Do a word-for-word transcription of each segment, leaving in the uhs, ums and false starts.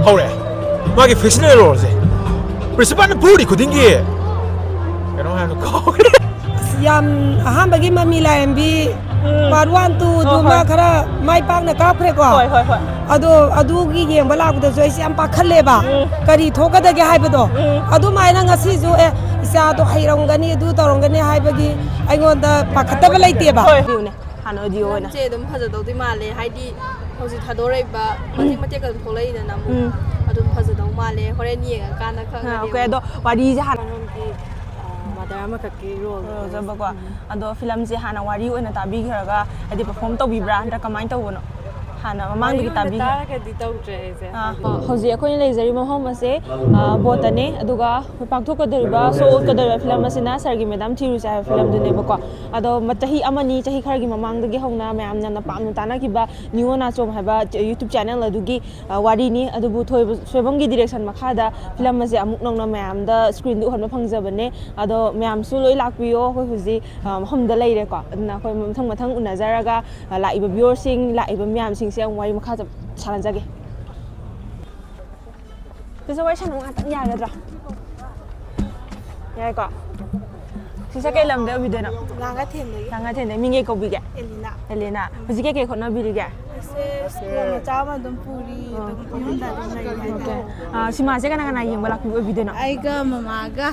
ꯍꯧꯔꯛꯑꯦ ꯃꯥꯒꯤ fictional roleꯁꯦ꯫ ꯄ꯭ꯔꯤꯟꯁꯤꯄꯥꯜꯅ ꯐꯨꯔꯤ ꯈꯨꯗꯤꯡꯒꯤ ꯀꯩꯅꯣ ꯍꯥꯏꯕꯗꯣ ꯀꯥꯎꯈ꯭ꯔꯦ꯫ ꯑꯁ, ꯌꯥꯝ ꯑꯍꯥꯟꯕꯒꯤ ꯃꯃꯤ ꯂꯥꯏꯔꯦꯝꯕꯤ part one two ꯗꯨꯃ ꯍꯣꯏ꯫ ꯈꯔ ꯃꯥꯏ ꯄꯥꯛꯅ ꯀꯥꯞꯈ꯭ꯔꯦꯀꯣ꯫ ꯍꯣꯏ, ꯍꯣꯏ, ꯍꯣꯏ꯫ ꯑꯗꯣ ꯑꯗꯨꯒꯤ ꯌꯦꯡꯕ ꯂꯥꯛꯄꯗꯁꯨ ꯑꯩꯁꯦ ꯌꯥꯝ ꯄꯥꯈꯠꯂꯦꯕ꯫ ꯎꯝ꯫ ꯀꯔꯤ ꯊꯣꯛꯀꯗꯒꯦ ꯍꯥꯏꯕꯗꯣ꯫ ꯎꯝ꯫ ꯑꯗꯨꯃꯥꯏꯅ ꯉꯁꯤꯁꯨ ꯑꯦ ꯏꯆꯥꯗꯣ ꯍꯩꯔꯝꯒꯅꯤ ꯑꯗꯨ ꯇꯧꯔꯝꯒꯅꯤ ꯍꯥꯏꯕꯒꯤ ꯑꯩꯉꯣꯟꯗ ꯄꯥꯈꯠꯇꯕ ꯂꯩꯇꯦꯕ꯫ ꯍꯣꯏ꯫ ꯍꯥꯟꯅ ꯑꯣꯗꯤꯑꯣ ꯑꯣꯏꯅ꯫ ꯐꯤꯂꯝꯁꯦ ꯑꯗꯨꯝ ꯐꯖꯗꯧꯗꯤ ꯃꯥꯜꯂꯦ, ꯍꯥꯏꯗꯤ ꯍꯧꯖꯤꯛ ꯊꯥꯗꯣꯔꯛꯏꯕ ꯃꯇꯦꯛ ꯃꯇꯦꯛ ꯑꯗꯨꯝ ꯊꯣꯛꯂꯛꯏꯗꯅ ꯑꯃꯨꯛ ꯎꯝ꯫ ꯑꯗꯨꯝ ꯐꯖꯗꯧ ꯃꯥꯜꯂꯦ꯫ ꯍꯣꯔꯦꯟ ꯌꯦꯡꯉꯀꯥꯟꯗ ꯈꯪꯉꯅꯤ꯫ ꯑꯣꯀꯦ, ꯑꯗꯣ ꯋꯥꯔꯤꯁꯦ ꯍꯥꯟꯅ ꯃꯔꯝꯗꯤ ꯃꯥꯗꯔ ꯑꯃꯈꯛꯀꯤ ꯔꯣꯜ ꯐꯖꯕꯀꯣ꯫ ꯑꯗꯣ ꯐꯤꯂꯝꯁꯦ ꯍꯥꯟꯅ ꯋꯥꯔꯤ ꯑꯣꯏꯅ ꯇꯥꯕꯤꯈ꯭ꯔꯒ ꯍꯥꯏꯗꯤ ꯄꯔꯐꯣꯝ ꯇꯧꯕꯤꯕ꯭ꯔꯥ ꯅꯠꯇ꯭ꯔꯒ ꯀꯃꯥꯏꯅ ꯇꯧꯕꯅꯣ? ꯍꯥꯟꯅ ꯃꯃꯥꯡꯗꯒꯤ ꯇꯥꯕꯤꯈ꯭ꯔ ꯇꯥꯔꯒꯗꯤ ꯇꯧꯗ꯭ꯔꯦ ꯑꯩꯁꯦ꯫ ꯑꯥ꯫ ꯍꯧꯖꯤꯛ ꯑꯩꯈꯣꯏꯅ ꯂꯩꯖꯔꯤꯕ ꯃꯐꯝ ꯑꯁꯦ, ꯑ, ꯕꯣꯠꯇꯅꯦ꯫ ꯑꯗꯨꯒ ꯑꯩꯈꯣꯏ ꯄꯥꯡꯊꯣꯛꯀꯗꯧꯔꯤꯕ, ꯁꯣ ꯎꯠꯀꯗꯧꯔꯤꯕ ꯐꯤꯂꯝ ꯑꯁꯤꯅ ꯁꯥꯔꯒꯤ ꯃꯦꯗꯥꯝ ꯊꯤꯔꯨꯁꯦ ꯍꯥꯏꯕ ꯐꯤꯂꯝꯗꯨꯅꯦꯕꯀꯣ꯫ ꯑꯗꯣ ꯃ-, ꯆꯍꯤ ꯑꯃꯅꯤ, ꯆꯍꯤ ꯈꯔꯒꯤ ꯃꯃꯥꯡꯗꯒꯤ ꯍꯧꯅ ꯃꯌꯥꯝꯅ ꯄꯥꯝꯅ ꯇꯥꯅꯈꯤꯕ ꯅꯤꯉꯣꯜ ꯅꯥꯆꯣꯝ ꯍꯥꯏꯕ ꯆ-, YouTube ꯆꯦꯅꯦꯜ ꯑꯗꯨꯒꯤ, ꯑ, ꯋꯥꯔꯤꯅꯤ꯫ ꯑꯗꯨꯕꯨ ꯊꯣꯏꯕ-, ꯁꯣꯏꯕꯝꯒꯤ ꯗꯤꯔꯦꯛꯁꯟ ꯃꯈꯥꯗ ꯐꯤꯂꯝ ꯑꯁꯦ ꯑꯃꯨꯛ ꯅꯧꯅ ꯃꯌꯥꯝꯗ ꯁ꯭ꯀ꯭ꯔꯤꯟꯗ ꯎꯍꯟꯕ ꯐꯪꯖꯕꯅꯦ꯫ ꯑꯗꯣ ꯃꯌꯥꯝꯁꯨ ꯂꯣꯏ ꯂꯥꯛꯄꯤꯌꯣ꯫ ꯑꯩꯈꯣꯏ ꯍꯧꯖꯤꯛ, ꯑ, ꯃꯐꯝꯗ ꯂꯩꯔꯦꯀꯣ꯫ ꯑꯗꯨꯅ ꯑꯩꯈꯣꯏ ꯃꯊꯪ ꯃꯊꯪ ꯎꯅꯖꯔꯒ, ꯑ, ꯂꯥꯛꯏꯕ ꯚ꯭ꯌꯨꯋꯔꯁꯤꯡ, ꯂꯥꯛꯏꯕ ꯃꯌꯥꯝꯁꯤꯡꯁꯦ ꯑꯃꯨꯛ ꯋꯥꯔꯤ ꯃꯈꯥ ꯆꯠ-, ꯁꯥꯟꯅꯖꯒꯦ꯫ ꯁꯤꯁꯨ ꯋꯥꯔꯤ ꯁꯥꯟꯅꯕ ꯉꯥꯛꯇꯪ ꯌꯥꯒꯗ꯭ꯔꯥ? ꯌꯥꯏꯀꯣ? ꯁꯤꯁꯦ ꯀꯩ ꯂꯝꯗꯩ ꯑꯣꯏꯕꯤꯗꯣꯏꯅꯣ? ꯂꯥꯡꯒꯊꯦꯟꯗꯒꯤ ꯂꯥꯡꯒꯊꯦꯟꯗꯩ꯫ ꯃꯤꯡ ꯀꯩ ꯀꯧꯕꯤꯒꯦ? ꯑꯦꯂꯤꯅꯥ꯫ ꯑꯦꯂꯤꯅꯥ꯫ ꯍꯧꯖꯤꯛ ꯀꯩ ꯀꯩ ꯍꯣꯠꯅꯕꯤꯔꯤꯒꯦ? ꯑꯩꯁꯦ ꯁ꯭ꯀꯨꯜ ꯃꯆꯥ ꯑꯃ ꯑꯗꯨꯝ ꯄꯨꯔꯤ, ꯑꯗꯨꯝ ꯌꯨꯝꯗ ꯑꯗꯨꯝ ꯂꯩꯔꯤ ꯍꯥꯏꯇꯥꯔꯦ꯫ ꯑꯥ, ꯁꯤꯃꯥꯁꯦ ꯀꯅꯥ ꯀꯅꯥ ꯌꯦꯡꯕ ꯂꯥꯛꯄꯤꯕ ꯑꯣꯏꯕꯤꯗꯣꯏꯅꯣ? ꯑꯩꯒ ꯃꯃꯥꯒ꯫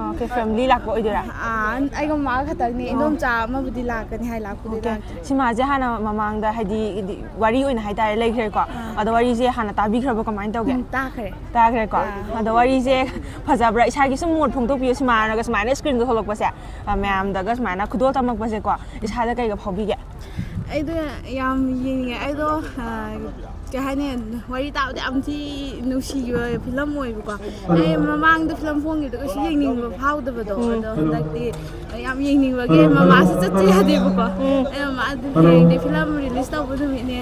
ꯑꯣꯀꯦ, ꯐꯦꯃꯤꯂꯤ ꯂꯥꯛꯄ ꯑꯣꯏꯗꯣꯏꯔꯥ? ꯑꯥ, ꯑꯩꯒ ꯃꯃꯥꯒ ꯈꯛꯇꯪꯅꯤ꯫ ꯏꯗꯣꯝꯆꯥ ꯑꯃꯕꯨꯗꯤ ꯂꯥꯛꯀꯅꯤ ꯍꯥꯏ, ꯂꯥꯛꯄꯨꯗꯤ ꯑꯣꯀꯦ꯫ ꯂꯥꯛꯇ꯭ꯔꯤ꯫ ꯁꯤꯃꯥꯁꯦ ꯍꯥꯟꯅ ꯃꯃꯥꯡꯗ ꯍꯥꯏꯗꯤ, ꯍꯥꯏꯗꯤ ꯋꯥꯔꯤ ꯑꯣꯏꯅ ꯍꯥꯏꯇꯥꯔꯦ ꯂꯩꯈ꯭ꯔꯦꯀꯣ꯫ ꯑꯗꯣ ꯋꯥꯔꯤꯁꯦ ꯍꯥꯟꯅ ꯇꯥꯕꯤꯈ꯭ꯔꯕ ꯀꯃꯥꯏꯅ ꯇꯧꯒꯦ? ꯎꯝ, ꯇꯥꯈ꯭ꯔꯦ꯫ ꯇꯥꯈ꯭ꯔꯦꯀꯣ꯫ ꯑꯥ꯫ ꯑꯗꯣ ꯋꯥꯔꯤꯁꯦ ꯐꯖꯕ꯭ꯔꯥ? ꯏꯁꯥꯒꯤ ꯁꯨꯝ ꯃꯣꯠ ꯐꯣꯡꯗꯣꯛꯄꯤꯌꯨ꯫ ꯁꯤꯃꯥꯅꯒ ꯁꯨꯃꯥꯏꯅ ꯁ꯭ꯀ꯭ꯔꯤꯟꯗ ꯊꯣꯛꯂꯛꯄꯁꯦ, ꯑ, ꯃꯌꯥꯝꯗꯒ ꯁꯨꯃꯥꯏꯅ ꯈꯨꯗꯣꯜ ꯇꯝꯃꯛꯄꯁꯦꯀꯣ, ꯏꯁꯥꯗ ꯀꯩꯒ ꯐꯥꯎꯕꯤꯒꯦ? ꯑꯩꯗꯣ ꯌꯥꯝ ꯌꯦꯡꯅꯤꯡꯉꯦ꯫ ꯑꯩꯗꯣ, ꯑ, ꯀꯩ ꯍꯥꯏꯅꯤ, ꯋꯥꯔꯤ ꯇꯥꯕꯗ ꯌꯥꯝ ꯊꯤ ꯅꯨꯡꯁꯤꯈꯤꯕ ꯐꯤꯂꯝ ꯑꯣꯏꯕꯀꯣ꯫ ꯑꯩ ꯃꯃꯥꯡꯗ ꯐꯤꯂꯝ ꯐꯣꯡꯈꯤꯕꯗꯣ ꯀꯩꯁꯨ ꯌꯦꯡꯅꯤꯡꯕ ꯐꯥꯎꯗꯕꯗꯣ, ꯑꯗꯣ ꯍꯟꯗꯛꯇꯤ ꯌꯥꯝ ꯌꯦꯡꯅꯤꯡꯕꯒꯤ ꯃꯃꯥꯁꯨ ꯆꯠꯁꯦ ꯌꯥꯗꯦꯕꯀꯣ꯫ ꯑꯩ ꯃꯃꯥ ꯑꯗꯨ ꯍꯌꯦꯡꯗꯤ ꯐꯤꯂꯝ ꯔꯤꯂꯤꯁ ꯇꯧꯕ ꯅꯨꯃꯤꯠꯅꯦ꯫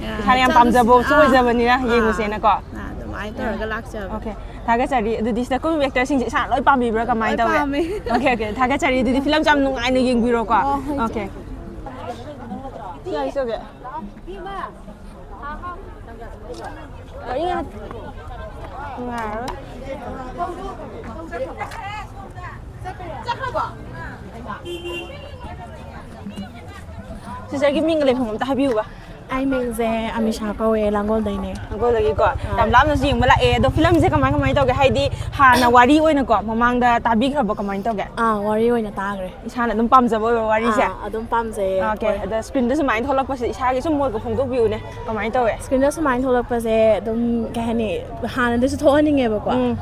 ꯑ, ꯏꯁꯥꯅ ꯌꯥꯝ ꯆꯠꯂꯨꯁꯤ꯫ ꯄꯥꯝꯖꯕꯁꯨ ꯑꯥ, ꯑꯣꯏꯖꯕꯅꯤꯅ ꯑꯥ, ꯌꯦꯡꯉꯨꯁꯦꯅꯀꯣ꯫ ꯑꯥ, ꯑꯗꯨꯃꯥꯏꯅ ꯇꯧꯔꯒ ꯂꯥꯛꯆꯕ꯫ ꯑꯣꯀꯦ, ꯊꯥꯒꯠꯆꯔꯤ꯫ ꯑꯗꯨꯗꯤ ꯁꯤꯗ ꯀꯨꯝꯃꯤꯕ ꯑꯦꯛꯇꯔꯁꯤꯡꯁꯦ ꯏꯁꯥꯅ ꯂꯣꯏ ꯄꯥꯝꯕꯤꯕ꯭ꯔꯥ? ꯀꯃꯥꯏꯅ ꯂꯣꯏ ꯇꯧꯒꯦ? ꯄꯥꯝꯃꯦ꯫ ꯑꯣꯀꯦ, ꯑꯣꯀꯦ, ꯊꯥꯒꯠꯆꯔꯤ꯫ ꯑꯗꯨꯗꯤ ꯐꯤꯂꯝꯁꯦ ꯌꯥꯝ ꯅꯨꯡꯉꯥꯏꯅ ꯌꯦꯡꯕꯤꯔꯣꯀꯣ꯫ ꯑꯣ, ꯍꯣꯏ, ꯑꯣꯀꯦ꯫ ꯁꯤ ꯌꯥꯏ, ꯁꯤ ꯌꯥꯏ꯫ ꯋꯥꯔꯤ ꯉꯥꯛ-, ꯅꯨꯡꯉꯥꯏꯔꯔꯣꯏ꯫ ꯁꯤꯁꯇꯔꯒꯤ ꯃꯤꯡꯒ ꯂꯩꯐꯝ ꯑꯝꯇ ꯍꯥꯏꯕꯤꯌꯨꯕ꯫ ꯑꯩ ꯃꯤꯡꯁꯦ ꯑꯃꯤꯁꯥ ꯀꯧꯋꯦ, ꯂꯥꯡꯒꯣꯜꯗꯩꯅꯦ꯫ ꯂꯥꯡꯒꯣꯜꯗꯒꯤꯀꯣ꯫ ꯑꯥ꯫ ꯌꯥꯝ ꯂꯥꯞꯅꯁꯨ ꯌꯦꯡꯕ ꯂꯥꯛꯑꯦ꯫ ꯑꯗꯣ ꯐꯤꯂꯝꯁꯦ ꯀꯃꯥꯏ ꯀꯃꯥꯏꯅ ꯇꯧꯒꯦ? ꯍꯥꯏꯗꯤ ꯍꯥꯟꯅ ꯋꯥꯔꯤ ꯑꯣꯏꯅꯀꯣ, ꯃꯃꯥꯡꯗ ꯇꯥꯕꯤꯈ꯭ꯔꯕ, ꯀꯃꯥꯏꯅ ꯇꯧꯒꯦ? ꯑꯥ, ꯋꯥꯔꯤ ꯑꯣꯏꯅ ꯇꯥꯈ꯭ꯔꯦ꯫ ꯏꯁꯥꯅ ꯑꯗꯨꯝ ꯄꯥꯝꯖꯕ ꯑꯣꯏꯕ ꯋꯥꯔꯤꯁꯦ? ꯑꯥ, ꯑꯗꯨꯝ ꯄꯥꯝꯖꯩꯌꯦ꯫ ꯑꯣꯀꯦ꯫ ꯍꯣꯏ꯫ ꯑꯗꯣ ꯁ꯭ꯀ꯭ꯔꯤꯟꯗ ꯁꯨꯃꯥꯏꯅ ꯊꯣꯛꯂꯛꯄꯁꯦ ꯏꯁꯥꯒꯤ ꯁꯨꯝ ꯃꯣꯠꯀ ꯐꯣꯡꯗꯣꯛꯄꯤꯌꯨꯅꯦ꯫ ꯀꯃꯥꯏꯅ ꯇꯧꯋꯦ? ꯁ꯭ꯀ꯭ꯔꯤꯟꯗ ꯁꯨꯃꯥꯏꯅ ꯊꯣꯛꯂꯛꯄꯁꯦ ꯑꯗꯨꯝ, ꯀꯩ ꯍꯥꯏꯅꯤ, ꯍꯥꯟꯅꯗꯩꯁꯨ ꯊꯣꯛꯍꯟꯅꯤꯡꯉꯦꯕꯀꯣ꯫ ꯎꯝ꯫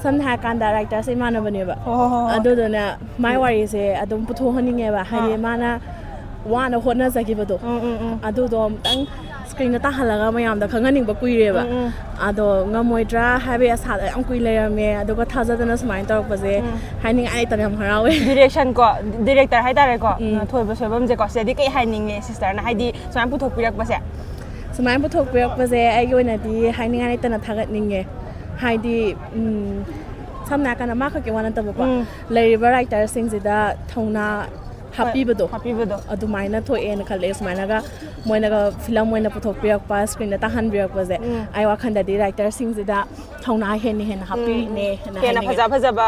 ꯁꯝꯅ ꯍꯥꯏꯔꯀꯥꯟꯗ ꯔꯥꯏꯇꯔꯁꯦ ꯏꯃꯥꯟꯅꯕꯅꯦꯕ꯫ ꯍꯣ, ꯍꯣ, ꯍꯣ, ꯍꯣ꯫ ꯑꯗꯨꯗꯨꯅ ꯃꯥꯏ ꯎꯝ꯫ ꯋꯥꯔꯤꯁꯦ ꯑꯗꯨꯝ ꯄꯨꯊꯣꯛꯍꯟꯅꯤꯡꯉꯦꯕ꯫ ꯍꯥꯏꯗꯤ ꯑꯥ꯫ ꯃꯥꯅ ꯋꯥꯅ ꯍꯣꯠꯅꯖꯈꯤꯕꯗꯣ, ꯎꯝ, ꯎꯝ, ꯎꯝ꯫ ꯑꯗꯨꯗꯣ ꯑꯃꯨꯛꯇꯪ ꯁ꯭ꯀ꯭ꯔꯤꯟꯗ ꯇꯥꯍꯜꯂꯒ ꯃꯌꯥꯝꯗ ꯈꯪꯍꯟꯅꯤꯡꯕ ꯀꯨꯏꯔꯦꯕ꯫ ꯎꯝ, ꯎꯝ꯫ ꯑꯗꯣ ꯉꯝꯃꯣꯏꯗ꯭ꯔꯥ ꯍꯥꯏꯕꯒꯤ ꯑꯁꯥꯗ ꯌꯥꯝ ꯀꯨꯏ ꯂꯩꯔꯝꯃꯦ꯫ ꯑꯗꯨꯒ ꯊꯥꯖꯗꯅ ꯁꯨꯃꯥꯏꯅ ꯇꯧꯔꯛꯄꯁꯦ ꯎꯝ꯫ ꯍꯥꯏꯅꯤꯡꯉꯥꯏ ꯂꯩꯇꯅ ꯌꯥꯝ ꯍꯔꯥꯎꯋꯦ꯫ ꯗꯤꯔꯦꯛꯁꯟ ꯀꯣ, ꯗꯤꯔꯦꯛꯇꯔ ꯍꯥꯏꯇꯥꯔꯦꯀꯣ, ꯎꯝ꯫ ꯊꯣꯏꯕ ꯁꯣꯏꯕꯝꯁꯦꯀꯣ, ꯁꯤꯗꯗꯤ ꯀꯩ ꯍꯥꯏꯅꯤꯡꯉꯦ ꯁꯤꯁꯇꯔꯅ, ꯍꯥꯏꯗꯤ ꯁꯨꯃꯥꯏꯅ ꯄꯨꯊꯣꯛꯄꯤꯔꯛꯄꯁꯦ? ꯁꯨꯃꯥꯏꯅ ꯄꯨꯊꯣꯛꯄꯤꯔꯛꯄꯁꯦ ꯑꯩꯒꯤ ꯑꯣꯏꯅꯗꯤ ꯍꯥꯏꯅꯤꯡꯉꯥꯏ ꯂꯩꯇꯅ ꯊꯥꯒꯠꯅꯤꯡꯉꯦ꯫ ꯍꯥꯏꯗꯤ, ꯎꯝ, ꯁꯝꯅ ꯍꯥꯏꯔꯀꯥꯟꯗ ꯃꯥ ꯈꯛꯀꯤ ꯋꯥ ꯅꯠꯇꯕꯀꯣ, ꯎꯝ꯫ ꯂꯩꯔꯤꯕ ꯔꯥꯏꯇꯔꯁꯤꯡꯁꯤꯗ ꯊꯧꯅꯥ ꯍꯣꯏ, ꯍꯥꯞꯄꯤꯕꯗꯣ, ꯍꯥꯞꯄꯤꯕꯗꯣ꯫ ꯑꯗꯨꯃꯥꯏꯅ ꯊꯣꯛꯑꯦꯅ ꯈꯜꯂꯦ꯫ ꯁꯨꯃꯥꯏꯅꯒ ꯃꯣꯏꯅꯒ ꯐꯤꯂꯝ ꯑꯣꯏꯅ ꯄꯨꯊꯣꯛꯄꯤꯔꯛꯄ, ꯁ꯭ꯀ꯭ꯔꯤꯟꯗ ꯇꯥꯍꯟꯕꯤꯔꯛꯄꯁꯦ, ꯎꯝ꯫ ꯑꯩ ꯋꯥꯈꯜꯗꯗꯤ ꯔꯥꯏꯇꯔꯁꯤꯡꯁꯤꯗ ꯊꯧꯅꯥ ꯍꯦꯟꯅ ꯍꯦꯟꯅ ꯎꯝ, ꯎꯝ꯫ ꯍꯥꯞꯄꯤꯔꯤꯅꯦꯅ ꯍꯦꯟꯅ ꯍꯥꯏꯅꯤꯡꯉꯦ꯫ ꯐꯖ ꯐꯖꯕ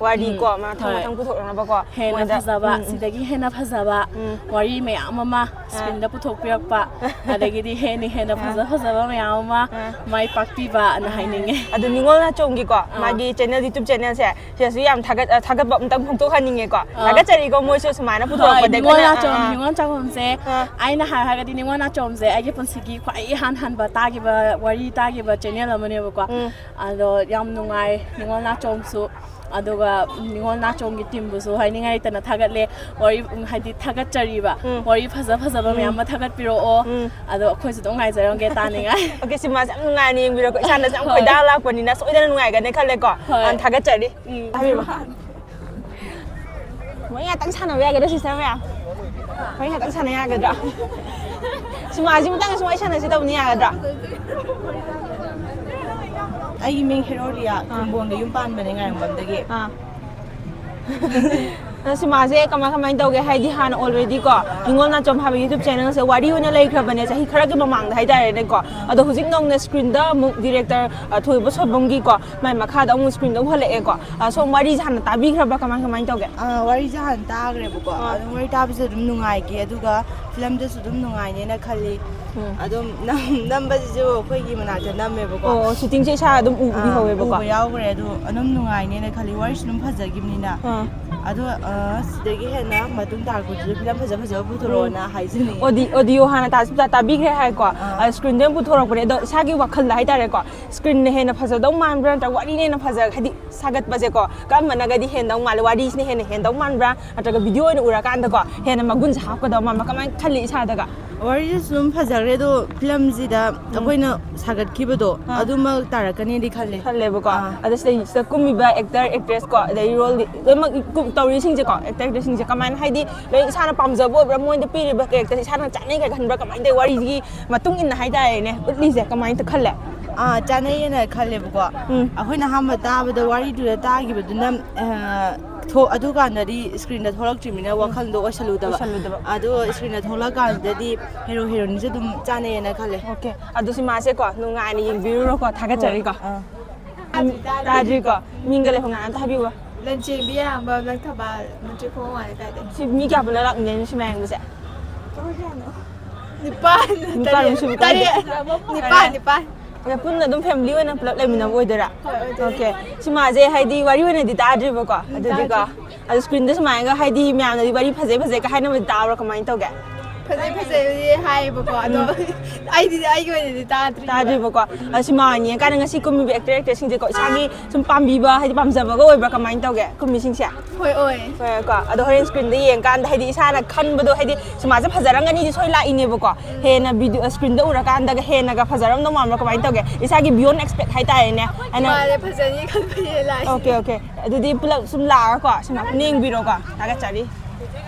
ꯋꯥꯔꯤ ꯎꯝ, ꯀꯣ, ꯃꯊꯪ ꯍꯣꯏ꯫ ꯃꯊꯪ ꯄꯨꯊꯣꯛꯅꯕꯀꯣ ꯍꯦꯟꯅ ꯃꯣꯏꯗ꯫ ꯐꯖꯕ, ꯎꯝ, ꯎꯝ꯫ ꯁꯤꯗꯒꯤ ꯍꯦꯟꯅ ꯐꯖꯕ ꯎꯝ꯫ ꯋꯥꯔꯤ ꯃꯌꯥꯝ ꯑꯃ ꯑꯥ꯫ ꯁ꯭ꯀ꯭ꯔꯤꯟꯗ ꯄꯨꯊꯣꯛꯄꯤꯔꯛꯄ, ꯑꯥ꯫ ꯑꯗꯒꯤꯗꯤ ꯍꯦꯟꯅ ꯍꯦꯟꯅ ꯑꯥ꯫ ꯐꯖ ꯐꯖꯕ ꯃꯌꯥꯝ ꯑꯃ ꯑꯥ꯫ ꯃꯥꯏ ꯄꯥꯛꯄꯤꯕꯅ ꯑꯥ꯫ ꯍꯥꯏꯅꯤꯡꯉꯦ꯫ ꯑꯗꯨ ꯅꯤꯉꯣꯜ ꯅꯥꯆꯣꯝꯒꯤꯀꯣ, ꯑꯥ꯫ ꯃꯥꯒꯤ ꯆꯦꯅꯦꯜ, YouTube ꯆꯦꯅꯦꯜꯁꯦ, ꯁꯤꯗꯁꯨ ꯌꯥꯝ ꯊꯥꯒꯠ-, ꯑ, ꯊꯥꯒꯠꯄ ꯑꯝꯇꯪ ꯐꯣꯡꯗꯣꯛꯍꯟꯅꯤꯡꯉꯦꯀꯣ꯫ ꯑꯥ꯫ ꯊꯥꯒꯠꯆꯔꯤꯀꯣ, ꯃꯣꯏꯁꯨ ꯁꯨꯃꯥꯏꯅ ꯍꯣꯏ, ꯄꯨꯊꯣꯔꯛꯄꯗ ꯅꯤꯉꯣꯜ ꯑꯩꯈꯣꯏꯅ, ꯅꯥꯆꯣꯝ, ꯑꯥ, ꯑꯥ꯫ ꯅꯤꯉꯣꯜ ꯅꯥꯆꯣꯝꯁꯦ ꯑꯥ꯫ ꯑꯩꯅ ꯍꯥꯏꯔꯒꯗꯤ ꯅꯤꯉꯣꯜ ꯅꯥꯆꯣꯝꯁꯦ ꯑꯩꯒꯤ ꯄꯨꯟꯁꯤꯒꯤ ꯈ꯭ꯋꯥꯏ ꯏꯍꯥꯟ ꯍꯥꯟꯕ ꯇꯥꯈꯤꯕ, ꯋꯥꯔꯤ ꯇꯥꯈꯤꯕ ꯆꯦꯅꯦꯜ ꯑꯃꯅꯦꯕꯀꯣ꯫ ꯎꯝ꯫ ꯑꯗꯣ ꯌꯥꯝ ꯅꯨꯡꯉꯥꯏ ꯅꯤꯉꯣꯜ ꯅꯥꯆꯣꯝꯁꯨ꯫ ꯑꯗꯨꯒ ꯅꯤꯉꯣꯜ ꯅꯥꯆꯣꯝꯒꯤ ꯇꯤꯝꯕꯨꯁꯨ ꯍꯥꯏꯅꯤꯡꯉꯥꯏ ꯂꯩꯇꯅ ꯊꯥꯒꯠꯂꯦ꯫ ꯋꯥꯔꯤ, ꯎꯝ, ꯍꯥꯏꯗꯤ ꯊꯥꯒꯠꯆꯔꯤꯕ꯫ ꯎꯝ꯫ ꯋꯥꯔꯤ ꯐꯖ ꯐꯖꯕ ꯎꯝ꯫ ꯃꯌꯥꯝ ꯑꯃ ꯊꯥꯒꯠꯄꯤꯔꯛꯑꯣ꯫ ꯎꯝ꯫ ꯑꯗꯣ ꯑꯩꯈꯣꯏꯁꯨ ꯑꯗꯨꯝ ꯉꯥꯏꯖꯔꯝꯒꯦ ꯇꯥꯅꯤꯡꯉꯥꯏ꯫ ꯑꯣꯀꯦ, ꯁꯤꯃꯥꯁꯦ ꯌꯥꯝ ꯅꯨꯡꯉꯥꯏꯅ ꯌꯦꯡꯕꯤꯔꯣꯀꯣ꯫ ꯏꯁꯥꯅꯁꯨ ꯌꯥꯝ ꯍꯣꯏ꯫ ꯈꯣꯏꯗꯥ ꯂꯥꯛꯄꯅꯤꯅ ꯁꯣꯏꯗꯅ ꯅꯨꯡꯉꯥꯏꯒꯅꯤ ꯈꯜꯂꯦꯀꯣ꯫ ꯍꯣꯏ꯫ ꯌꯥꯝ ꯊꯥꯒꯠꯆꯔꯤ꯫ ꯎꯝ꯫ ꯍꯥꯏꯕꯤꯔꯣ꯫ ꯋꯥꯔꯤ ꯉꯥꯛꯇꯪ ꯁꯥꯟꯅꯕ ꯌꯥꯒꯗ꯭ꯔꯣ, ꯁꯤꯁꯇꯔ ꯃꯌꯥꯝ? ꯋꯥꯔꯤ ꯉꯥꯛꯇꯪ ꯁꯥꯟꯅ ꯌꯥꯒꯗ꯭ꯔꯣ? ꯁꯤꯃꯥꯁꯤ ꯃꯇꯥꯡꯗ ꯁꯨꯝ ꯋꯥꯔꯤ ꯁꯥꯟꯅꯁꯤ ꯇꯧꯕꯅꯤ, ꯌꯥꯒꯗ꯭ꯔꯣ? ꯑꯩꯒꯤ ꯃꯤꯡ ꯍꯦꯔꯣꯔꯤꯌꯥ, ꯑꯥ꯫ ꯈꯨꯝꯕꯣꯡꯗꯒꯤ ꯌꯨꯝ ꯄꯥꯟꯕꯅꯦ, ꯉꯥꯏꯔꯝꯕꯝꯗꯒꯤ꯫ ꯑꯥ꯫ ꯑꯗꯣ ꯁꯤꯃꯥꯁꯦ ꯀꯃꯥꯏ ꯀꯃꯥꯏꯅ ꯇꯧꯒꯦ? ꯍꯥꯏꯗꯤ ꯍꯥꯟꯅ already ꯀꯣ, ꯅꯤꯉꯣꯜ ꯅꯥꯆꯣꯝ ꯍꯥꯏꯕ YouTube channelꯁꯦ ꯋꯥꯔꯤ ꯑꯣꯏꯅ ꯂꯩꯈ꯭ꯔꯕꯅꯦ, ꯆꯍꯤ ꯈꯔꯒꯤ ꯃꯃꯥꯡꯗ ꯍꯥꯏꯇꯥꯔꯦꯅꯦꯀꯣ꯫ ꯑꯗꯣ ꯍꯧꯖꯤꯛ ꯅꯧꯅ screenꯗ ꯑꯃꯨꯛ director, ꯑ, ꯊꯣꯏꯕ ꯁꯣꯏꯕꯝꯒꯤꯀꯣ, ꯃꯥꯏ ꯃꯈꯥꯗ ꯑꯃꯨꯛ screenꯗ ꯑꯃꯨꯛ ꯍꯜꯂꯛꯑꯦꯀꯣ꯫ ꯑ, ꯁꯣꯝ ꯋꯥꯔꯤꯁꯦ ꯍꯥꯟꯅ ꯇꯥꯕꯤꯈ꯭ꯔꯕ? ꯀꯃꯥꯏ ꯀꯃꯥꯏꯅ ꯇꯧꯒꯦ? ꯑꯥ, ꯋꯥꯔꯤꯁꯦ ꯍꯥꯟꯅ ꯇꯥꯈ꯭ꯔꯦꯕꯀꯣ꯫ ꯑꯥ꯫ ꯑꯗꯨꯝ ꯋꯥꯔꯤ ꯇꯥꯕꯁꯦ ꯑꯗꯨꯝ ꯅꯨꯡꯉꯥꯏꯈꯤ, ꯑꯗꯨꯒ ꯐꯤꯂꯝꯗꯨꯁꯨ ꯑꯗꯨꯝ ꯅꯨꯡꯉꯥꯏꯅꯦꯅ ꯈꯜꯂꯤ꯫ ꯎꯝ꯫ ꯑꯗꯨꯝ ꯅꯝ-, ꯅꯝꯕꯁꯤꯁꯨ ꯑꯩꯈꯣꯏꯒꯤ ꯃꯅꯥꯛꯇ ꯅꯝꯃꯦꯕꯀꯣ꯫ ꯑꯣ, shootingꯁꯦ ꯏꯁꯥ ꯑꯗꯨꯝ ꯎ-, ꯑꯥ, ꯎꯕꯤꯍꯧꯋꯦꯕꯀꯣ꯫ ꯎꯕ ꯌꯥꯎꯈ꯭ꯔꯦ꯫ ꯑꯗꯣ ꯑꯗꯨꯝ ꯅꯨꯡꯉꯥꯏꯅꯦꯅ ꯈꯜꯂꯤ, ꯋꯥꯔꯤꯁꯨ ꯑꯗꯨꯝ ꯐꯖꯈꯤꯕꯅꯤꯅ꯫ ꯑꯥ꯫ ꯑꯗꯣ, ꯑ, ꯁꯤꯗꯒꯤ ꯍꯦꯟꯅ ꯃꯇꯨꯡ ꯇꯥꯔꯛꯄꯗꯁꯨ ꯐꯤꯂꯝ ꯐꯖ ꯐꯖꯕ ꯄꯨꯊꯣꯔꯛꯑꯣꯅ ꯎꯝ꯫ ꯍꯥꯏꯖꯅꯤꯡꯉꯤ꯫ Audio, audio ꯍꯥꯟꯅ ꯇꯥ-, ꯇꯥ-, ꯇꯥꯕꯤꯈ꯭ꯔꯦ ꯍꯥꯏꯀꯣ꯫ ꯑꯥ꯫ ꯑ, screenꯗ ꯑꯣꯏꯅ ꯄꯨꯊꯣꯔꯛꯄꯅꯦ꯫ ꯑꯗꯣ ꯏꯁꯥꯒꯤ ꯋꯥꯈꯜꯗ ꯍꯥꯏꯇꯥꯔꯦꯀꯣ, screenꯅ ꯍꯦꯟꯅ ꯐꯖꯗꯧ ꯃꯥꯟꯕ꯭ꯔꯥ, ꯅꯠꯇ꯭ꯔꯒ ꯋꯥꯔꯤꯅ ꯍꯦꯟꯅ ꯐꯖ-, ꯍꯥꯏꯗꯤ ꯁꯥꯒꯠꯄꯁꯦꯀꯣ, ꯀꯔꯝꯕꯅꯒꯗꯤ ꯍꯦꯟꯗꯧ ꯃꯥꯜꯂꯦ? ꯋꯥꯔꯤꯁꯤꯅ ꯍꯦꯟꯅ ꯍꯦꯟꯗꯧ ꯃꯥꯟꯕ꯭ꯔꯥ, ꯅꯠꯇ꯭ꯔꯒ video ꯑꯣꯏꯅ ꯎꯔꯀꯥꯟꯗꯀꯣ, ꯍꯦꯟꯅ ꯃꯒꯨꯟꯁꯦ ꯍꯥꯞꯀꯗꯧ ꯃꯥꯟꯕ꯭ꯔꯥ? ꯀꯃꯥꯏꯅ ꯈꯜꯂꯤ ꯏꯁꯥꯗꯒ? ꯋꯥꯔꯤꯁꯨ ꯑꯗꯨꯝ ꯐꯖꯈ꯭ꯔꯦ, ꯑꯗꯣ ꯐꯤꯂꯝꯁꯤꯗ ꯎꯝ꯫ ꯑꯩꯈꯣꯏꯅ ꯁꯥꯒꯠꯈꯤꯕꯗꯣ ꯑꯥ꯫ ꯑꯗꯨꯃꯛ ꯇꯥꯔꯛꯀꯅꯤꯗꯤ ꯈꯜꯂꯦ꯫ ꯈꯜꯂꯦꯕꯀꯣ꯫ ꯑꯥ꯫ ꯑꯗ ꯁꯤꯗꯩꯁꯤꯗ ꯀꯨꯝꯃꯤꯕ actor, actress ꯀꯣ, ꯑꯗꯩ roleꯗꯤ ꯂꯣꯏꯅꯃꯛ ꯀꯨꯝ-, ꯇꯧꯔꯤꯁꯤꯡꯁꯦꯀꯣ, actor, actressꯁꯤꯡꯁꯦ ꯀꯃꯥꯏꯅ, ꯍꯥꯏꯗꯤ, ꯂꯣꯏ ꯏꯁꯥꯅ ꯄꯥꯝꯖꯕ ꯑꯣꯏꯕ꯭ꯔꯥ, ꯃꯣꯏꯗ ꯄꯤꯔꯤꯕ characterꯁꯦ ꯏꯁꯥꯅ ꯆꯥꯅꯩꯒ ꯈꯟꯕ꯭ꯔꯥ, ꯀꯃꯥꯏꯅ ꯇꯧꯋꯤ? ꯋꯥꯔꯤꯒꯤ ꯃꯇꯨꯡ ꯏꯟꯅ ꯍꯥꯏꯇꯥꯔꯦꯅꯦ, ꯎꯠꯂꯤꯁꯦ ꯀꯃꯥꯏꯅ ꯈꯜꯂꯦ? ꯑꯥ, ꯆꯥꯅꯩꯌꯦꯅ ꯈꯜꯂꯦꯕꯀꯣ꯫ ꯎꯝ꯫ ꯑꯩꯈꯣꯏꯅ ꯑꯍꯥꯟꯕ ꯇꯥꯕꯗ, ꯋꯥꯔꯤꯗꯨꯗ ꯇꯥꯈꯤꯕꯗꯨꯅ, ꯑ, ꯊꯣ-, ꯑꯗꯨꯀꯥꯟꯗꯗꯤ screenꯗ ꯊꯣꯛꯂꯛꯇ꯭ꯔꯤꯕꯅꯤꯅ ꯎꯝ꯫ ꯋꯥꯈꯜꯗꯣ ꯑꯣꯏꯁꯜꯂꯨꯗꯕ꯫ ꯑꯣꯏꯁꯜꯂꯨꯗꯕ꯫ ꯑꯗꯣ screenꯗ ꯊꯣꯛꯂꯛꯀꯥꯟꯗꯗꯤ hero heroineꯁꯦ ꯑꯗꯨꯝ ꯆꯥꯅꯩꯌꯦꯅ ꯈꯜꯂꯦ꯫ Okay꯫ ꯑꯗꯣ ꯁꯤꯃꯥꯁꯦꯀꯣ ꯅꯨꯡꯉꯥꯏꯅ ꯌꯦꯡꯕꯤꯔꯨꯔꯣꯀꯣ, ꯊꯥꯒꯠꯆꯔꯤꯀꯣ꯫ ꯍꯣꯏ, ꯑꯥ꯫ ꯎꯝ, ꯇꯥꯗ꯭ꯔꯤꯀꯣ? ꯃꯤꯡꯒ ꯂꯩꯐꯝ ꯉꯥꯛ ꯑꯝꯇ ꯍꯥꯏꯕꯤꯌꯨꯕ꯫ ꯂꯟꯆꯦꯟꯕꯤ ꯑꯌꯥꯝꯕ, ꯂꯪꯊꯕꯥꯜ, ꯃꯟꯇ꯭ꯔꯤ ꯈꯣꯡꯕꯥꯟ ꯂꯩꯀꯥꯏꯗꯩ꯫ ꯁꯤ ꯃꯤ ꯀꯌꯥ ꯄꯨꯟꯅ ꯂꯥꯛꯃꯤꯟꯅꯩꯅꯣ ꯁꯤꯃꯥ ꯌꯦꯡꯕꯁꯦ? ꯅꯤꯄꯥꯟ, ꯅꯤꯄꯥꯟ ꯇꯔꯦꯠ, ꯁꯨꯕ ꯇꯔꯦꯠ, ꯀꯥꯏꯗ? ꯅꯤꯄꯥꯟ, ꯅꯤꯄꯥꯟ꯫ ꯑꯣꯀꯦ, ꯄꯨꯟꯅ ꯑꯗꯨꯝ family ꯑꯣꯏꯅ ꯄꯨꯂꯞ ꯂꯩꯃꯤꯟꯅꯕ ꯑꯣꯏꯗꯣꯏꯔꯥ? ꯍꯣꯏ, ꯑꯣꯏꯗꯣꯏꯅꯦ꯫ ꯑꯣꯀꯦ, ꯁꯤꯃꯥꯁꯦ ꯍꯥꯏꯗꯤ ꯋꯥꯔꯤ ꯑꯣꯏꯅꯗꯤ ꯇꯥꯗ꯭ꯔꯤꯕꯀꯣ, ꯎꯝ, ꯑꯗꯨꯗꯤꯀꯣ꯫ ꯇꯥꯗ꯭ꯔꯤ꯫ ꯑꯗꯣ screenꯗ ꯁꯨꯃꯥꯏꯅꯒ ꯍꯥꯏꯗꯤ ꯃꯌꯥꯝꯅꯗꯤ ꯋꯥꯔꯤ ꯐꯖꯩ ꯐꯖꯩꯒ ꯍꯥꯏꯅꯕꯗꯤ ꯇꯥꯕ꯭ꯔꯥ, ꯀꯃꯥꯏꯅ ꯇꯧꯒꯦ? ꯐꯖꯩ ꯐꯖꯩꯗꯤ ꯍꯥꯏꯌꯦꯕꯀꯣ, ꯑꯗꯣ ꯎꯝ꯫ ꯑꯩꯗꯤ, ꯑꯩꯒꯤ ꯑꯣꯏꯅꯗꯤ ꯇꯥꯗ꯭ꯔꯤ꯫ ꯇꯥꯗ꯭ꯔꯤꯕꯀꯣ꯫ ꯑ, ꯁꯤꯃꯥ ꯌꯦꯡꯉꯀꯥꯟꯗ ꯉꯁꯤ ꯀꯨꯝꯃꯤꯕ actor actressꯁꯤꯡꯁꯦꯀꯣ, ꯏꯁꯥꯒꯤ ꯁꯨꯝ ꯄꯥꯝꯕꯤꯕ, ꯍꯥꯏꯗꯤ ꯄꯥꯝꯖꯕꯒ ꯑꯣꯏꯕ꯭ꯔꯥ, ꯀꯃꯥꯏꯅ ꯇꯧꯒꯦ ꯀꯨꯝꯃꯤꯁꯤꯡꯁꯦ? ꯍꯣꯏ, ꯑꯣꯏ꯫ ꯍꯣꯏ ꯀꯣ꯫ ꯑꯗꯣ ꯍꯣꯔꯦꯟ screenꯗ ꯌꯦꯡꯀꯥꯟꯗ ꯍꯥꯏꯗꯤ ꯏꯁꯥꯅ ꯈꯟꯕꯗꯣ, ꯍꯥꯏꯗꯤ ꯁꯤꯃꯥꯁꯦ ꯐꯖꯔꯝꯒꯅꯤꯗꯤ ꯁꯣꯏ ꯂꯥꯛꯏꯅꯦꯕꯀꯣ꯫ ꯍꯦꯟꯅ video, screenꯗ ꯎꯔꯀꯥꯟꯗꯒ ꯍꯦꯟꯅꯒ ꯐꯖꯔꯝꯗꯧ ꯃꯥꯟꯕ꯭ꯔꯥ, ꯀꯃꯥꯏꯅ ꯇꯧꯒꯦ? ꯏꯁꯥꯒꯤ beyond expect ꯍꯥꯏꯇꯥꯔꯦꯅꯦ꯫ ꯑꯩꯅ ꯃꯥꯅꯦ, ꯐꯖꯅꯤ ꯈꯟꯕꯒꯤ ꯂꯥꯛꯏꯅꯦ꯫ Okay, okay. ꯑꯗꯨꯗꯤ ꯄꯨꯂꯞ ꯁꯨꯝ ꯂꯥꯛꯑꯒꯀꯣ ꯁꯤꯃꯥ ꯄꯨꯟꯅ ꯌꯦꯡꯕꯤꯔꯣꯀꯣ꯫ ꯊꯥꯒꯠꯆꯔꯤ꯫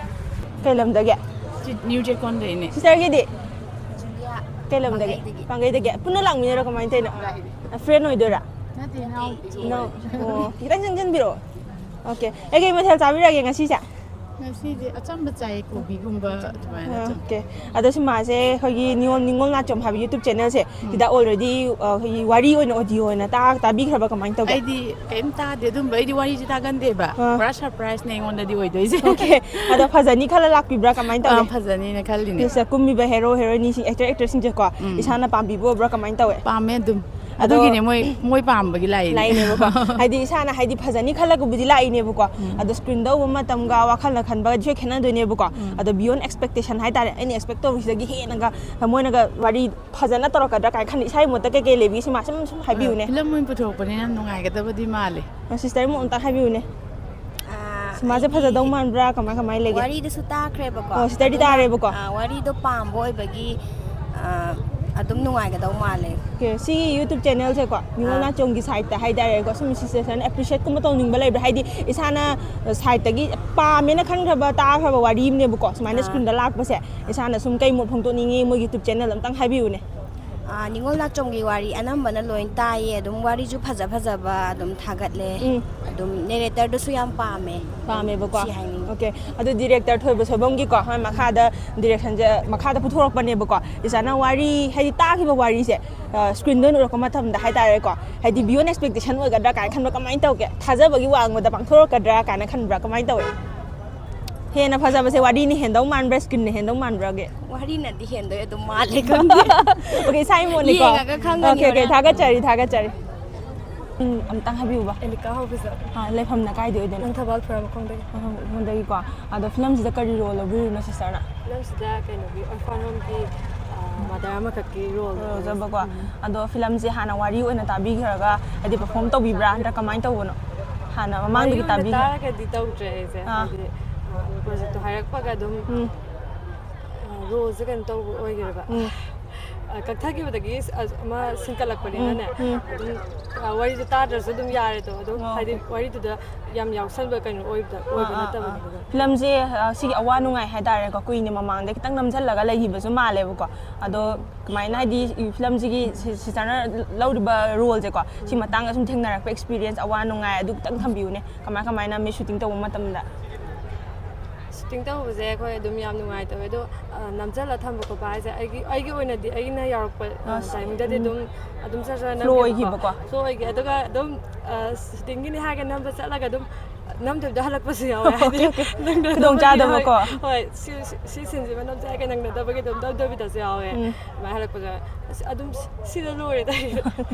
ꯀꯩ ꯂꯝꯗꯒꯤ? ꯁꯤ ꯅ꯭ꯌꯨ ꯆꯦꯛꯀꯣꯟꯗꯩꯅꯦ꯫ Sisterꯒꯤꯗꯤ? ꯀꯩ ꯂꯝꯗꯒꯤ? ꯄꯥꯡꯒꯩꯗꯒꯤ꯫ ꯄꯥꯡꯒꯩꯗꯒꯤ꯫ ꯄꯨꯟꯅ ꯂꯥꯛꯃꯤꯟꯅꯔꯣ, ꯀꯃꯥꯏꯅ ꯇꯧꯔꯤꯅꯣ? ꯂꯥꯛꯏꯅꯦ꯫ Friend ꯑꯣꯏꯗꯣꯏꯔꯥ? ꯅꯠꯇꯦ, ꯏꯅꯥꯎꯄꯤ꯫ ꯏꯅꯥꯎ-, ꯑꯣ, ꯈꯤꯇꯪ ꯆꯪꯁꯤꯟꯕꯤꯔꯛꯑꯣ꯫ ꯑꯣꯀꯦ, ꯀꯩꯀꯩ ꯃꯊꯦꯜ ꯆꯥꯕꯤꯔꯒꯦ ꯉꯁꯤꯁꯦ? ꯉꯁꯤꯗꯤ ꯑꯆꯝꯕ ꯆꯥꯏ, ꯀꯣꯕꯤꯒꯨꯝꯕ ꯑꯗꯨꯃꯥꯏꯅ ꯆꯝ- ꯑꯣꯀꯦ, ꯑꯗꯣ ꯁꯤꯃꯥꯁꯦ ꯑꯩꯈꯣꯏꯒꯤ ꯅꯤꯉꯣꯜ ꯅꯤꯉꯣꯜ ꯅꯥꯆꯣꯝ ꯍꯥꯏꯕ ꯌꯨꯇ꯭ꯌꯨꯕ ꯆꯦꯅꯦꯜꯁꯦ ꯁꯤꯗ ꯑꯣꯜꯔꯦꯗꯤ ꯑꯩꯈꯣꯏꯒꯤ ꯋꯥꯔꯤ ꯑꯣꯏꯅ ꯑꯣꯗꯤꯑꯣ ꯑꯣꯏꯅ ꯇꯥ ꯇꯥꯕꯤꯈ꯭ꯔꯕ ꯀꯃꯥꯏꯅ ꯇꯧꯒꯦ? ꯑꯩꯗꯤ ꯀꯩꯝ ꯇꯥꯗꯦ ꯑꯗꯨꯝꯕ, ꯑꯩꯗꯤ ꯋꯥꯔꯤꯁꯦ ꯇꯥꯒꯟꯗꯦꯕ꯫ ꯑꯥ꯫ ꯄꯨꯔꯥ ꯁꯔꯄ꯭ꯔꯥꯏꯁꯅꯦ ꯑꯩꯉꯣꯟꯗꯗꯤ ꯑꯣꯏꯗꯣꯏꯁꯦ꯫ ꯑꯣꯀꯦ, ꯑꯗꯣ ꯐꯖꯅꯤ ꯈꯜꯂ ꯂꯥꯛꯄꯤꯕ꯭ꯔꯥ, ꯀꯃꯥꯏꯅ ꯑꯥ, ꯇꯧꯒꯦ? ꯐꯖꯅꯤꯅ ꯈꯜꯂꯤꯅꯦ꯫ ꯁꯤꯗ ꯀꯨꯝꯃꯤꯕ ꯍꯦꯔꯣ ꯍꯦꯔꯣꯏꯅꯤꯁꯤꯡ, ꯑꯦꯛꯇꯔ ꯑꯦꯛꯇ꯭ꯔꯦꯁꯁꯤꯡꯁꯦꯀꯣ, ꯎꯝ꯫ ꯏꯁꯥꯅ ꯄꯥꯝꯕꯤꯕ ꯑꯣꯏꯕ꯭ꯔꯥ, ꯀꯃꯥꯏꯅ ꯇꯧꯋꯦ? ꯄꯥꯝꯃꯦ ꯑꯗꯨꯝ꯫ ꯑꯗꯣ ꯑꯗꯨꯒꯤꯅꯦ ꯃꯣꯏ ꯃꯣꯏ ꯄꯥꯝꯕꯒꯤ ꯂꯥꯛꯏꯅꯦ꯫ ꯂꯥꯛꯏꯅꯦꯕꯀꯣ꯫ ꯍꯥꯏꯗꯤ ꯏꯁꯥꯅ ꯍꯥꯏꯗꯤ ꯐꯖꯅꯤ ꯈꯜꯂꯒꯕꯨꯗꯤ ꯂꯥꯛꯏꯅꯦꯕꯀꯣ꯫ ꯎꯝ꯫ ꯑꯗꯣ ꯁ꯭ꯀ꯭ꯔꯤꯟꯗ ꯎꯕ ꯃꯇꯝꯒ ꯋꯥꯈꯜꯅ ꯈꯟꯕꯒꯗꯤ ꯈꯦꯠꯅꯗꯣꯏꯅꯦꯕꯀꯣ꯫ ꯎꯝ꯫ ꯑꯗꯣ beyond expectation ꯍꯥꯏꯇꯥꯔꯦ, ꯑꯩꯅ ꯑꯦꯛꯁꯄꯦꯛ ꯇꯧꯔꯤꯁꯤꯗꯒꯤ ꯍꯦꯟꯅꯒ ꯃꯣꯏꯅꯒ ꯋꯥꯔꯤ ꯐꯖꯅ ꯇꯧꯔꯛꯀꯗ꯭ꯔꯥ ꯀꯥꯏꯅ ꯈꯟꯕ, ꯏꯁꯥꯒꯤ ꯃꯣꯠꯇ ꯀꯩꯀꯩ ꯂꯩꯕꯤꯒꯦ, ꯁꯤꯃꯥ ꯁꯨꯝ ꯁꯨꯝ ꯍꯥꯏꯕꯤꯌꯨꯅꯦ꯫ ꯐꯤꯂꯝ ꯑꯣꯏꯅ ꯄꯨꯊꯣꯔꯛꯄꯅꯤꯅ ꯅꯨꯡꯉꯥꯏꯒꯗꯕꯗꯤ ꯃꯥꯜꯂꯦ꯫ ꯁꯤꯁꯇꯔ ꯃꯣꯠ ꯑꯝꯇ ꯍꯥꯏꯕꯤꯌꯨꯅꯦ꯫ ꯑꯥ, ꯁꯤꯃꯥꯁꯦ ꯑꯩꯗꯤ ꯐꯖꯗꯧ ꯃꯥꯟꯕ꯭ꯔꯥ, ꯀꯃꯥꯏ ꯀꯃꯥꯏ ꯂꯩꯒꯦ? ꯋꯥꯔꯤꯗꯨꯁꯨ ꯇꯥꯈ꯭ꯔꯦꯕꯀꯣ꯫ ꯑꯣ, ꯁꯤꯁꯇꯔꯗꯤ ꯑꯗꯨꯅ, ꯇꯥꯔꯦꯕꯀꯣ꯫ ꯑꯥ, ꯋꯥꯔꯤꯗꯣ ꯄꯥꯝꯕ ꯑꯣꯏꯕꯒꯤ, ꯑꯥ, ꯑꯗꯨꯝ ꯅꯨꯡꯉꯥꯏꯒꯗꯧ ꯃꯥꯜꯂꯦ꯫ ꯑꯣꯀꯦ, ꯁꯤꯒꯤ ꯌꯨꯇ꯭ꯌꯨꯕ ꯆꯦꯅꯦꯜꯁꯦꯀꯣ, ꯅꯤꯉꯣꯜ ꯑꯥ꯫ ꯅꯥꯆꯣꯝꯒꯤ ꯁꯥꯏꯠꯇ ꯍꯥꯏꯇꯥꯔꯦꯀꯣ, ꯁꯨꯝ ꯁꯤꯁꯇꯔꯅ ꯑꯦꯄ꯭ꯔꯤꯁꯤꯌꯦꯠꯀꯨꯝꯕ ꯇꯧꯅꯤꯡꯕ ꯂꯩꯕ꯭ꯔꯥ? ꯍꯥꯏꯗꯤ ꯏꯁꯥꯅ ꯁꯥꯏꯠꯇꯒꯤ ꯄꯥꯝꯃꯦꯅ ꯈꯟꯈ꯭ꯔꯕ, ꯇꯥꯈ꯭ꯔꯕ ꯋꯥꯔꯤ ꯑꯃꯅꯦꯕꯀꯣ, ꯁꯨꯃꯥꯏꯅ ꯑꯥ꯫ ꯁ꯭ꯀ꯭ꯔꯤꯟꯗ ꯂꯥꯛꯄꯁꯦ, ꯏꯁꯥꯅ ꯁꯨꯝ ꯀꯩ ꯃꯣꯠ ꯐꯣꯡꯗꯣꯛꯅꯤꯡꯉꯤ, ꯃꯣꯏꯒꯤ ꯌꯨꯇ꯭ꯌꯨꯕ ꯆꯦꯅꯦꯜ ꯑꯝꯇꯪ ꯍꯥꯏꯕꯤꯌꯨꯅꯦ꯫ ꯑꯥ, ꯅꯤꯉꯣꯜ ꯅꯥꯆꯣꯝꯒꯤ ꯋꯥꯔꯤ ꯑꯅꯝꯕꯅ ꯂꯣꯏ ꯇꯥꯏꯌꯦ, ꯑꯗꯨꯝ ꯋꯥꯔꯤꯁꯨ ꯐꯖ ꯐꯖꯕ ꯑꯗꯨꯝ ꯊꯥꯒꯠꯂꯦ꯫ ꯎꯝ꯫ ꯑꯗꯨꯝ ꯅꯦꯔꯦꯇꯔꯗꯨꯁꯨ ꯌꯥꯝ ꯄꯥꯝꯃꯦ꯫ ꯄꯥꯝꯃꯦꯕꯀꯣ꯫ ꯁꯤ ꯍꯥꯏꯅꯤꯡꯉꯤ꯫ ꯑꯣꯀꯦ, ꯑꯗꯨ ꯗꯤꯔꯦꯛꯇꯔ ꯊꯣꯏꯕ ꯁꯣꯏꯕꯝꯒꯤꯀꯣ, ꯃꯥꯏ ꯃꯈꯥꯗ ꯗꯤꯔꯦꯛꯁꯟꯁꯦ ꯃꯈꯥꯗ ꯄꯨꯊꯣꯔꯛꯄꯅꯦꯕꯀꯣ꯫ ꯏꯁꯥꯅ ꯋꯥꯔꯤ, ꯍꯥꯏꯗꯤ ꯇꯥꯈꯤꯕ ꯋꯥꯔꯤꯁꯦ, ꯑ, ꯁ꯭ꯀ꯭ꯔꯤꯟꯗ ꯑꯣꯏꯅ ꯎꯔꯛꯄ ꯃꯇꯝꯗ ꯍꯥꯏꯇꯥꯔꯦꯀꯣ, ꯍꯥꯏꯗꯤ beyond expectation ꯑꯣꯏꯒꯗ꯭ꯔꯥ ꯀꯥꯏꯅ ꯈꯟꯕ, ꯀꯃꯥꯏꯅ ꯇꯧꯒꯦ? ꯊꯥꯖꯕꯒꯤ ꯋꯥꯡꯃꯗ ꯄꯥꯡꯊꯣꯔꯛꯀꯗ꯭ꯔꯥ ꯀꯥꯏꯅ ꯈꯟꯕ꯭ꯔꯥ, ꯀꯃꯥꯏꯅ ꯇꯧꯋꯦ? ꯍꯦꯟꯅ ꯐꯖꯕꯁꯦ ꯋꯥꯔꯤꯅ ꯍꯦꯟꯗꯧ ꯃꯥꯟꯕ꯭ꯔꯥ, ꯁ꯭ꯀ꯭ꯔꯤꯟꯅ ꯍꯦꯟꯗꯧ ꯃꯥꯟꯕ꯭ꯔꯥꯒꯦ? ꯋꯥꯔꯤꯅꯗꯤ ꯍꯦꯟꯗꯣꯏ ꯑꯗꯨꯝ ꯃꯥꯜꯂꯦ, ꯈꯪꯗꯦ꯫ ꯑꯣꯀꯦ, ꯏꯁꯥꯒꯤ ꯃꯣꯠꯅꯤꯀꯣ꯫ ꯌꯦꯡꯉꯒ ꯈꯪꯉꯅꯤ ꯑꯣꯀꯦ, ꯑꯣꯀꯦ, ꯍꯣꯔꯦꯟ꯫ ꯊꯥꯒꯠꯆꯔꯤ, ꯊꯥꯒꯠꯆꯔꯤ꯫ ꯎꯝ, ꯑꯝꯇꯪ ꯍꯥꯏꯕꯤꯌꯨꯕ꯫ ꯑꯦꯂꯤꯀꯥ ꯍꯧꯕꯤꯖ꯫ ꯑꯥ, ꯂꯩꯐꯝꯅ ꯀꯥꯏꯗ ꯑꯣꯏꯗꯣꯏꯅꯣ? ꯂꯪꯊꯕꯥꯜ ꯈꯨꯔꯥꯏ ꯃꯈꯣꯡꯗꯒꯤ꯫ ꯃꯈꯣꯡꯗꯒꯤꯀꯣ꯫ ꯑꯗꯣ ꯐꯤꯂꯝꯁꯤꯗ ꯀꯔꯤ ꯔꯣꯜ ꯂꯧꯕꯤꯔꯤꯅꯣ ꯁꯤꯁꯇꯔꯅ? ꯐꯤꯂꯝꯁꯤꯗ ꯀꯩꯅꯣꯒꯤ ꯑꯣꯔꯐꯥꯟ ꯍꯣꯝꯒꯤ ꯃꯥꯗꯔ ꯑꯃꯈꯛꯀꯤ ꯔꯣꯜ ꯔꯣꯜ ꯂꯧꯖꯕꯀꯣ꯫ ꯑꯗꯣ ꯐꯤꯂꯝꯁꯦ ꯍꯥꯟꯅ ꯋꯥꯔꯤ ꯑꯣꯏꯅ ꯇꯥꯕꯤꯈ꯭ꯔꯒ, ꯍꯥꯏꯗꯤ ꯄꯔꯐꯣꯝ ꯇꯧꯕꯤꯕ꯭ꯔꯥ, ꯅꯠꯇ꯭ꯔꯒ ꯀꯃꯥꯏꯅ ꯇꯧꯕꯅꯣ? ꯍꯥꯟꯅ ꯃꯃꯥꯡꯗꯒꯤ ꯇꯥꯕꯤꯈ꯭ꯔꯦ? ꯇꯥꯔꯒꯗꯤ ꯇꯧꯗ꯭ꯔꯦ ꯑꯩꯁꯦ꯫ ꯑꯥ꯫ ꯍꯥꯏꯗꯤ ꯄ꯭ꯔꯣꯖꯦꯛꯇꯣ ꯍꯥꯏꯔꯛꯄꯒ ꯑꯗꯨꯝ ꯎꯝ꯫ ꯔꯣꯜꯁꯦ ꯀꯩꯅꯣ ꯇꯧꯕ ꯑꯣꯏꯈ꯭ꯔꯦꯕ꯫ ꯎꯝ꯫ ꯀꯛꯊꯈꯤꯕꯗꯒꯤ ꯑꯃ ꯁꯤꯟꯀꯠꯂꯛꯄꯅꯤꯅꯅꯦ, ꯎꯝ. ꯑꯗꯨꯝ ꯋꯥꯔꯤꯗꯣ ꯇꯥꯗ꯭ꯔꯁꯨ ꯑꯗꯨꯝ ꯌꯥꯔꯦꯗꯣ, ꯑꯗꯨꯝ ꯑꯣ. ꯍꯥꯏꯗꯤ ꯋꯥꯔꯤꯗꯨꯗ ꯌꯥꯝ ꯌꯥꯎꯁꯟꯕ ꯀꯩꯅꯣ ꯑꯣꯏꯕꯗ ꯑꯣꯏꯕ ꯅꯠꯇꯕꯅꯤꯅ. ꯐꯤꯂꯝꯁꯦ ꯁꯤꯒꯤ ꯑꯋꯥ ꯅꯨꯡꯉꯥꯏ ꯍꯥꯏꯇꯥꯔꯦꯀꯣ, ꯀꯨꯏꯅ ꯃꯃꯥꯡꯗ ꯈꯤꯇꯪ ꯅꯝꯁꯤꯜꯂꯒ ꯂꯩꯈꯤꯕꯁꯨ ꯃꯥꯜꯂꯦꯕꯀꯣ. ꯑꯗꯣ ꯀꯃꯥꯏꯅ, ꯍꯥꯏꯗꯤ ꯐꯤꯂꯝꯁꯤꯒꯤ ꯁꯤꯁꯇꯔꯅ ꯂꯧꯔꯤꯕ ꯔꯣꯜꯁꯦꯀꯣ, ꯁꯤ ꯃꯇꯥꯡꯗ ꯁꯨꯝ ꯊꯦꯡꯅꯔꯛꯄ ꯑꯦꯛꯁꯄꯤꯔꯤꯌꯦꯟꯁ, ꯑꯋꯥ ꯅꯨꯡꯉꯥꯏ ꯑꯗꯨ ꯈꯤꯇꯪ ꯊꯝꯕꯤꯌꯨꯅꯦ, ꯀꯃꯥꯏ ꯀꯃꯥꯏꯅ ꯃꯤ ꯁꯨꯇꯤꯡ ꯇꯧꯕ ꯃꯇꯝꯗ? ꯁꯨꯇꯤꯡ ꯇꯧꯕꯁꯦ ꯑꯩꯈꯣꯏ ꯑꯗꯨꯝ ꯌꯥꯝ ꯅꯨꯡꯉꯥꯏꯇꯧꯋꯦ, ꯑꯗꯣ ꯅꯝꯁꯤꯜꯂ ꯊꯝꯕ ꯈꯣꯠꯄ ꯍꯥꯏꯁꯦ ꯑꯩꯒꯤ ꯑꯩꯒꯤ ꯑꯣꯏꯅꯗꯤ ꯑꯩꯅ ꯌꯥꯎꯔꯛꯄ ꯇꯥꯏꯃꯤꯡꯗꯗꯤ ꯑꯗꯨꯝ ꯑꯗꯨꯝ ꯆꯠ ꯆꯠ ꯐ꯭ꯂꯣ ꯑꯣꯏꯈꯤꯕꯀꯣ. ꯐ꯭ꯂꯣ ꯑꯣꯏꯈꯤ. ꯑꯗꯨꯒ ꯑꯗꯨꯝ ꯁꯨꯇꯤꯡꯒꯤꯅꯤ ꯍꯥꯏꯔꯒ ꯅꯝꯕ ꯆꯠꯂꯒ ꯑꯗꯨꯝ ꯅꯝꯗꯕꯤꯗ ꯍꯜꯂꯛꯄꯁꯨ ꯌꯥꯎꯋꯦ, ꯍꯥꯏꯗꯤ ꯑꯣꯀꯦ. ꯈꯨꯗꯣꯡꯆꯥꯗꯕꯀꯣ. ꯍꯣꯏ, ꯁꯤ ꯁꯤ ꯁꯤꯟꯁꯤꯃ ꯅꯝꯖꯔꯒ ꯅꯪꯅꯗꯕꯒꯤ ꯑꯗꯨꯝ ꯅꯝꯗꯕꯤꯗꯁꯨ ꯌꯥꯎꯋꯦ. ꯎꯝ. ꯑꯗꯨꯃꯥꯏꯅ ꯍꯜꯂꯛꯄꯁꯨ ꯌꯥꯎꯋꯦ. ꯑꯁ, ꯑꯗꯨꯝ ꯁꯤꯗ ꯂꯣꯏꯔꯦ ꯇꯥꯏ.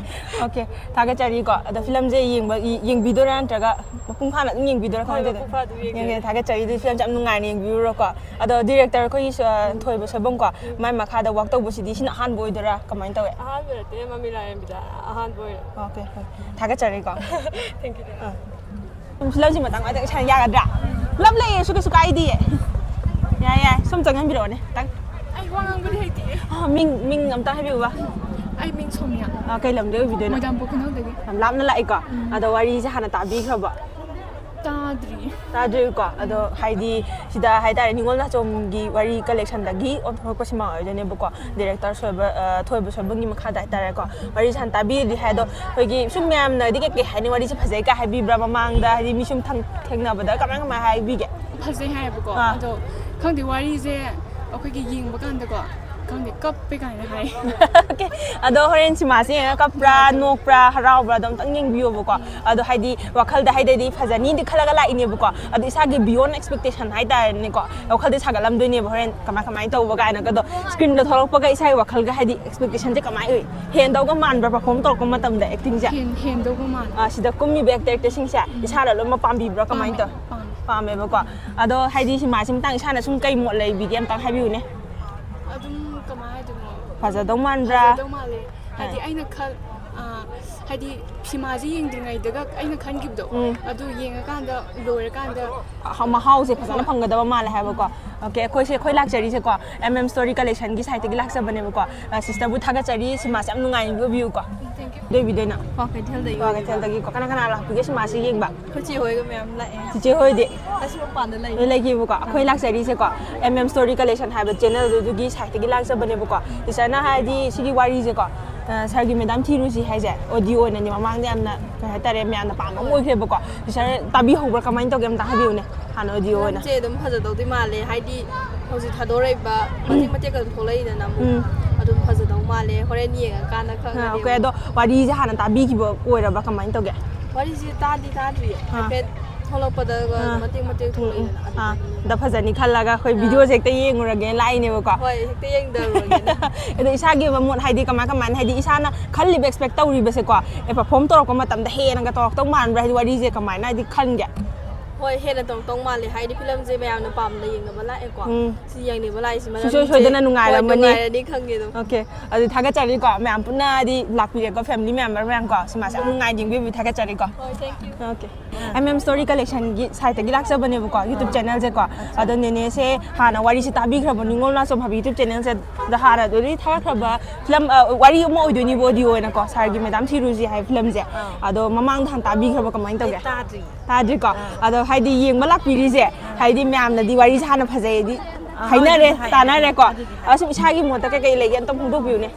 ꯑꯣꯀꯦ, ꯊꯥꯒꯠꯆꯔꯤꯀꯣ. ꯑꯗꯣ ꯐꯤꯂꯝꯁꯦ ꯌꯦꯡꯕ ꯌꯦꯡꯕꯤꯗꯣꯏꯔꯥ, ꯅꯠꯇ꯭ꯔꯒ ꯃꯄꯨꯡ ꯐꯥꯅ ꯑꯗꯨꯝ ꯌꯦꯡꯕꯤꯗꯣꯏꯔꯥ? ꯍꯣꯏ, ꯀꯃꯥꯏꯅ ꯃꯄꯨꯡ ꯇꯧꯗꯣꯏꯅꯣ? ꯐꯥ ꯑꯗꯨꯝ ꯌꯦꯡꯒꯦ. ꯌꯦꯡꯒꯦ, ꯊꯥꯒꯠꯆꯔꯤ. ꯑꯗꯨꯗꯤ ꯐꯤꯂꯝꯁꯦ ꯌꯥꯝ ꯅꯨꯡꯉꯥꯏꯅ ꯌꯦꯡꯕꯤꯔꯨꯔꯣꯀꯣ. ꯑꯗꯣ ꯗꯤꯔꯦꯛꯇꯔ ꯑꯩꯈꯣꯏꯒꯤ ꯊꯣꯏꯕ ꯁꯣꯏꯕꯝꯀꯣ, ꯃꯥꯏ ꯃꯈꯥꯗ ꯋꯥꯛ ꯇꯧꯕꯁꯤꯗꯤ ꯁꯤꯅ ꯑꯍꯥꯟꯕ ꯑꯣꯏꯗꯣꯏꯔꯥ, ꯀꯃꯥꯏꯅ ꯇꯧꯋꯦ? ꯑꯍꯥꯟꯕ ꯅꯠꯇꯦ, ꯃꯃꯤ ꯂꯥꯏꯔꯦꯝꯕꯤꯗ ꯑꯍꯥꯟꯕ ꯑꯣꯏꯔꯦ. ꯑꯣꯀꯦ, ꯍꯣꯏ. ꯊꯥꯒꯠꯆꯔꯤꯀꯣ. Thank you. ꯐꯤꯂꯝꯁꯤ ꯃꯇꯥꯡ ꯑꯃꯇꯪ ꯏꯁꯥꯅ ꯌꯥꯒꯗ꯭ꯔꯥ? ꯄꯨꯂꯞ ꯂꯩꯔꯁꯨ ꯀꯩꯁꯨ ꯀꯥꯏꯗꯤꯌꯦ. ꯌꯥꯏ, ꯌꯥꯏ, ꯁꯨꯝ ꯆꯪꯍꯟꯕꯤꯔꯛꯑꯣꯅꯦ ꯈꯤꯇꯪ. ꯑꯩ ꯋꯥ ꯉꯥꯡꯕꯗꯤ ꯍꯩꯇꯦ. ꯑꯥ, ꯃꯤꯡ ꯃꯤꯡ ꯑꯝꯇ ꯍꯥꯏꯕꯤꯌꯨꯕ. ꯑꯩ ꯃꯤꯡ ꯁꯣꯃꯤꯌꯥ. ꯑꯥ, ꯀꯩ ꯂꯝꯗꯩ ꯑꯣꯏꯕꯤꯗꯣꯏꯅꯣ? ꯃꯣꯏꯗꯥꯝꯄꯣꯛ ꯈꯨꯅꯧꯗꯒꯤ. ꯌꯥꯝ ꯂꯥꯞꯅ ꯂꯥꯛꯏꯀꯣ. ꯑꯗꯣ ꯋꯥꯔꯤꯁꯦ ꯍꯥꯟꯅ ꯇꯥꯕꯤꯈ꯭ꯔꯕꯣ? ꯇꯥꯗ꯭ꯔꯤ. ꯇꯥꯗ꯭ꯔꯤꯀꯣ. ꯑꯗꯣ ꯍꯥꯏꯗꯤ ꯁꯤꯗ ꯍꯥꯏꯇꯥꯔꯦ, ꯅꯤꯉꯣꯜ ꯅꯥꯆꯣꯝꯒꯤ ꯋꯥꯔꯤ ꯀꯂꯦꯛꯁꯟꯗꯒꯤ ꯑꯣꯟꯊꯣꯔꯛꯄ ꯁꯤꯃꯥ ꯑꯣꯏꯗꯣꯏꯅꯦꯕꯀꯣ. ꯗꯤꯔꯦꯛꯇꯔ ꯁꯣꯏꯕ, ꯑ, ꯊꯣꯏꯕ ꯁꯣꯏꯕꯝꯒꯤ ꯃꯈꯥꯗ ꯍꯥꯏꯇꯥꯔꯦꯀꯣ, ꯋꯥꯔꯤ ꯁꯥꯟꯅ ꯇꯥꯕꯤꯔꯗꯤ ꯍꯥꯏ. ꯑꯗꯣ ꯑꯩꯈꯣꯏꯒꯤ ꯁꯨꯝ ꯃꯌꯥꯝꯅꯗꯤ ꯀꯩ ꯀꯩ ꯍꯥꯏꯅꯤ, ꯋꯥꯔꯤꯁꯦ ꯐꯖꯩ ꯀꯥꯏ ꯍꯥꯏꯕꯤꯕ꯭ꯔꯥ ꯃꯃꯥꯡꯗ? ꯍꯥꯏꯗꯤ ꯃꯤ ꯁꯨꯝ ꯊꯪ- ꯊꯦꯡꯅꯕꯗ ꯀꯃꯥꯏ ꯀꯃꯥꯏ ꯍꯥꯏꯕꯤꯒꯦ? ꯐꯖꯩ ꯍꯥꯏꯌꯦꯕꯀꯣ. ꯑꯥ. ꯑꯗꯣ ꯈꯪꯗꯦ, ꯋꯥꯔꯤꯁꯦ ꯑꯩꯈꯣꯏꯒꯤ ꯌꯦꯡꯕ ꯀꯥꯟꯗꯀꯣ, ꯈꯪꯗꯦ, ꯀꯞꯄꯦ ꯀꯥꯏꯅ ꯍꯥꯏ. ꯑꯣꯀꯦ. ꯑꯗꯣ ꯍꯣꯔꯦꯟ ꯁꯤꯃꯥꯁꯦ ꯌꯦꯡꯉꯒ ꯀꯞꯄ꯭ꯔꯥ, ꯅꯣꯛꯄ꯭ꯔꯥ, ꯍꯔꯥꯎꯕ꯭ꯔꯥ, ꯑꯗꯣ ꯑꯝꯇꯪ ꯌꯦꯡꯕꯤꯌꯣꯕꯀꯣ. ꯑꯗꯣ ꯍꯥꯏꯗꯤ ꯋꯥꯈꯜꯗ ꯍꯥꯏꯗꯤ ꯐꯖꯅꯤꯗꯤ ꯈꯜꯂꯒ ꯂꯥꯛꯏꯅꯦꯕꯀꯣ. ꯑꯗꯣ ꯏꯁꯥꯒꯤ beyond expectation ꯍꯥꯏꯇꯥꯔꯦꯅꯦꯀꯣ, ꯋꯥꯈꯜꯗ ꯁꯥꯒꯠꯂꯝꯗꯣꯏꯅꯦꯕ ꯍꯣꯔꯦꯟ ꯀꯃꯥꯏ ꯀꯃꯥꯏꯅ ꯇꯧꯕ ꯀꯥꯏꯅꯒ. ꯑꯗꯣ ꯁ꯭ꯀ꯭ꯔꯤꯟꯗ ꯊꯣꯛꯂꯛꯄꯒ ꯏꯁꯥꯒꯤ ꯋꯥꯈꯜꯒ ꯍꯥꯏꯗꯤ ꯑꯦꯛꯁꯄꯦꯛꯇꯦꯁꯟꯁꯦ ꯀꯃꯥꯏꯅ ꯑꯣꯏ? ꯍꯦꯟꯗꯧꯒ ꯃꯥꯟꯕ꯭ꯔꯥ ꯄꯔꯐꯣꯔꯝ ꯇꯧꯔꯛꯄ ꯃꯇꯝꯗ ꯑꯦꯛꯇꯤꯡꯁꯦ? ꯍꯦꯟ ꯍꯦꯟꯗꯧꯕ ꯃꯥꯜꯂꯦ. ꯑꯥ, ꯁꯤꯗ ꯀꯨꯝꯃꯤꯕ ꯑꯦꯛꯇꯔ ꯑꯦꯛꯇꯔꯁꯤꯡꯁꯦ ꯏꯁꯥꯅ ꯂꯣꯏꯅꯃꯛ ꯄꯥꯝꯕꯤꯕ꯭ꯔꯥ, ꯀꯃꯥꯏꯅ ꯇꯧ? ꯄꯥꯝꯃꯦ. ꯄꯥꯝꯃꯦꯕꯀꯣ. ꯑꯗꯣ ꯍꯥꯏꯗꯤ ꯁꯤꯃꯥꯁꯤ ꯃꯇꯥꯡ ꯏꯁꯥꯅ ꯁꯨꯝ ꯀꯩ ꯃꯣꯠ ꯂꯩꯕꯤꯒꯦ, ꯑꯝꯇꯪ ꯍꯥꯏꯕꯤꯌꯨꯅꯦ. ꯑꯗꯨꯝ ꯀꯃꯥꯏ ꯍꯥꯏꯗꯣꯏꯅꯣ? ꯐꯖꯗꯧ ꯃꯥꯟꯕ꯭ꯔꯥ? ꯐꯖꯗꯧ ꯃꯥꯜꯂꯦ. ꯍꯥꯏꯗꯤ ꯑꯩꯅ ꯈꯜ ꯑ, ꯍꯥꯏꯗꯤ ꯁꯤꯃꯥꯁꯦ ꯌꯦꯡꯗ꯭ꯔꯤꯉꯩꯗꯒ ꯑꯩꯅ ꯈꯟꯈꯤꯕꯗꯣ, ꯎꯝ꯫ ꯑꯗꯨ ꯌꯦꯡꯉꯀꯥꯟꯗ ꯂꯣꯏꯔꯀꯥꯟꯗ ꯑꯍ- ꯃꯍꯥꯎꯁꯦ ꯐꯖꯅ ꯐꯪꯒꯗꯕ ꯃꯥꯜꯂꯦ ꯍꯥꯏꯕꯀꯣ꯫ ꯑꯣꯀꯦ, ꯑꯩꯈꯣꯏꯁꯦ, ꯑꯩꯈꯣꯏ ꯂꯥꯛꯆꯔꯤꯁꯦꯀꯣ, M M Story Collectionꯒꯤ siteꯇꯒꯤ ꯂꯥꯛꯆꯕꯅꯦꯕꯀꯣ꯫ ꯁꯤꯁꯇꯔꯕꯨ ꯊꯥꯒꯠꯆꯔꯤ, ꯁꯤꯃꯥꯁꯦ ꯌꯥꯝ ꯅꯨꯡꯉꯥꯏꯕꯤꯌꯨꯀꯣ꯫ ꯑꯗꯨ ꯑꯣꯏꯕꯤꯗꯣꯏꯅꯣ? ꯀ꯭ꯋꯥꯀꯩꯊꯦꯜꯗꯒꯤ ꯀ꯭ꯋꯥꯀꯩꯊꯦꯜꯗꯒꯤꯀꯣ꯫ ꯀꯅꯥ ꯀꯅꯥ ꯂꯥꯛꯄꯤꯒꯦ ꯁꯤꯃꯥꯁꯦ ꯌꯦꯡꯕ? ꯑꯩꯈꯣꯏ ꯆꯦ ꯍꯣꯏꯒ ꯃꯌꯥꯝ ꯂꯥꯛꯑꯦ꯫ ꯆꯤꯆꯦ ꯍꯣꯏꯗꯤ? ꯑꯁꯤ ꯃꯄꯥꯟꯗ ꯂꯩ꯫ ꯂꯣꯏ ꯂꯩꯈꯤꯕꯀꯣ꯫ ꯑꯩꯈꯣꯏ ꯂꯥꯛꯆꯔꯤꯁꯦꯀꯣ, M M Story Collection ꯍꯥꯏꯕ channelꯗꯨꯒꯤ siteꯇꯒꯤ ꯂꯥꯛꯆꯕꯅꯦꯕꯀꯣ꯫ ꯁꯤꯁꯇꯔꯅ ꯍꯥꯏꯗꯤ ꯁꯤꯒꯤ ꯋꯥꯔꯤꯁꯦꯀꯣ, ꯑ, ꯁꯥꯔꯒꯤ ꯃꯦꯗꯥꯝ ꯊꯤꯔꯨꯁꯤ ꯍꯥꯏꯁꯦ audio ꯑꯣꯏꯅꯅꯦ ꯃꯃꯥꯡꯗ ꯌꯥꯝꯅ, ꯀꯩ ꯍꯥꯏꯇꯥꯔꯦ, ꯃꯌꯥꯝꯅ ꯄꯥꯝꯕ ꯑꯃ ꯑꯣꯏꯈ꯭ꯔꯦꯕꯀꯣ꯫ ꯁꯤꯁꯇꯔ ꯇꯥꯕꯤꯍꯧꯕ꯭ꯔꯥ, ꯀꯃꯥꯏꯅ ꯇꯧꯒꯦ, ꯑꯝꯇ ꯍꯥꯏꯕꯤꯌꯨꯅꯦ ꯍꯥꯟꯅ audio ꯑꯣꯏꯅ꯫ ꯐꯤꯂꯝꯁꯦ ꯑꯗꯨꯝ ꯐꯖꯗꯧꯗꯤ ꯃꯥꯜꯂꯦ, ꯍꯥꯏꯗꯤ ꯍꯧꯖꯤꯛ ꯊꯥꯗꯣꯔꯛꯏꯕ ꯃꯇꯦꯛ ꯃꯇꯦꯛ ꯑꯗꯨꯝ ꯊꯣꯛꯂꯛꯏꯗꯅ ꯑꯃꯨꯛ꯫ ꯎꯝ꯫ ꯑꯗꯨꯝ ꯐꯖꯗꯧ ꯃꯥꯜꯂꯦ, ꯍꯣꯔꯦꯟ ꯌꯦꯡꯉꯀꯥꯟꯗ ꯈꯪꯉꯅꯤ꯫ ꯑꯣꯀꯦ, ꯑꯗꯣ ꯋꯥꯔꯤꯁꯦ ꯍꯥꯟꯅ ꯇꯥꯕꯤꯈꯤꯕ ꯑꯣꯏꯔꯕ, ꯀꯃꯥꯏꯅ ꯇꯧꯒꯦ? ꯋꯥꯔꯤꯁꯦ ꯇꯥꯗꯤ ꯇꯥꯗ꯭ꯔꯤꯌꯦ, ꯑꯥ꯫ ꯍꯥꯏꯐꯦꯠ ꯊꯣꯛꯂꯛꯄꯗꯒ ꯑꯥ꯫ ꯃꯇꯦꯛ ꯃꯇꯦꯛ ꯎꯝ, ꯎꯝ꯫ ꯊꯣꯛꯂꯛꯏꯗꯅ ꯑꯥ, ꯑꯗꯨꯗꯒꯤ꯫ ꯑꯗ ꯐꯖꯅꯤ ꯈꯜꯂꯒ ꯑꯩꯈꯣꯏ videoꯁꯦ ꯍꯦꯛꯇ ꯌꯦꯡꯉꯨꯔꯒꯦ ꯂꯥꯛꯏꯅꯦꯕꯀꯣ꯫ ꯍꯣꯏ, ꯍꯦꯛꯇ ꯌꯦꯡꯗꯔꯨꯔꯒꯦꯅꯦ꯫ ꯑꯗꯣ ꯏꯁꯥꯒꯤ ꯑꯣꯏꯕ ꯃꯣꯠ, ꯍꯥꯏꯗꯤ ꯀꯃꯥꯏ ꯀꯃꯥꯏꯅ, ꯍꯥꯏꯗꯤ ꯏꯁꯥꯅ ꯈꯜꯂꯤꯕ, expect ꯇꯧꯔꯤꯕꯁꯦꯀꯣ, ꯑꯦ, perform ꯇꯧꯔꯛꯄ ꯃꯇꯝꯗ ꯍꯦꯟꯅꯒ ꯇꯧꯔꯛꯇꯧ ꯃꯥꯟꯕ꯭ꯔꯥ? ꯍꯥꯏꯗꯤ ꯋꯥꯔꯤꯁꯦ ꯀꯃꯥꯏꯅ, ꯍꯥꯏꯗꯤ, ꯈꯟꯒꯦ? ꯍꯣꯏ, ꯍꯦꯟꯅ ꯇꯧꯔꯛꯇꯧ ꯃꯥꯜꯂꯦ, ꯍꯥꯏꯗꯤ ꯐꯤꯂꯝꯁꯦ ꯃꯌꯥꯝꯅ ꯄꯥꯝꯅ ꯌꯦꯡꯅꯕ ꯂꯥꯛꯑꯦꯀꯣ꯫ ꯎꯝ꯫ ꯁꯤ ꯌꯦꯡꯅꯤꯡꯕ ꯂꯥꯛꯏꯁꯤ ꯁꯨꯡꯁꯣꯏ ꯃꯔꯝꯁꯦ ꯁꯣꯏꯗꯅ ꯍꯣꯏ, ꯅꯨꯡꯉꯥꯏꯔꯝꯃꯅꯤ꯫ ꯅꯨꯡꯉꯥꯏꯔꯅꯤ ꯈꯪꯉꯦ ꯑꯗꯨꯝ꯫ ꯑꯣꯀꯦ, ꯑꯗꯨ ꯊꯥꯒꯠꯆꯔꯤꯀꯣ, ꯃꯌꯥꯝ ꯄꯨꯟꯅ ꯍꯥꯏꯗꯤ ꯂꯥꯛꯄꯤꯔꯦꯀꯣ, family member ꯃꯌꯥꯝ ꯀꯣ, ꯁꯤꯃꯥꯁꯦ ꯌꯥꯝ ꯅꯨꯡꯉꯥꯏ ꯌꯦꯡꯕꯤꯕꯒꯤ ꯊꯥꯒꯠꯆꯔꯤꯀꯣ꯫ ꯍꯣꯏ, thank you꯫ Okay, M M Story Collectionꯒꯤ siteꯇꯒꯤ ꯂꯥꯛꯆꯕꯅꯦꯕꯀꯣ, YouTube channelꯁꯦꯀꯣ꯫ ꯑꯗꯣ ꯅꯦꯅꯦꯁꯦ ꯍꯥꯟꯅ ꯋꯥꯔꯤꯁꯦ ꯇꯥꯕꯤꯈ꯭ꯔꯕ, ꯅꯤꯉꯣꯜ ꯅꯥꯆꯣꯝ ꯍꯥꯏꯕ YouTube channelꯁꯦ ꯗ ꯍꯥꯟꯅ ꯑꯗꯨꯗꯤ ꯊꯥꯒꯠꯈ꯭ꯔꯕ ꯐꯤꯂꯝ, ꯑ, ꯋꯥꯔꯤ ꯑꯃ ꯑꯣꯏꯗꯣꯏꯅꯦꯕ, audio ꯑꯣꯏꯅꯀꯣ, ꯁꯥꯔꯒꯤ ꯃꯦꯗꯥꯝ ꯊꯤꯔꯨꯁꯤ ꯍꯥꯏꯕ ꯐꯤꯂꯝꯁꯦ꯫ ꯑꯗꯣ ꯃꯃꯥꯡꯗ ꯍꯥꯟꯅ ꯇꯥꯕꯤꯈ꯭ꯔꯕ, ꯀꯃꯥꯏꯅ ꯇꯧꯒꯦ? ꯇꯥꯗ꯭ꯔꯤ꯫ ꯇꯥꯗ꯭ꯔꯤꯀꯣ꯫ ꯑꯗꯣ ꯍꯥꯏꯗꯤ ꯌꯦꯡꯕ ꯂꯥꯛꯄꯤꯔꯤꯁꯦ, ꯍꯥꯏꯗꯤ ꯃꯌꯥꯝꯅꯗꯤ ꯋꯥꯔꯤꯁꯦ ꯍꯥꯟꯅ ꯐꯖꯩꯗꯤ ꯑꯥ, ꯍꯥꯏꯅꯔꯦ, ꯑꯗꯨꯗꯤ ꯍꯥꯏ-, ꯇꯥꯅꯔꯦꯀꯣ꯫ ꯑꯗꯨꯗꯤ ꯍꯥꯏ-, ꯑ, ꯁꯨꯝ ꯏꯁꯥꯒꯤ ꯃꯣꯠꯇ ꯀꯩꯀꯩ ꯂꯩꯒꯦ, ꯑꯝꯇ ꯐꯣꯡꯗꯣꯛꯄꯤꯌꯨꯅꯦ꯫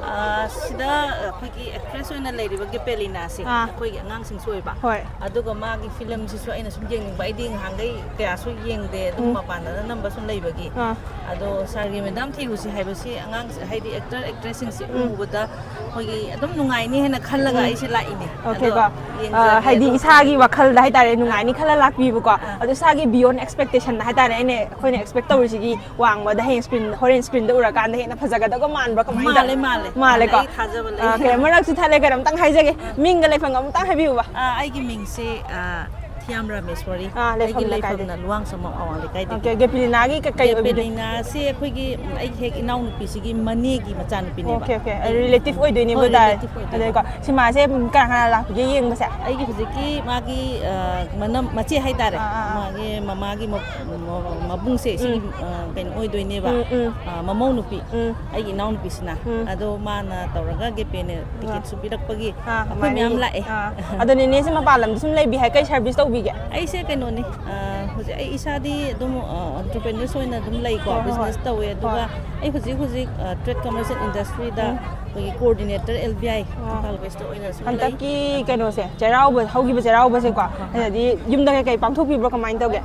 ꯑꯥ, ꯁꯤꯗ ꯑꯩꯈꯣꯏꯒꯤ actress ꯑꯣꯏꯅ ꯂꯩꯔꯤꯕ ꯒꯦꯄꯦꯂꯤꯅꯥꯁꯦ ꯑꯥ꯫ ꯑꯩꯈꯣꯏꯒꯤ ꯑꯉꯥꯡꯁꯤꯡꯁꯨ ꯑꯣꯏꯕ꯫ ꯍꯣꯏ꯫ ꯑꯗꯨꯒ ꯃꯥꯒꯤ ꯐꯤꯂꯝꯁꯤꯁꯨ ꯑꯩꯅ ꯁꯨꯝ ꯌꯦꯡꯅꯤꯡꯕ, ꯑꯩꯗꯤ ꯉꯍꯥꯟꯈꯩ ꯀꯌꯥꯁꯨ ꯌꯦꯡꯗꯦ, ꯑꯗꯨꯝ ꯎꯝ꯫ ꯃꯄꯥꯟꯗ ꯅꯝꯕ ꯁꯨꯝ ꯂꯩꯕꯒꯤ꯫ ꯑꯥ꯫ ꯑꯗꯣ ꯁꯥꯔꯒꯤ ꯃꯦꯗꯥꯝ ꯊꯤꯔꯨꯁꯤ ꯍꯥꯏꯕꯁꯤ ꯑꯉꯥꯡ, ꯍꯥꯏꯗꯤ actor actressꯁꯤꯡꯁꯦ ꯎꯝ꯫ ꯎꯕꯗ ꯑꯩꯈꯣꯏꯒꯤ ꯑꯗꯨꯝ ꯅꯨꯡꯉꯥꯏꯅꯤ ꯍꯥꯏꯅ ꯈꯜꯂꯒ ꯎꯝ꯫ ꯑꯩꯁꯦ ꯂꯥꯛꯏꯅꯦ꯫ ꯑꯣꯀꯦꯀꯣ꯫ ꯑꯗꯣ ꯌꯦꯡꯖꯒꯦ ꯑ, ꯍꯥꯏꯗꯤ ꯑꯗꯣ ꯏꯁꯥꯒꯤ ꯋꯥꯈꯜꯗ ꯍꯥꯏꯇꯥꯔꯦ, ꯅꯨꯡꯉꯥꯏꯅꯤ ꯈꯜꯂ ꯂꯥꯛꯄꯤꯕꯀꯣ꯫ ꯑꯥ꯫ ꯑꯗꯣ ꯏꯁꯥꯒꯤ beyond expectationꯗ ꯍꯥꯏꯇꯥꯔꯦ, ꯑꯩꯅ, ꯑꯩꯈꯣꯏꯅ expect ꯇꯧꯔꯤꯁꯤꯒꯤ ꯋꯥꯡꯃꯗ ꯍꯌꯦꯡ screen, ꯍꯣꯔꯦꯟ screenꯗ ꯎꯔꯀꯥꯟꯗ ꯍꯦꯟꯅ ꯐꯖꯒꯗꯧꯕ ꯃꯥꯟꯕ꯭ꯔꯥ, ꯀꯃꯥꯏꯅ ꯃꯥꯜꯂꯦ, ꯇꯧ-, ꯃꯥꯜꯂꯦ꯫ ꯃꯥꯜꯂꯦꯀꯣ꯫ ꯑꯩ ꯊꯥꯖꯕ ꯂꯩ꯫ ꯑ, ꯀꯩꯅꯣ, ꯃꯔꯛꯁꯨ ꯊꯠꯂꯦ, ꯀꯩꯅꯣꯝꯇꯪ ꯍꯥꯏꯖꯒꯦ, ꯃꯤꯡꯒ ꯂꯩꯐꯝꯒ ꯑꯃꯨꯛꯇꯪ ꯍꯥꯏꯕꯤꯌꯨꯕ꯫ ꯑꯥ, ꯑꯩꯒꯤ ꯃꯤꯡꯁꯦ, ꯑꯥ, ꯀꯤꯌꯥꯝ ꯔꯥꯃꯦꯁ꯭ꯋꯥꯔꯤ꯫ ꯑꯥ, ꯂꯩꯐꯝꯅ ꯑꯩꯒꯤ ꯀꯥꯏꯗꯒꯤ? ꯂꯩꯐꯝꯅ ꯂꯨꯋꯥꯡꯁꯥꯉꯝ ꯑꯋꯥꯡ ꯂꯩꯀꯥꯏꯗꯒꯤ꯫ ꯑꯣꯀꯦ, ꯒꯦꯄꯤꯂꯤꯅꯥꯒꯤ ꯀ- ꯀꯩ ꯑꯣꯏꯕꯤꯗꯣꯏ? ꯒꯦꯄꯤꯂꯤꯅꯥꯁꯤ ꯑꯩꯈꯣꯏꯒꯤ, ꯑꯩꯒꯤ ꯍꯦꯛ ꯏꯅꯥꯎꯅꯨꯄꯤꯁꯤꯒꯤ ꯃꯅꯦꯒꯤ ꯃꯆꯥꯅꯨꯄꯤꯅꯦꯕ꯫ Okay, okay. ꯔꯤꯂꯦꯇꯤꯚ ꯑꯣꯏꯗꯣꯏꯅꯦꯕ ꯍꯣꯏ, ꯇꯥꯏ꯫ ꯔꯤꯂꯦꯇꯤꯚ ꯑꯣꯏꯗꯣꯏꯅꯦ꯫ ꯑꯗꯩꯀꯣ, ꯁꯤꯃꯥꯁꯦ ꯀꯅꯥ ꯀꯅꯥ ꯂꯥꯛꯄꯤꯒꯦ ꯌꯦꯡꯕꯁꯦ? ꯑꯩꯒꯤ ꯍꯧꯖꯤꯛꯀꯤ ꯃꯥꯒꯤ, ꯑ, ꯃꯅꯝ-, ꯃꯆꯦ ꯍꯥꯏꯇꯥꯔꯦ꯫ ꯑꯥ, ꯑꯥ, ꯑꯥ꯫ ꯃꯥꯒꯤ ꯃꯃꯥꯒꯤ ꯃ-, ꯃ-, ꯃꯕꯨꯡꯁꯦ ꯁꯤꯒꯤ, ꯎꯝ꯫ ꯑ, ꯀꯩꯅꯣ ꯑꯣꯏꯗꯣꯏꯅꯦꯕ꯫ ꯎꯝ, ꯎꯝ꯫ ꯑ, ꯃꯃꯧ ꯅꯨꯄꯤ꯫ ꯎꯝ꯫ ꯑꯩꯒꯤ ꯏꯅꯥꯎꯅꯨꯄꯤꯁꯤꯅ꯫ ꯎꯝ꯫ ꯑꯗꯣ ꯃꯥꯅ ꯇꯧꯔꯒ ꯒꯦꯄꯦꯅ ꯇꯤꯀꯦꯠꯁꯨ ꯄꯤꯔꯛꯄꯒꯤ ꯑꯥ, ꯑꯩꯈꯣꯏ ꯃꯌꯥꯝ ꯂꯥꯛꯑꯦ꯫ ꯑꯥ꯫ ꯑꯗꯣ ꯅꯦꯅꯦꯁꯦ ꯃꯄꯥꯟ ꯂꯝꯗ ꯁꯨꯝ ꯂꯩꯕꯤ ꯍꯥꯏ, ꯀꯩ ꯁꯔꯚꯤꯁ ꯇꯧꯕꯤꯒꯦ? ꯑꯩꯁꯦ ꯀꯩꯅꯣꯅꯤ, ꯑ, ꯍꯧꯖꯤꯛ ꯑꯩ ꯏꯁꯥꯗꯤ ꯑꯗꯨꯝ, ꯑ, ꯑꯣꯟꯇꯔꯄ꯭ꯔꯦꯅꯔꯁ ꯑꯣꯏꯅ ꯑꯗꯨꯝ ꯂꯩꯀꯣ, ꯍꯣꯏ, ꯍꯣꯏ, ꯕꯤꯖꯤꯅꯦꯁ ꯍꯣꯏ꯫ ꯇꯧꯋꯦ꯫ ꯑꯗꯨꯒ ꯍꯣꯏ꯫ ꯑꯩ ꯍꯧꯖꯤꯛ ꯍꯧꯖꯤꯛ, ꯑ, ꯇ꯭ꯔꯦꯗ ꯀꯃꯔꯁ ꯑꯦꯟ ꯏꯟꯗꯁꯇ꯭ꯔꯤꯗ ꯎꯝ꯫ ꯑꯩꯈꯣꯏꯒꯤ coordinator L B I O. Imphal west ꯑꯣꯏꯅꯁꯨ ꯂꯩ꯫ ꯍꯟꯗꯛꯀꯤ ꯀꯩꯅꯣꯁꯦ, ꯆꯩꯔꯥꯎꯕ, ꯍꯧꯈꯤꯕ ꯆꯩꯔꯥꯎꯕꯁꯦꯀꯣ, ꯍꯥꯏꯗꯤ ꯌꯨꯝꯗ ꯀꯩꯀꯩ ꯄꯥꯡꯊꯣꯛꯄꯤꯕ꯭ꯔꯣ, ꯀꯃꯥꯏꯅ ꯇꯧꯒꯦ?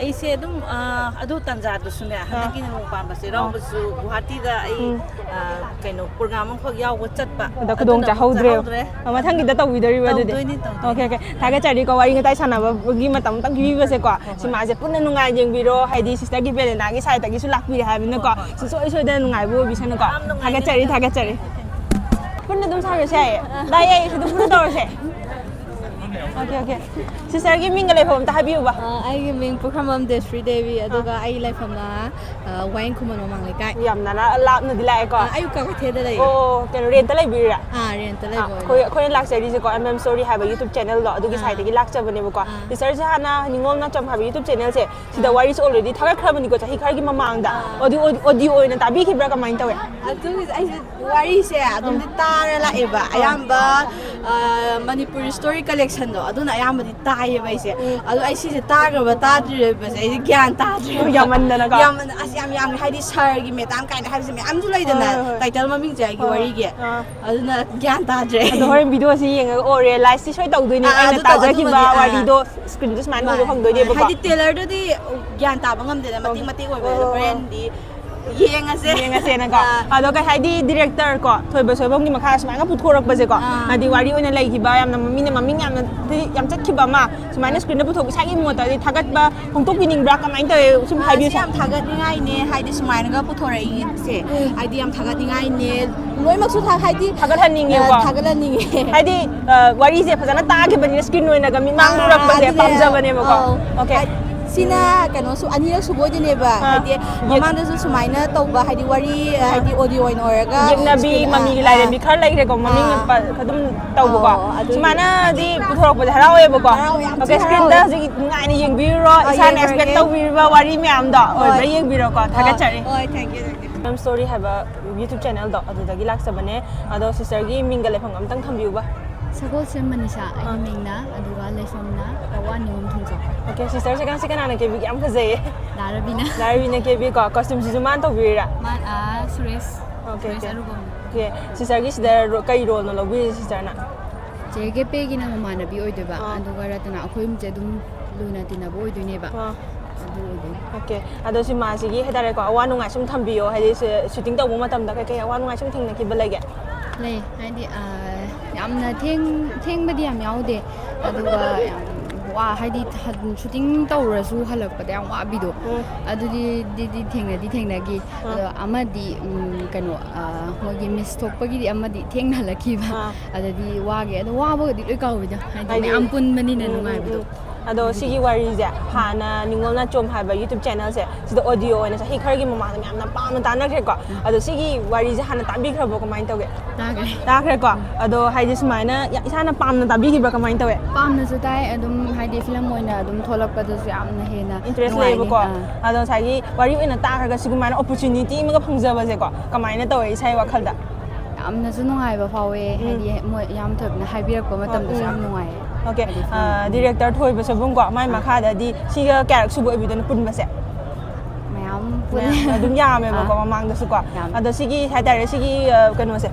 ꯑꯩꯁꯦ ꯑꯗꯨꯝ, ꯑ, ꯑꯗꯨ ꯇꯥꯟꯖꯥꯗꯨꯁꯨꯅꯦ, ꯍꯟꯗꯛꯀꯤ ꯅꯣꯡ ꯄꯥꯟꯕ ꯆꯩꯔꯥꯎꯕꯁꯨ ꯒꯨꯋꯥꯍꯥꯇꯤꯗ ꯑꯩ, ꯎꯝ꯫ ꯑ, ꯀꯩꯅꯣ, ꯄ꯭ꯔꯣꯒ꯭ꯔꯥꯝ ꯑꯃꯈꯛ ꯌꯥꯎꯕ ꯆꯠꯄ꯫ ꯑꯗ ꯈꯨꯗꯣꯡ ꯑꯗꯨꯅ ꯑꯃꯨꯛ ꯆꯥꯍꯧꯗ꯭ꯔꯦ꯫ ꯆꯥꯍꯧꯗ꯭ꯔꯦ꯫ ꯑ, ꯃꯊꯪꯒꯤꯗ ꯇꯧꯕꯤꯗꯣꯔꯤꯕ꯭ꯔꯥ ꯑꯗꯨꯗꯤ? ꯇꯧꯗꯣꯏꯅꯤ, ꯇꯧꯗꯣꯏꯅꯤ꯫ Okay, okay. ꯊꯥꯒꯠꯆꯔꯤꯀꯣ, ꯋꯥꯔꯤ ꯋꯥꯇꯥꯏ ꯁꯥꯟꯅꯕꯒꯤ ꯃꯇꯝ ꯑꯃꯇꯪ ꯄꯤꯕꯤꯕꯁꯦꯀꯣ꯫ ꯁꯤꯃꯥꯁꯦ ꯄꯨꯟꯅ ꯅꯨꯡꯉꯥꯏꯅ ꯌꯦꯡꯕꯤꯔꯣ, ꯍꯥꯏꯗꯤ ꯁꯤꯁꯇꯔ ꯒꯦꯄꯦꯂꯤꯅꯥꯒꯤ ꯁꯥꯏꯠꯇꯒꯤꯁꯨ ꯂꯥꯛꯄꯤꯔꯦ ꯍꯥꯏꯕꯅꯤꯅꯀꯣ꯫ ꯁꯨꯡꯁꯣꯏ ꯁꯣꯏꯗꯅ ꯅꯨꯡꯉꯥꯏꯕ ꯑꯣꯏꯕꯤꯁꯅꯨꯀꯣ꯫ ꯊꯥꯒꯠꯆꯔꯤ, ꯊꯥꯒꯠꯆꯔꯤ꯫ ꯄꯨꯟꯅ ꯑꯗꯨꯝ ꯁꯥꯔꯨꯁꯦ ꯌꯥꯏꯌꯦ꯫ ꯂꯥꯛꯑꯦ, ꯑꯩꯁꯨ ꯑꯗꯨꯝ ꯄꯨꯟꯅ ꯇꯧꯔꯁꯦ꯫ Okay, okay. ꯁꯤꯁꯇꯔꯒꯤ ꯃꯤꯡꯒ ꯂꯩꯐꯝ ꯑꯝꯇ ꯍꯥꯏꯕꯤꯌꯨꯕ꯫ ꯑ, ꯑꯩꯒꯤ ꯃꯤꯡ ꯄꯨꯈ꯭ꯔꯝꯕꯝ ꯗꯦꯁ꯭ꯔꯤ ꯗꯦꯕꯤ, ꯑꯗꯨꯒ ꯑꯩꯒꯤ ꯂꯩꯐꯝꯅ, ꯑ, ꯋꯥꯍꯦꯡ ꯈꯨꯃꯟ ꯃꯃꯥꯡ ꯂꯩꯀꯥꯏ꯫ ꯌꯥꯝꯅ ꯂꯥ-, ꯂꯥꯞꯅꯗꯤ ꯂꯥꯛꯑꯦꯀꯣ꯫ ꯑ, ꯑꯩ ꯀꯛꯆꯤꯡꯗ ꯂꯩꯌꯦ꯫ ꯑꯣ, ꯀꯩꯅꯣ, ꯔꯦꯟꯇ ꯂꯩꯕꯤꯔꯤꯔꯥ? ꯑꯥ, ꯔꯦꯟꯇ ꯑꯥ, ꯂꯩꯕ ꯑꯩꯈꯣꯏ, ꯑꯣꯏꯅ꯫ ꯑꯩꯈꯣꯏꯅ ꯂꯥꯛꯆꯔꯤꯁꯦꯀꯣ, ꯑꯦꯝ ꯑꯦꯝ ꯁ꯭ꯇꯣꯔꯤ ꯍꯥꯏꯕ YouTube ꯆꯦꯅꯦꯜꯗꯣ, ꯑꯗꯨꯒꯤ ꯑꯥ꯫ ꯁꯥꯏꯠꯇꯒꯤ ꯂꯥꯛꯆꯕꯅꯦꯕꯀꯣ꯫ ꯑꯥ꯫ ꯁꯤꯁꯇꯔꯁꯦ ꯍꯥꯟꯅ ꯅꯤꯉꯣꯜ ꯅꯥꯆꯣꯝ ꯍꯥꯏꯕ YouTube ꯆꯦꯅꯦꯜꯁꯦ, ꯁꯤꯗ ꯋꯥꯔꯤꯁꯦ already ꯊꯥꯒꯠꯈ꯭ꯔꯕꯅꯤꯀꯣ, ꯆꯍꯤ ꯈꯔꯒꯤ ꯃꯃꯥꯡꯗ꯫ ꯑꯣꯗꯤꯑꯣ, ꯑꯣꯗꯤꯑꯣ ꯑꯣꯏꯅ ꯇꯥꯕꯤꯈꯤꯕ꯭ꯔꯥ, ꯀꯃꯥꯏꯅ ꯇꯧꯋꯦ? ꯑꯗꯨꯒꯤ ꯑꯩꯁꯦ ꯋꯥꯔꯤꯁꯦ ꯑꯗꯨꯝꯗꯤ ꯇꯥꯔ ꯂꯥꯛꯑꯦꯕ꯫ ꯑꯌꯥꯝꯕ, ꯑ, ꯃꯅꯤꯄꯨꯔꯤ ꯁ꯭ꯇꯣꯔꯤ ꯀꯂꯦꯛꯁꯟꯗꯣ, ꯑꯗꯨꯅ ꯑꯌꯥꯝꯕꯗꯤ ꯇꯥꯏꯌꯦꯕ ꯑꯩꯁꯦ꯫ ꯑꯗꯣ ꯑꯩ ꯁꯤꯁꯦ ꯇꯥꯈ꯭ꯔꯕ ꯇꯥꯗ꯭ꯔꯤꯕꯁꯦ ꯑꯩꯁꯦ ꯒ꯭ꯌꯥꯟ ꯇꯥꯗ꯭ꯔꯦ꯫ ꯌꯥꯝꯃꯟꯗꯅꯀꯣ꯫ ꯌꯥꯝꯃꯟ-, ꯑꯁ, ꯌꯥꯝ ꯌꯥꯝꯃꯦ꯫ ꯍꯥꯏꯗꯤ ꯁꯥꯔꯒꯤ ꯃꯦꯗꯥꯝ ꯀꯥꯏꯅ ꯍꯥꯏꯕꯁꯦ ꯃꯌꯥꯝꯁꯨ ꯂꯩꯗꯅ, ꯍꯣꯏ, ꯍꯣꯏ, ꯍꯣꯏ꯫ ꯇꯥꯏꯇꯜ ꯃꯃꯤꯡꯁꯦ ꯑꯩꯒꯤ ꯍꯣꯏ, ꯍꯣꯏ꯫ ꯋꯥꯔꯤꯒꯤ꯫ ꯑꯥ꯫ ꯑꯗꯨꯅ ꯒ꯭ꯌꯥꯟ ꯇꯥꯗ꯭ꯔꯦ꯫ ꯑꯗꯣ ꯍꯣꯔꯦꯟ ꯚꯤꯗꯤꯑꯣꯁꯤ ꯌꯦꯡꯉꯒ, ꯑꯣ, ꯔꯤꯌꯦꯂꯥꯏꯁꯇꯤ ꯁꯣꯏ ꯇꯧꯗꯣꯏꯅꯦ, ꯑꯥ, ꯑꯩꯅ ꯑꯗꯨꯗꯣ-, ꯇꯥꯖꯈꯤꯕ ꯑꯗꯨꯃꯗꯤ, ꯑꯥ꯫ ꯋꯥꯔꯤꯗꯣ ꯁ꯭ꯀ꯭ꯔꯤꯟꯗ ꯁꯨꯃꯥꯏꯅ ꯎꯕ ꯐꯪꯗꯣꯏꯅꯦꯕꯀꯣ꯫ ꯍꯥꯏꯗꯤ ꯇꯦꯂꯔꯗꯨꯗꯤ ꯒ꯭ꯌꯥꯟ ꯇꯥꯕ ꯉꯝꯗꯦꯗꯅ, ꯃꯇꯦꯛ ꯃꯇꯦꯛ ꯑꯣꯏꯕꯅꯤꯅ꯫ ꯍꯣꯏ, ꯍꯣꯏ, ꯍꯣꯏ꯫ ꯍꯣꯔꯦꯟꯗꯤ ꯌꯦꯡꯉꯁꯦ꯫ ꯌꯦꯡꯉꯁꯦꯅꯀꯣ꯫ ꯑꯥ꯫ ꯑꯗꯣ ꯀꯩ ꯍꯥꯏꯗꯤ, ꯗꯤꯔꯦꯛꯇꯔ ꯀꯣ, ꯊꯣꯏꯕ ꯁꯣꯏꯕꯝꯒꯤ ꯃꯈꯥ ꯁꯨꯃꯥꯏꯅ ꯄꯨꯊꯣꯔꯛꯄꯁꯦꯀꯣ, ꯑꯥ꯫ ꯍꯥꯏꯗꯤ ꯋꯥꯔꯤ ꯑꯣꯏꯅ ꯂꯩꯈꯤꯕ, ꯌꯥꯝꯅ ꯃꯤꯅ ꯃꯃꯤꯡ ꯌꯥꯝꯅ ꯌꯥꯝ ꯆꯠꯈꯤꯕ ꯑꯃ ꯁꯨꯃꯥꯏꯅ ꯁ꯭ꯀ꯭ꯔꯤꯟꯗ ꯄꯨꯊꯣꯛ, ꯏꯁꯥꯒꯤ ꯃꯣꯠꯇꯗꯤ ꯊꯥꯒꯠꯄ ꯐꯣꯡꯗꯣꯛꯄꯤꯅꯤꯡꯕ꯭ꯔꯥ? ꯀꯃꯥꯏꯅ ꯇꯧꯋꯦ? ꯁꯨꯝ ꯍꯥꯏꯕꯤꯌꯨ ꯁꯤ ꯁꯥ꯫ ꯌꯥꯝ ꯊꯥꯒꯠꯅꯤꯡꯉꯥꯏꯅꯦ, ꯍꯥꯏꯗꯤ ꯁꯨꯃꯥꯏꯅꯒ ꯄꯨꯊꯣꯔꯛꯏꯁꯦ꯫ ꯎꯝ꯫ ꯍꯥꯏꯗꯤ ꯌꯥꯝ ꯊꯥꯒꯠꯅꯤꯡꯉꯥꯏꯅꯦ꯫ ꯂꯣꯏꯅꯃꯛꯁꯨ ꯊꯥ-, ꯍꯥꯏꯗꯤ, ꯊꯥꯒꯠꯍꯟꯅꯤꯡꯉꯦꯕ꯫ ꯑ, ꯊꯥꯒꯠꯍꯟꯅꯤꯡꯉꯦ꯫ ꯍꯥꯏꯗꯤ, ꯑ, ꯋꯥꯔꯤꯁꯦ ꯐꯖꯅ ꯇꯥꯈꯤꯕꯅꯤꯅ ꯁ꯭ꯀ꯭ꯔꯤꯟ ꯑꯣꯏꯅꯒ ꯃꯤꯠꯃꯥꯡꯗ ꯑꯥ, ꯎꯔꯛꯄꯁꯦ ꯑꯗꯨꯅꯦ꯫ ꯄꯥꯝꯖꯕꯅꯦꯕꯀꯣ꯫ ꯑꯧ꯫ ꯑꯣꯀꯦ꯫ ꯍꯥꯏ-, ꯁꯤꯅ ꯀꯩꯅꯣꯁꯨ ꯑꯅꯤꯔꯛ ꯁꯨꯕ ꯑꯣꯏꯗꯣꯏꯅꯦꯕ꯫ ꯑꯥ꯫ ꯍꯥꯏꯗꯤ ꯌꯦ- ꯃꯃꯥꯡꯗꯁꯨ ꯁꯨꯃꯥꯏꯅ ꯇꯧꯕ, ꯍꯥꯏꯗꯤ ꯋꯥꯔꯤ, ꯑꯥ꯫ ꯍꯥꯏꯗꯤ ꯑꯣꯗꯤꯑꯣ ꯑꯣꯏꯅ ꯑꯣꯏꯔꯒ ꯌꯦꯛꯅꯕꯤ, ꯁ꯭ꯀ꯭ꯔꯤꯟ, ꯑꯥ, ꯃꯃꯤꯒꯤ ꯑꯥ꯫ ꯂꯥꯏꯔꯦꯝꯕꯤ ꯈꯔ ꯂꯩꯈ꯭ꯔꯦꯀꯣ, ꯃꯃꯤꯡ ꯑꯥ꯫ ꯄ-, ꯑꯗꯨꯝ ꯇꯧꯕꯀꯣ꯫ ꯑꯧ, ꯑꯗꯨꯒꯤ ꯁꯨꯃꯥꯏꯅꯗꯤ ꯄꯨꯊꯣꯔꯛꯄꯁꯦ ꯍꯔꯥꯎꯋꯦꯕꯀꯣ꯫ ꯍꯔꯥꯎꯋꯦ, ꯌꯥꯝ ꯑꯣꯀꯦ, ꯊꯤ ꯁ꯭ꯀ꯭ꯔꯤꯟꯗ ꯍꯔꯥꯎꯋꯦ꯫ ꯍꯧꯖꯤꯛ ꯅꯨꯡꯉꯥꯏꯅ ꯌꯦꯡꯕꯤꯔꯨꯔꯣ, ꯑꯥ, ꯏꯁꯥꯅ ꯌꯦꯡꯉꯨꯔꯒꯦ꯫ ꯑꯦꯛꯁꯄꯦꯛ ꯇꯧꯕꯤꯔꯤꯕ ꯋꯥꯔꯤ ꯃꯌꯥꯝꯗꯣ ꯍꯣꯏ꯫ ꯑꯣꯏꯕ꯭ꯔꯥ ꯌꯦꯡꯕꯤꯔꯣꯀꯣ꯫ ꯑꯥ, ꯊꯥꯒꯠꯆꯔꯤ꯫ ꯍꯣꯏ, thank you, thank you꯫ Ma'am Story ꯍꯥꯏꯕ YouTube ꯆꯦꯅꯦꯜꯗꯣ ꯑꯗꯨꯗꯒꯤ ꯂꯥꯛꯆꯕꯅꯦ꯫ ꯑꯗꯣ ꯁꯤꯁꯇꯔꯒꯤ ꯃꯤꯡꯒ ꯂꯩꯐꯝꯒ ꯑꯝꯇꯪ ꯊꯝꯕꯤꯌꯨꯕ꯫ ꯁꯒꯣꯜꯁꯦꯝ ꯃꯅꯤꯁꯥ ꯑꯩꯒꯤ ꯑꯥ꯫ ꯃꯤꯡꯅ, ꯑꯗꯨꯒ ꯂꯩꯐꯝꯅ ꯀꯛꯋꯥ ꯅꯤꯉꯣꯝ ꯊꯣꯡꯖꯥꯎ꯫ ꯑꯣꯀꯦ, ꯁꯤꯁꯇꯔꯁꯦ ꯉꯁꯤ ꯀꯅꯥꯅ ꯀꯦꯕꯤꯒꯦ? ꯌꯥꯝ ꯐꯖꯩꯌꯦ꯫ ꯗꯥ ꯔꯕꯤꯅ꯫ ꯗꯥ ꯔꯕꯤꯅ ꯀꯦꯕꯤꯀꯣ, ꯀꯣꯁꯇ꯭ꯌꯨꯝꯁꯤꯁꯨ ꯃꯥꯅ ꯇꯧꯕꯤꯔꯤꯔꯥ? ꯃꯥ-, ꯑꯥ, ꯁꯨꯔꯦꯁ꯫ Okay, Suresh okay. ꯑꯔꯨꯕꯝ꯫ ꯑꯣꯀꯦ, ꯁꯤꯁꯇꯔꯒꯤ ꯁꯤꯗ ꯔꯣ-, ꯀꯩ ꯔꯣꯜꯅꯣ ꯂꯧꯕꯤꯔꯤꯁꯦ ꯁꯤꯁꯇꯔꯅ? ꯆꯦ ꯀꯦꯄꯦꯒꯤꯅ ꯃꯃꯥꯟꯅꯕꯤ ꯑꯣꯏꯗꯣꯏꯕ, ꯑꯥ꯫ ꯑꯗꯨꯒ ꯔꯇꯅꯥ, ꯑꯩꯈꯣꯏ ꯑꯍꯨꯝꯁꯦ ꯑꯗꯨꯝ ꯂꯨꯅ ꯇꯤꯟꯅꯕ ꯑꯣꯏꯗꯣꯏꯅꯦꯕ꯫ ꯑꯥ꯫ ꯑꯗꯨ ꯑꯣꯏꯗꯣꯏꯅꯦ꯫ ꯑꯣꯀꯦ꯫ ꯑꯗꯣ ꯁꯤꯃꯥꯁꯤꯒꯤ ꯍꯥꯏꯇꯥꯔꯦꯀꯣ, ꯑꯋꯥ ꯅꯨꯡꯉꯥꯏ ꯁꯨꯝ ꯊꯝꯕꯤꯌꯣ, ꯍꯥꯏꯗꯤ ꯁꯨ-, ꯁꯨꯇꯤꯡ ꯇꯧꯕ ꯃꯇꯝꯗ ꯀꯩꯀꯩ ꯑꯋꯥ ꯅꯨꯡꯉꯥꯏ ꯁꯨꯝ ꯊꯦꯡꯅꯈꯤꯕ ꯂꯩꯒꯦ? ꯂꯩ, ꯍꯥꯏꯗꯤ, ꯑꯥ, ꯌꯥꯝꯅ ꯊꯦꯡ-, ꯊꯦꯡꯕꯗꯤ ꯌꯥꯝ ꯌꯥꯎꯗꯦ, ꯑꯗꯨꯒ ꯌꯥꯝ ꯋꯥ-, ꯍꯥꯏꯗꯤ ꯍꯟ-, ꯁꯨꯇꯤꯡ ꯇꯧꯔꯁꯨ ꯍꯜꯂꯛꯄꯗ ꯌꯥꯝ ꯋꯥꯕꯤꯗꯣ, ꯎꯝ꯫ ꯑꯗꯨꯗꯤ, ꯗꯤ, ꯗꯤ ꯊꯦꯡꯅꯗꯤ ꯊꯦꯡꯅꯈꯤ꯫ ꯑꯥ꯫ ꯑꯗꯣ ꯑꯃꯗꯤ, ꯎꯝ, ꯀꯩꯅꯣ, ꯑꯥ, ꯃꯣꯏꯒꯤ ꯃꯤꯁ ꯊꯣꯛꯄꯒꯤꯗꯤ ꯑꯃꯗꯤ ꯊꯦꯡꯅ ꯍꯜꯂꯛꯈꯤꯕ, ꯑꯥ꯫ ꯑꯗꯗꯤ ꯋꯥꯒꯤ, ꯑꯗꯣ ꯋꯥꯕꯒꯗꯤ ꯂꯣꯏ ꯀꯥꯎꯋꯤꯗ, ꯍꯥꯏꯗꯤ ꯍꯥꯏꯗꯤ, ꯃꯌꯥꯝ ꯄꯨꯟꯕꯅꯤꯅ ꯎꯝ, ꯎꯝ, ꯅꯨꯡꯉꯥꯏꯕꯗꯣ꯫ ꯎꯝ꯫ ꯑꯗꯣ ꯑꯗꯨꯒꯤ ꯁꯤꯒꯤ ꯋꯥꯔꯤꯁꯦ ꯍꯥꯟꯅ ꯅꯤꯉꯣꯜ ꯅꯥꯆꯣꯝ ꯍꯥꯏꯕ YouTube ꯆꯦꯅꯦꯜꯁꯦ ꯁꯤꯗ ꯑꯣꯗꯤꯑꯣ ꯑꯣꯏꯅ ꯆꯍꯤ ꯈꯔꯒꯤ ꯃꯃꯥꯡꯗ ꯃꯌꯥꯝꯅ ꯄꯥꯝꯅ ꯇꯥꯟꯅꯈ꯭ꯔꯦꯀꯣ꯫ ꯎꯝ꯫ ꯑꯗꯣ ꯁꯤꯒꯤ ꯋꯥꯔꯤꯁꯦ ꯍꯥꯟꯅ ꯇꯥꯕꯤꯈ꯭ꯔꯕꯣ? ꯀꯃꯥꯏꯅ ꯇꯧꯒꯦ? ꯇꯥꯈ꯭ꯔꯦ꯫ ꯇꯥꯈ꯭ꯔꯦꯀꯣ꯫ ꯑꯗꯣ ꯍꯥꯏꯗꯤ ꯁꯨꯃꯥꯏꯅ ꯌꯥ-, ꯏꯁꯥꯅ ꯄꯥꯝꯅ ꯇꯥꯕꯤꯈꯤꯕ꯭ꯔꯥ? ꯀꯃꯥꯏꯅ ꯇꯧꯋꯦ? ꯄꯥꯝꯅꯁꯨ ꯇꯥꯏ, ꯑꯗꯨꯝ ꯍꯥꯏꯗꯤ ꯐꯤꯂꯝ ꯑꯣꯏꯅ ꯑꯗꯨꯝ ꯊꯣꯛꯂꯛꯄꯗꯁꯨ ꯌꯥꯝꯅ ꯍꯦꯟꯅ interest ꯅꯨꯡꯉꯥꯏꯅꯤ꯫ ꯂꯩꯌꯦꯕꯀꯣ꯫ ꯑꯥ꯫ ꯑꯗꯣ ꯉꯁꯥꯏꯒꯤ ꯋꯥꯔꯤ ꯑꯣꯏꯅ ꯇꯥꯈ꯭ꯔꯒ ꯁꯤꯒꯨꯃꯥꯏꯅ opportunity ꯑꯃꯒ ꯐꯪꯖꯕꯁꯦꯀꯣ, ꯀꯃꯥꯏꯅ ꯇꯧꯋꯦ ꯏꯁꯥꯒꯤ ꯋꯥꯈꯜꯗ? ꯌꯥꯝꯅꯁꯨ ꯅꯨꯡꯉꯥꯏꯕ ꯐꯥꯎꯋꯦ, ꯎꯝ꯫ ꯍꯥꯏꯗꯤ ꯃꯣꯏ ꯏꯌꯥꯝ ꯊꯣꯏꯕꯅ ꯍꯥꯏꯕꯤꯔꯛꯄ ꯃꯇꯝꯗꯁꯨ ꯎꯝ꯫ ꯌꯥꯝ ꯅꯨꯡꯉꯥꯏꯌꯦ꯫ ꯑꯣꯀꯦ꯫ ꯍꯥꯏꯗꯤ ꯑ, ꯐꯤꯂꯝ꯫ Director ꯊꯣꯏꯕ ꯁꯣꯏꯕꯨꯝꯀꯣ, ꯃꯥꯏ ꯑꯥ꯫ ꯃꯈꯥꯗꯗꯤ ꯁꯤꯒ ꯀꯌꯥꯔꯛ ꯁꯨꯕ ꯑꯣꯏꯕꯤꯗꯣꯏꯅꯣ ꯄꯨꯟꯕꯁꯦ? ꯃꯌꯥꯝ ꯄꯨꯜꯂꯦ꯫ ꯃꯌꯥꯝ ꯑꯗꯨꯝ ꯌꯥꯝꯃꯦꯕꯀꯣ ꯑꯥ꯫ ꯃꯃꯥꯡꯗꯁꯨꯀꯣ꯫ ꯌꯥꯝꯃꯦ꯫ ꯑꯗꯣ ꯁꯤꯒꯤ ꯍꯥꯏꯇꯥꯔꯦ, ꯁꯤꯒꯤ, ꯑ, ꯀꯩꯅꯣꯁꯦ,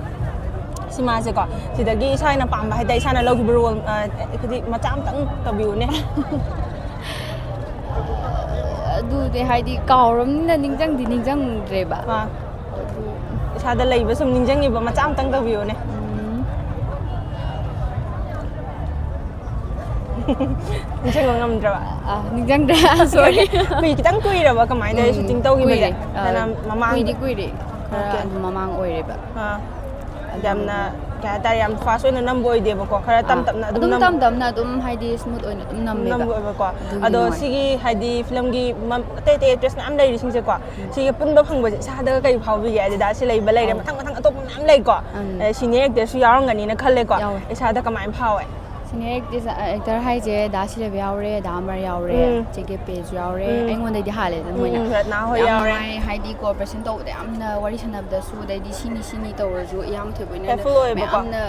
ꯁꯤꯃꯥꯁꯦꯀꯣ, ꯁꯤꯗꯒꯤ ꯏꯁꯥꯅ ꯄꯥꯝꯕ ꯍꯥꯏꯇꯥꯔꯦ, ꯏꯁꯥꯅ ꯂꯧꯈꯤꯕ role, ꯑ, ꯍꯥꯏꯗꯤ ꯃꯆꯥ ꯑꯝꯇꯪ ꯇꯧꯕꯤꯌꯨꯅꯦ꯫ ꯑꯗꯨꯗꯤ ꯍꯥꯏꯗꯤ ꯀꯥꯎꯔꯕꯅꯤꯅ ꯅꯤꯡꯁꯤꯡꯗꯤ ꯅꯤꯡꯁꯤꯡꯗ꯭ꯔꯦꯕ꯫ ꯑꯥ, ꯏꯁꯥꯗ ꯂꯩꯕ ꯁꯨꯝ ꯅꯤꯡꯁꯤꯡꯉꯤꯕ ꯃꯆꯥ ꯑꯃꯇꯪ ꯇꯧꯕꯤꯌꯨꯅꯦ꯫ ꯎꯝ, ꯅꯤꯡꯁꯤꯡꯕ ꯉꯝꯗ꯭ꯔꯕ? ꯑꯥ, ꯅꯤꯡꯁꯤꯡꯗ꯭ꯔꯦ꯫ ꯁꯣꯔꯤ꯫ ꯀꯨꯏ ꯈꯤꯇꯪ ꯀꯨꯏꯔꯕ ꯀꯃꯥꯏꯅ ꯇꯧꯋꯤ ꯁꯨꯇꯤꯡ ꯇꯧꯈꯤꯕꯁꯦ? ꯀꯨꯏꯔꯦ꯫ ꯑꯥ, ꯍꯥꯟꯅ ꯃꯃꯥꯡꯗ? ꯀꯨꯏꯗꯤ ꯀꯨꯏꯔꯦ꯫ ꯈꯔ Okay. ꯑꯗꯨꯝ ꯃꯃꯥꯡ ꯑꯣꯏꯔꯦꯕ꯫ ꯑꯥ, ꯑꯗꯨ ꯌꯥꯝꯅ ꯀꯩ ꯍꯥꯏꯇꯥꯔꯦ, ꯌꯥꯝ ꯐꯥꯁ ꯑꯣꯏꯅ ꯅꯝꯕ ꯑꯣꯏꯗꯦꯕꯀꯣ, ꯈꯔ ꯇꯞ ꯑꯥ, ꯇꯞꯅ ꯑꯗꯨꯝ ꯑꯗꯨꯝ ꯅꯝ- ꯇꯞ ꯇꯞꯅ ꯑꯗꯨꯝ ꯍꯥꯏꯗꯤ ꯁ꯭ꯃꯨꯠ ꯑꯣꯏꯅ ꯑꯗꯨꯝ ꯅꯝꯃꯦꯕ꯫ ꯅꯝꯕ ꯑꯣꯏꯕꯀꯣ꯫ ꯑꯗꯨꯒꯤ ꯑꯗꯣ ꯅꯨꯡꯉꯥꯏ꯫ ꯁꯤꯒꯤ ꯍꯥꯏꯗꯤ ꯐꯤꯂꯝꯒꯤ ꯃ-, ꯑꯇꯩ ꯑꯇꯩ ꯑꯦꯛꯇ꯭ꯔꯦꯁ ꯃꯌꯥꯝ ꯂꯩꯔꯤꯁꯤꯡꯁꯦꯀꯣ, ꯁꯤꯒ ꯄꯨꯟꯕ ꯐꯪꯕꯁꯦ ꯏꯁꯥꯗꯒ ꯀꯩ ꯐꯥꯎꯕꯤꯒꯦ? ꯑꯗꯨꯗ ꯁꯤ ꯂꯩꯕ ꯂꯩꯔꯦ, ꯑꯧ꯫ ꯃꯊꯪ ꯃꯊꯪ ꯑꯇꯣꯞꯄ ꯃꯌꯥꯝ ꯂꯩꯀꯣ꯫ ꯎꯝ꯫ ꯑꯗꯩ ꯁꯤꯅꯤꯌꯔ ꯑꯦꯛꯇꯔꯁꯨ ꯌꯥꯎꯔꯝꯒꯅꯤꯅ ꯈꯜꯂꯦꯀꯣ꯫ ꯌꯥꯎꯋꯦ꯫ ꯏꯁꯥꯗ ꯀꯃꯥꯏꯅ ꯐꯥꯎꯋꯦ? ꯁꯤꯅꯤꯌꯔ ꯑꯦꯛꯇꯔ ꯍꯥꯏꯁꯦ ꯗꯥ ꯁꯤꯔꯕ ꯌꯥꯎꯔꯦ, ꯗꯥ ꯑꯃꯔ ꯌꯥꯎꯔꯦ, ꯎꯝ꯫ ꯆꯦ ꯀꯦ ꯄꯦꯁꯨ ꯌꯥꯎꯔꯦ꯫ ꯎꯝ꯫ ꯑꯩꯉꯣꯟꯗꯩꯗꯤ ꯍꯥꯜꯂꯦꯗꯅ ꯎꯝ, ꯃꯣꯏꯅ꯫ ꯎꯝ, ꯔꯠꯅꯥ ꯍꯣꯏ ꯌꯥꯝ ꯌꯥꯎꯔꯦ꯫ ꯅꯨꯡꯉꯥꯏ ꯍꯥꯏꯗꯤ ꯀꯣꯑꯣꯄꯔꯦꯁꯟ ꯇꯧꯕꯗ ꯌꯥꯝꯅ ꯋꯥꯔꯤ ꯁꯥꯟꯅꯕꯗꯁꯨ, ꯑꯗꯩꯗꯤ ꯁꯤꯅꯤ ꯁꯤꯅꯤ ꯇꯧꯔꯁꯨ ꯏꯌꯥꯝ ꯊꯣꯏꯕ ꯑꯣꯏꯅ Careful ꯑꯣꯏꯌꯦꯕꯀꯣ꯫ ꯃꯌꯥꯝꯅ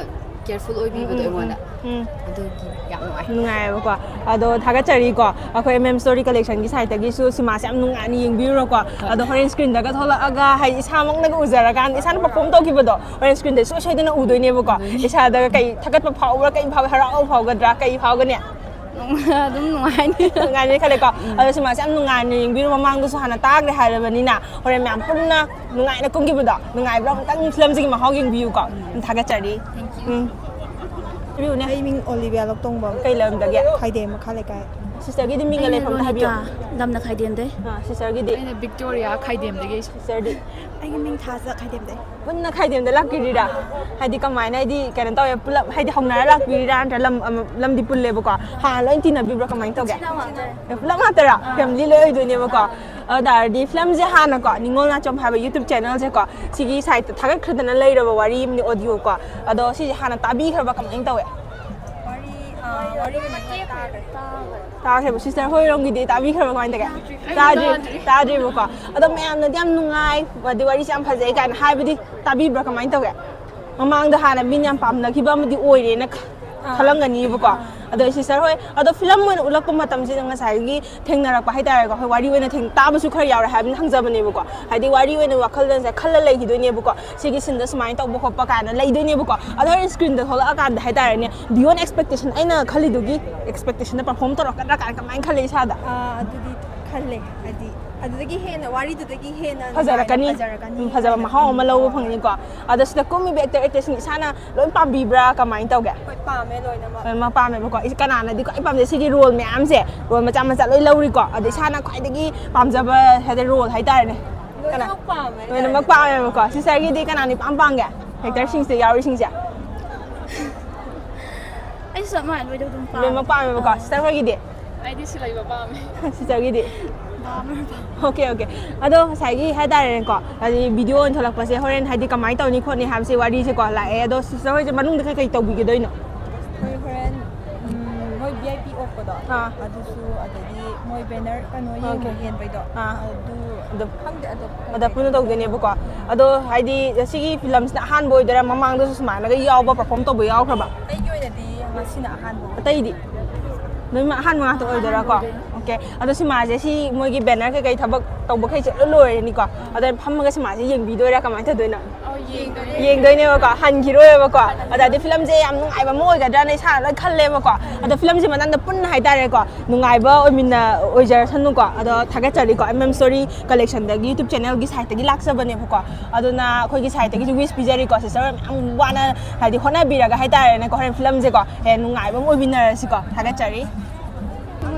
ꯀꯦꯌꯔꯐꯨꯜ ꯑꯣꯏꯕꯤꯕꯗꯣ ꯎꯝ, ꯎꯝ, ꯑꯩꯉꯣꯟꯗ꯫ ꯎꯝ꯫ ꯑꯗꯨꯒꯤ ꯌꯥꯝ ꯅꯨꯡꯉꯥꯏ꯫ ꯅꯨꯡꯉꯥꯏꯌꯦꯕꯀꯣ꯫ ꯑꯗꯣ ꯊꯥꯒꯠꯆꯔꯤꯀꯣ, ꯑꯩꯈꯣꯏ M M Story Collection ꯒꯤ ꯁꯥꯏꯠꯇꯒꯤꯁꯨ ꯁꯤꯃꯥꯁꯦ ꯌꯥꯝ ꯅꯨꯡꯉꯥꯏꯅ ꯌꯦꯡꯕꯤꯔꯨꯔꯣꯀꯣ꯫ ꯑꯗꯣ ꯍꯣꯔꯦꯟ ꯁ꯭ꯀ꯭ꯔꯤꯟꯗꯒ ꯊꯣꯛꯂꯛꯑꯒ ꯍꯥꯏꯗꯤ ꯏꯁꯥꯃꯛꯅꯒ ꯎꯖꯔꯀꯥꯟꯗ ꯏꯁꯥꯅ ꯄꯔꯐꯣꯝ ꯇꯧꯈꯤꯕꯗꯣ ꯍꯣꯔꯦꯟ ꯁ꯭ꯀ꯭ꯔꯤꯟꯗ ꯁꯣꯏ ꯁꯣꯏꯗꯅ ꯎꯗꯣꯏꯅꯦꯕꯀꯣ꯫ ꯎꯗꯣꯏꯅꯦ꯫ ꯏꯁꯥꯗꯒ ꯀꯩ ꯊꯥꯒꯠꯄ ꯐꯥꯎꯕ꯭ꯔꯥ, ꯀꯩ ꯐꯥꯎ-, ꯍꯔꯥꯎ ꯐꯥꯎꯒꯗ꯭ꯔꯥ, ꯀꯩ ꯐꯥꯎꯒꯅꯤ? ꯑꯗꯨꯝ ꯅꯨꯡꯉꯥꯏꯅꯤ꯫ ꯅꯨꯡꯉꯥꯏꯅꯤ ꯈꯜꯂꯦꯀꯣ꯫ ꯑꯗꯣ ꯁꯤꯃꯥꯁꯦ ꯌꯥꯝ ꯅꯨꯡꯉꯥꯏꯅ ꯌꯦꯡꯕꯤꯔꯨ꯫ ꯃꯃꯥꯡꯗꯁꯨ ꯍꯥꯟꯅ ꯇꯥꯈ꯭ꯔꯦ ꯍꯥꯏꯔꯕꯅꯤꯅ ꯍꯣꯔꯦꯟ ꯃꯌꯥꯝ ꯄꯨꯟꯅ ꯅꯨꯡꯉꯥꯏꯅ ꯀꯨꯝꯈꯤꯕꯗꯣ, ꯅꯨꯡꯉꯥꯏꯕ꯭ꯔꯥ ꯑꯃꯨꯛꯇꯪ ꯐꯤꯂꯝꯁꯤꯒꯤ ꯃꯍꯥꯎ ꯌꯦꯡꯕꯤꯌꯨꯀꯣ꯫ ꯌꯥꯝ ꯊꯥꯒꯠꯆꯔꯤ꯫ ꯎꯝ꯫ ꯍꯥꯏꯕꯤꯌꯨꯅꯦ꯫ ꯑꯩ ꯃꯤꯡ ꯑꯣꯂꯤꯕꯤꯌꯥ ꯂꯧꯇꯣꯡꯕꯝ꯫ ꯀꯩ ꯂꯝꯗꯒꯤ? ꯈꯥꯏꯗꯦꯝ ꯃꯈꯥ ꯂꯩꯀꯥꯏ꯫ ꯁꯤꯁꯇꯔꯒꯤꯗꯤ ꯃꯤꯡꯒ ꯑꯩꯅ ꯂꯩꯐꯝꯗ ꯍꯥꯏꯕꯤꯌꯨ꯫ ꯔꯣꯅꯤꯇꯥ, ꯂꯝꯅ ꯈꯥꯏꯗꯦꯝꯗꯩ꯫ ꯑꯥ, ꯁꯤꯁꯇꯔꯒꯤꯗꯤ? ꯑꯩꯅ ꯕꯤꯛꯇꯣꯔꯤꯌꯥ ꯈꯥꯏꯗꯦꯝꯗꯒꯤ꯫ ꯑꯩꯁꯨ ꯁꯤꯁꯇꯔꯗꯤ? ꯑꯩꯒꯤ ꯃꯤꯡ ꯊꯥꯖ ꯈꯥꯏꯗꯦꯝꯗꯩ꯫ ꯄꯨꯟꯅ ꯈꯥꯏꯗꯦꯝꯗ ꯂꯥꯛꯄꯤꯔꯤꯔꯥ? ꯍꯥꯏꯗꯤ ꯀꯃꯥꯏꯅ, ꯍꯥꯏꯗꯤ ꯀꯩꯅꯣ ꯇꯧꯋꯦ, ꯄꯨꯂꯞ ꯍꯥꯏꯗꯤ ꯍꯧꯅꯔ ꯂꯥꯛꯄꯤꯔꯤꯔꯥ ꯅꯠꯇ꯭ꯔꯒ ꯂꯝ ꯑꯃ-, ꯂꯝꯗꯤ ꯄꯨꯜꯂꯦꯕꯀꯣ? ꯍꯥꯟꯅ ꯂꯣꯏ ꯇꯤꯟꯅꯕꯤꯕ꯭ꯔꯥ, ꯀꯃꯥꯏꯅ ꯇꯧꯒꯦ? ꯑꯦ, ꯄꯨꯂꯞ ꯉꯥꯛꯇꯔꯥ? ꯐꯦꯃꯤꯂꯤ ꯂꯣꯏ ꯑꯣꯏꯗꯣꯏꯅꯦꯕꯀꯣ꯫ ꯑꯗꯨ ꯇꯥꯔꯗꯤ ꯐꯤꯂꯝꯁꯦ ꯍꯥꯟꯅꯀꯣ, ꯅꯤꯉꯣꯜ ꯅꯥꯆꯣꯝ ꯍꯥꯏꯕ YouTube ꯆꯦꯅꯦꯜꯁꯦꯀꯣ, ꯁꯤꯒꯤ ꯁꯥꯏꯠꯇ ꯊꯥꯒꯠꯈ꯭ꯔꯗꯅ ꯂꯩꯔꯕ ꯋꯥꯔꯤ ꯑꯃꯅꯤ, ꯑꯣꯗꯤꯑꯣꯀꯣ꯫ ꯑꯗꯣ ꯁꯤꯁꯦ ꯍꯥꯟꯅ ꯇꯥꯕꯤꯈ꯭ꯔꯕ, ꯀꯃꯥꯏꯅ ꯇꯧꯋꯦ? ꯇꯥꯈ꯭ꯔꯦꯕ꯫ ꯁꯤꯁꯇꯔ ꯍꯣꯏꯔꯣꯝꯒꯤꯗꯤ ꯇꯥꯕꯤꯈ꯭ꯔꯕ, ꯀꯃꯥꯏꯅ ꯇꯧꯒꯦ? ꯇꯥꯗ꯭ꯔꯤ, ꯇꯥꯗ꯭ꯔꯤꯕꯀꯣ꯫ ꯑꯗꯣ ꯃꯌꯥꯝꯅꯗꯤ ꯌꯥꯝ ꯅꯨꯡꯉꯥꯏ, ꯑꯗꯩ ꯋꯥꯔꯤꯁꯦ ꯌꯥꯝ ꯐꯖꯩ ꯀꯥꯏꯅ ꯍꯥꯏꯕꯗꯤ ꯇꯥꯕꯤꯕ꯭ꯔꯥ, ꯀꯃꯥꯏꯅ ꯇꯧꯒꯦ? ꯃꯃꯥꯡꯗ ꯍꯥꯟꯅ ꯃꯤꯅ ꯌꯥꯝ ꯄꯥꯝꯅꯈꯤꯕ ꯑꯃꯗꯤ ꯑꯣꯏꯔꯦꯅ ꯈ-, ꯈꯜꯂꯝꯒꯅꯤꯕꯀꯣ꯫ ꯑꯗꯣ ꯁꯤꯁꯇꯔ ꯍꯣꯏ, ꯑꯗꯣ ꯐꯤꯂꯝ ꯑꯣꯏꯅ ꯎꯠꯂꯛꯄ ꯃꯇꯝꯁꯤꯗ ꯉꯁꯥꯏꯒꯤ ꯊꯦꯡꯅꯔꯛꯄ ꯍꯥꯏꯇꯥꯔꯦꯀꯣ, ꯑꯩꯈꯣꯏ ꯋꯥꯔꯤ ꯑꯣꯏꯅ ꯊꯦꯡ-, ꯇꯥꯕꯁꯨ ꯈꯔ ꯌꯥꯎꯔꯦ ꯍꯥꯏꯕꯅ ꯍꯪꯖꯕꯅꯦꯕꯀꯣ꯫ ꯍꯥꯏꯗꯤ ꯋꯥꯔꯤ ꯑꯣꯏꯅ ꯋꯥꯈꯜꯗꯁꯦ ꯈꯜꯂ ꯂꯩꯈꯤꯗꯣꯏꯅꯦꯕꯀꯣ꯫ ꯁꯤꯒꯤ ꯁꯤꯟꯗ ꯁꯨꯃꯥꯏꯅ ꯇꯧꯕ ꯈꯣꯠꯄ ꯀꯥꯏꯅ ꯂꯩꯗꯣꯏꯅꯦꯕꯀꯣ꯫ ꯑꯗꯣ ꯍꯣꯔꯦꯟ ꯁ꯭ꯀ꯭ꯔꯤꯟꯗ ꯊꯣꯛꯂꯛꯑꯀꯥꯟꯗ ꯍꯥꯏꯇꯥꯔꯦꯅꯦ, beyond expectation, ꯑꯩꯅ ꯈꯜꯂꯤꯗꯨꯒꯤ ꯑꯦꯛꯁꯄꯦꯛꯇꯦꯁꯟꯗ ꯄꯔꯐꯣꯝ ꯇꯧꯔꯛꯀꯗ꯭ꯔꯥ ꯀꯥꯏꯅ ꯀꯃꯥꯏꯅ ꯈꯜꯂꯤ ꯏꯁꯥꯗ? ꯑꯥ, ꯑꯗꯨꯗꯤ ꯈꯜꯂꯦ꯫ ꯍꯥꯏꯗꯤ ꯑꯗꯨꯗꯒꯤ ꯍꯦꯟꯅ, ꯋꯥꯔꯤꯗꯨꯗꯒꯤ ꯍꯦꯟꯅ ꯐꯖꯔꯛꯀꯅꯤ꯫ ꯅꯨꯡꯉꯥꯏꯕ, ꯐꯖꯔꯛꯀꯅꯤ꯫ ꯎꯝ, ꯐꯖꯕ ꯃꯍꯥꯎ ꯑꯃ ꯂꯧꯕ ꯐꯪꯅꯤꯀꯣ꯫ ꯑꯗꯣ ꯁꯤꯗ ꯀꯨꯝꯃꯤꯕ actor actressꯁꯤꯡ ꯏꯁꯥꯅ ꯂꯣꯏ ꯄꯥꯝꯕꯤꯕ꯭ꯔꯥ, ꯀꯃꯥꯏꯅ ꯇꯧꯒꯦ? ꯍꯣꯏ, ꯄꯥꯝꯃꯦ ꯂꯣꯏꯅꯃꯛ꯫ ꯂꯣꯏꯅꯃꯛ ꯄꯥꯝꯃꯦꯕꯀꯣ꯫ ꯏꯁ, ꯀꯅꯥꯅꯗꯤ ꯈ꯭ꯋꯥꯏ ꯄꯥꯝꯖꯩ? ꯁꯤꯒꯤ role ꯃꯌꯥꯝꯁꯦ, role ꯃꯆꯥ ꯃꯆꯥ ꯂꯣꯏ ꯂꯧꯔꯤꯀꯣ꯫ ꯑꯗꯣ ꯏꯁꯥꯅ ꯈ꯭ꯋꯥꯏꯗꯒꯤ ꯄꯥꯝꯖꯕ ꯍꯥꯏꯗꯤ role ꯍꯥꯏꯇꯥꯔꯦꯅꯦ꯫ ꯀꯅꯥ? ꯂꯣꯏꯅꯃꯛ ꯄꯥꯝꯃꯦ ꯂꯣꯏꯅꯃꯛ ꯍꯥꯏꯇꯥꯔꯦ꯫ ꯄꯥꯝꯃꯦꯕꯀꯣ꯫ Sisterꯒꯤꯗꯤ ꯀꯅꯥꯅ ꯏꯄꯥꯝ ꯄꯥꯝꯒꯦ? Actorꯁꯤꯡꯁꯦ, ꯌꯥꯎꯔꯤꯁꯤꯡꯁꯦ? ꯑꯩꯁꯨ ꯆꯞ ꯃꯥꯟꯅꯩ, ꯂꯣꯏꯅ ꯑꯗꯨꯝ ꯄꯥꯝꯃꯦ꯫ ꯂꯣꯏꯅꯃꯛ ꯄꯥꯝꯃꯦꯕꯀꯣ꯫ Sister ꯍꯣꯏꯒꯤꯗꯤ? ꯑꯩꯗꯤ ꯁꯤꯜꯂꯩꯕ ꯄꯥꯝꯃꯦ꯫ Sisterꯒꯤꯗꯤ? ꯄꯥꯝꯃꯦ꯫ Okay, okay. ꯑꯗꯣ ꯉꯁꯥꯏꯒꯤ ꯍꯥꯏꯇꯥꯔꯦꯅꯦꯀꯣ, ꯍꯥꯏꯗꯤ video ꯑꯣꯏꯅ ꯊꯣꯛꯂꯛꯄꯁꯦ ꯍꯣꯔꯦꯟ ꯍꯥꯏꯗꯤ ꯀꯃꯥꯏꯅ ꯇꯧꯅꯤ ꯈꯣꯠꯅꯤ ꯍꯥꯏꯕꯁꯦ ꯋꯥꯔꯤꯁꯦꯀꯣ ꯂꯥꯛꯑꯦ꯫ ꯑꯗꯣ sister ꯍꯣꯏꯁꯦ ꯃꯅꯨꯡꯗ ꯀꯩꯀꯩ ꯇꯧꯕꯤꯒꯗꯣꯏꯅꯣ? ꯍꯣꯏ, ꯍꯣꯔꯦꯟ ꯎꯝ, ꯃꯣꯏ V I P ꯑꯣꯛꯄꯗꯣ, ꯑꯥ꯫ ꯑꯗꯨꯁꯨ, ꯑꯗꯒꯤ ꯃꯣꯏ banner ꯀꯩꯅꯣ Okay. ꯌꯦꯟꯕꯩꯗꯣ, ꯑꯥ꯫ ꯑꯗꯨ ꯑꯗꯣ ꯈꯪꯗꯦ ꯑꯗꯣ ꯑꯗ ꯄꯨꯟꯅ ꯇꯧꯗꯣꯏꯅꯦꯕꯀꯣ꯫ ꯑꯗꯣ ꯍꯥꯏꯗꯤ ꯁꯤꯒꯤ filmꯁꯤꯅ ꯑꯍꯥꯟꯕ ꯑꯣꯏꯗꯣꯏꯔꯥ, ꯃꯃꯥꯡꯗꯁꯨ ꯁꯨꯃꯥꯏꯅꯒ ꯌꯥꯎꯕ, perform ꯇꯧꯕ ꯌꯥꯎꯈ꯭ꯔꯕ? ꯑꯩꯒꯤ ꯑꯣꯏꯅꯗꯤ ꯉꯁꯤꯅ ꯑꯍꯥꯟꯕ ꯑꯣꯏ꯫ ꯑꯇꯩꯗꯤ ꯂꯣꯏꯅꯃꯛ ꯑꯍꯥꯟꯕ ꯉꯥꯛꯇ ꯑꯣꯏꯗꯣꯏꯔꯥꯀꯣ? Okay. ꯑꯗꯣ ꯁꯤꯃꯥꯁꯦ ꯁꯤ ꯃꯣꯏꯒꯤ banner ꯀꯩꯀꯩ ꯊꯕꯛ ꯇꯧꯕꯈꯩꯁꯦ ꯂꯣꯏ ꯂꯣꯏꯔꯅꯤꯀꯣ? ꯑꯗ ꯐꯝꯃꯒ ꯁꯤꯃꯥꯁꯦ ꯌꯦꯡꯕꯤꯗꯣꯏꯔꯥ, ꯀꯃꯥꯏꯅ ꯇꯧꯗꯣꯏꯅꯣ? ꯌꯦꯡꯗꯣꯏꯅꯦꯕꯀꯣ, ꯍꯟꯈꯤꯔꯣꯏꯕꯀꯣ꯫ ꯑꯗꯗꯤ filmꯁꯦ ꯌꯥꯝ ꯅꯨꯡꯉꯥꯏꯕ ꯑꯃ ꯑꯣꯏꯒꯗ꯭ꯔꯥꯅ ꯏꯁꯥꯅ ꯂꯣꯏ ꯈꯜꯂꯦꯕꯀꯣ꯫ ꯑꯗꯣ filmꯁꯦ ꯃꯊꯪꯗ ꯄꯨꯟꯅ ꯍꯥꯏꯇꯥꯔꯦꯀꯣ, ꯅꯨꯡꯉꯥꯏꯕ ꯑꯣꯏꯃꯤꯟꯅ ꯑꯣꯏꯖꯔꯁꯅꯨꯀꯣ꯫ ꯑꯗꯣ ꯊꯥꯒꯠꯆꯔꯤꯀꯣ, M M Story Collectionꯗꯒꯤ YouTube channelꯒꯤ siteꯇꯒꯤ ꯂꯥꯛꯆꯕꯅꯦꯕꯀꯣ꯫ ꯑꯗꯨꯅ ꯑꯩꯈꯣꯏꯒꯤ siteꯇꯒꯤꯁꯨ wish ꯄꯤꯖꯔꯤꯀꯣ꯫ Sister ꯃꯌꯥꯝ ꯋꯥꯅ ꯍꯥꯏꯗꯤ ꯍꯣꯠꯅꯕꯤꯔꯒ ꯍꯥꯏꯇꯥꯔꯦꯅꯦꯀꯣ, ꯍꯣꯔꯦꯟ filmꯁꯦ ꯀꯣ ꯍꯦꯟꯅ ꯅꯨꯡꯉꯥꯏꯕ ꯑꯃ ꯑꯣꯏꯃꯤꯟꯅꯔꯁꯤꯀꯣ꯫ ꯊꯥꯒꯠꯆꯔꯤ꯫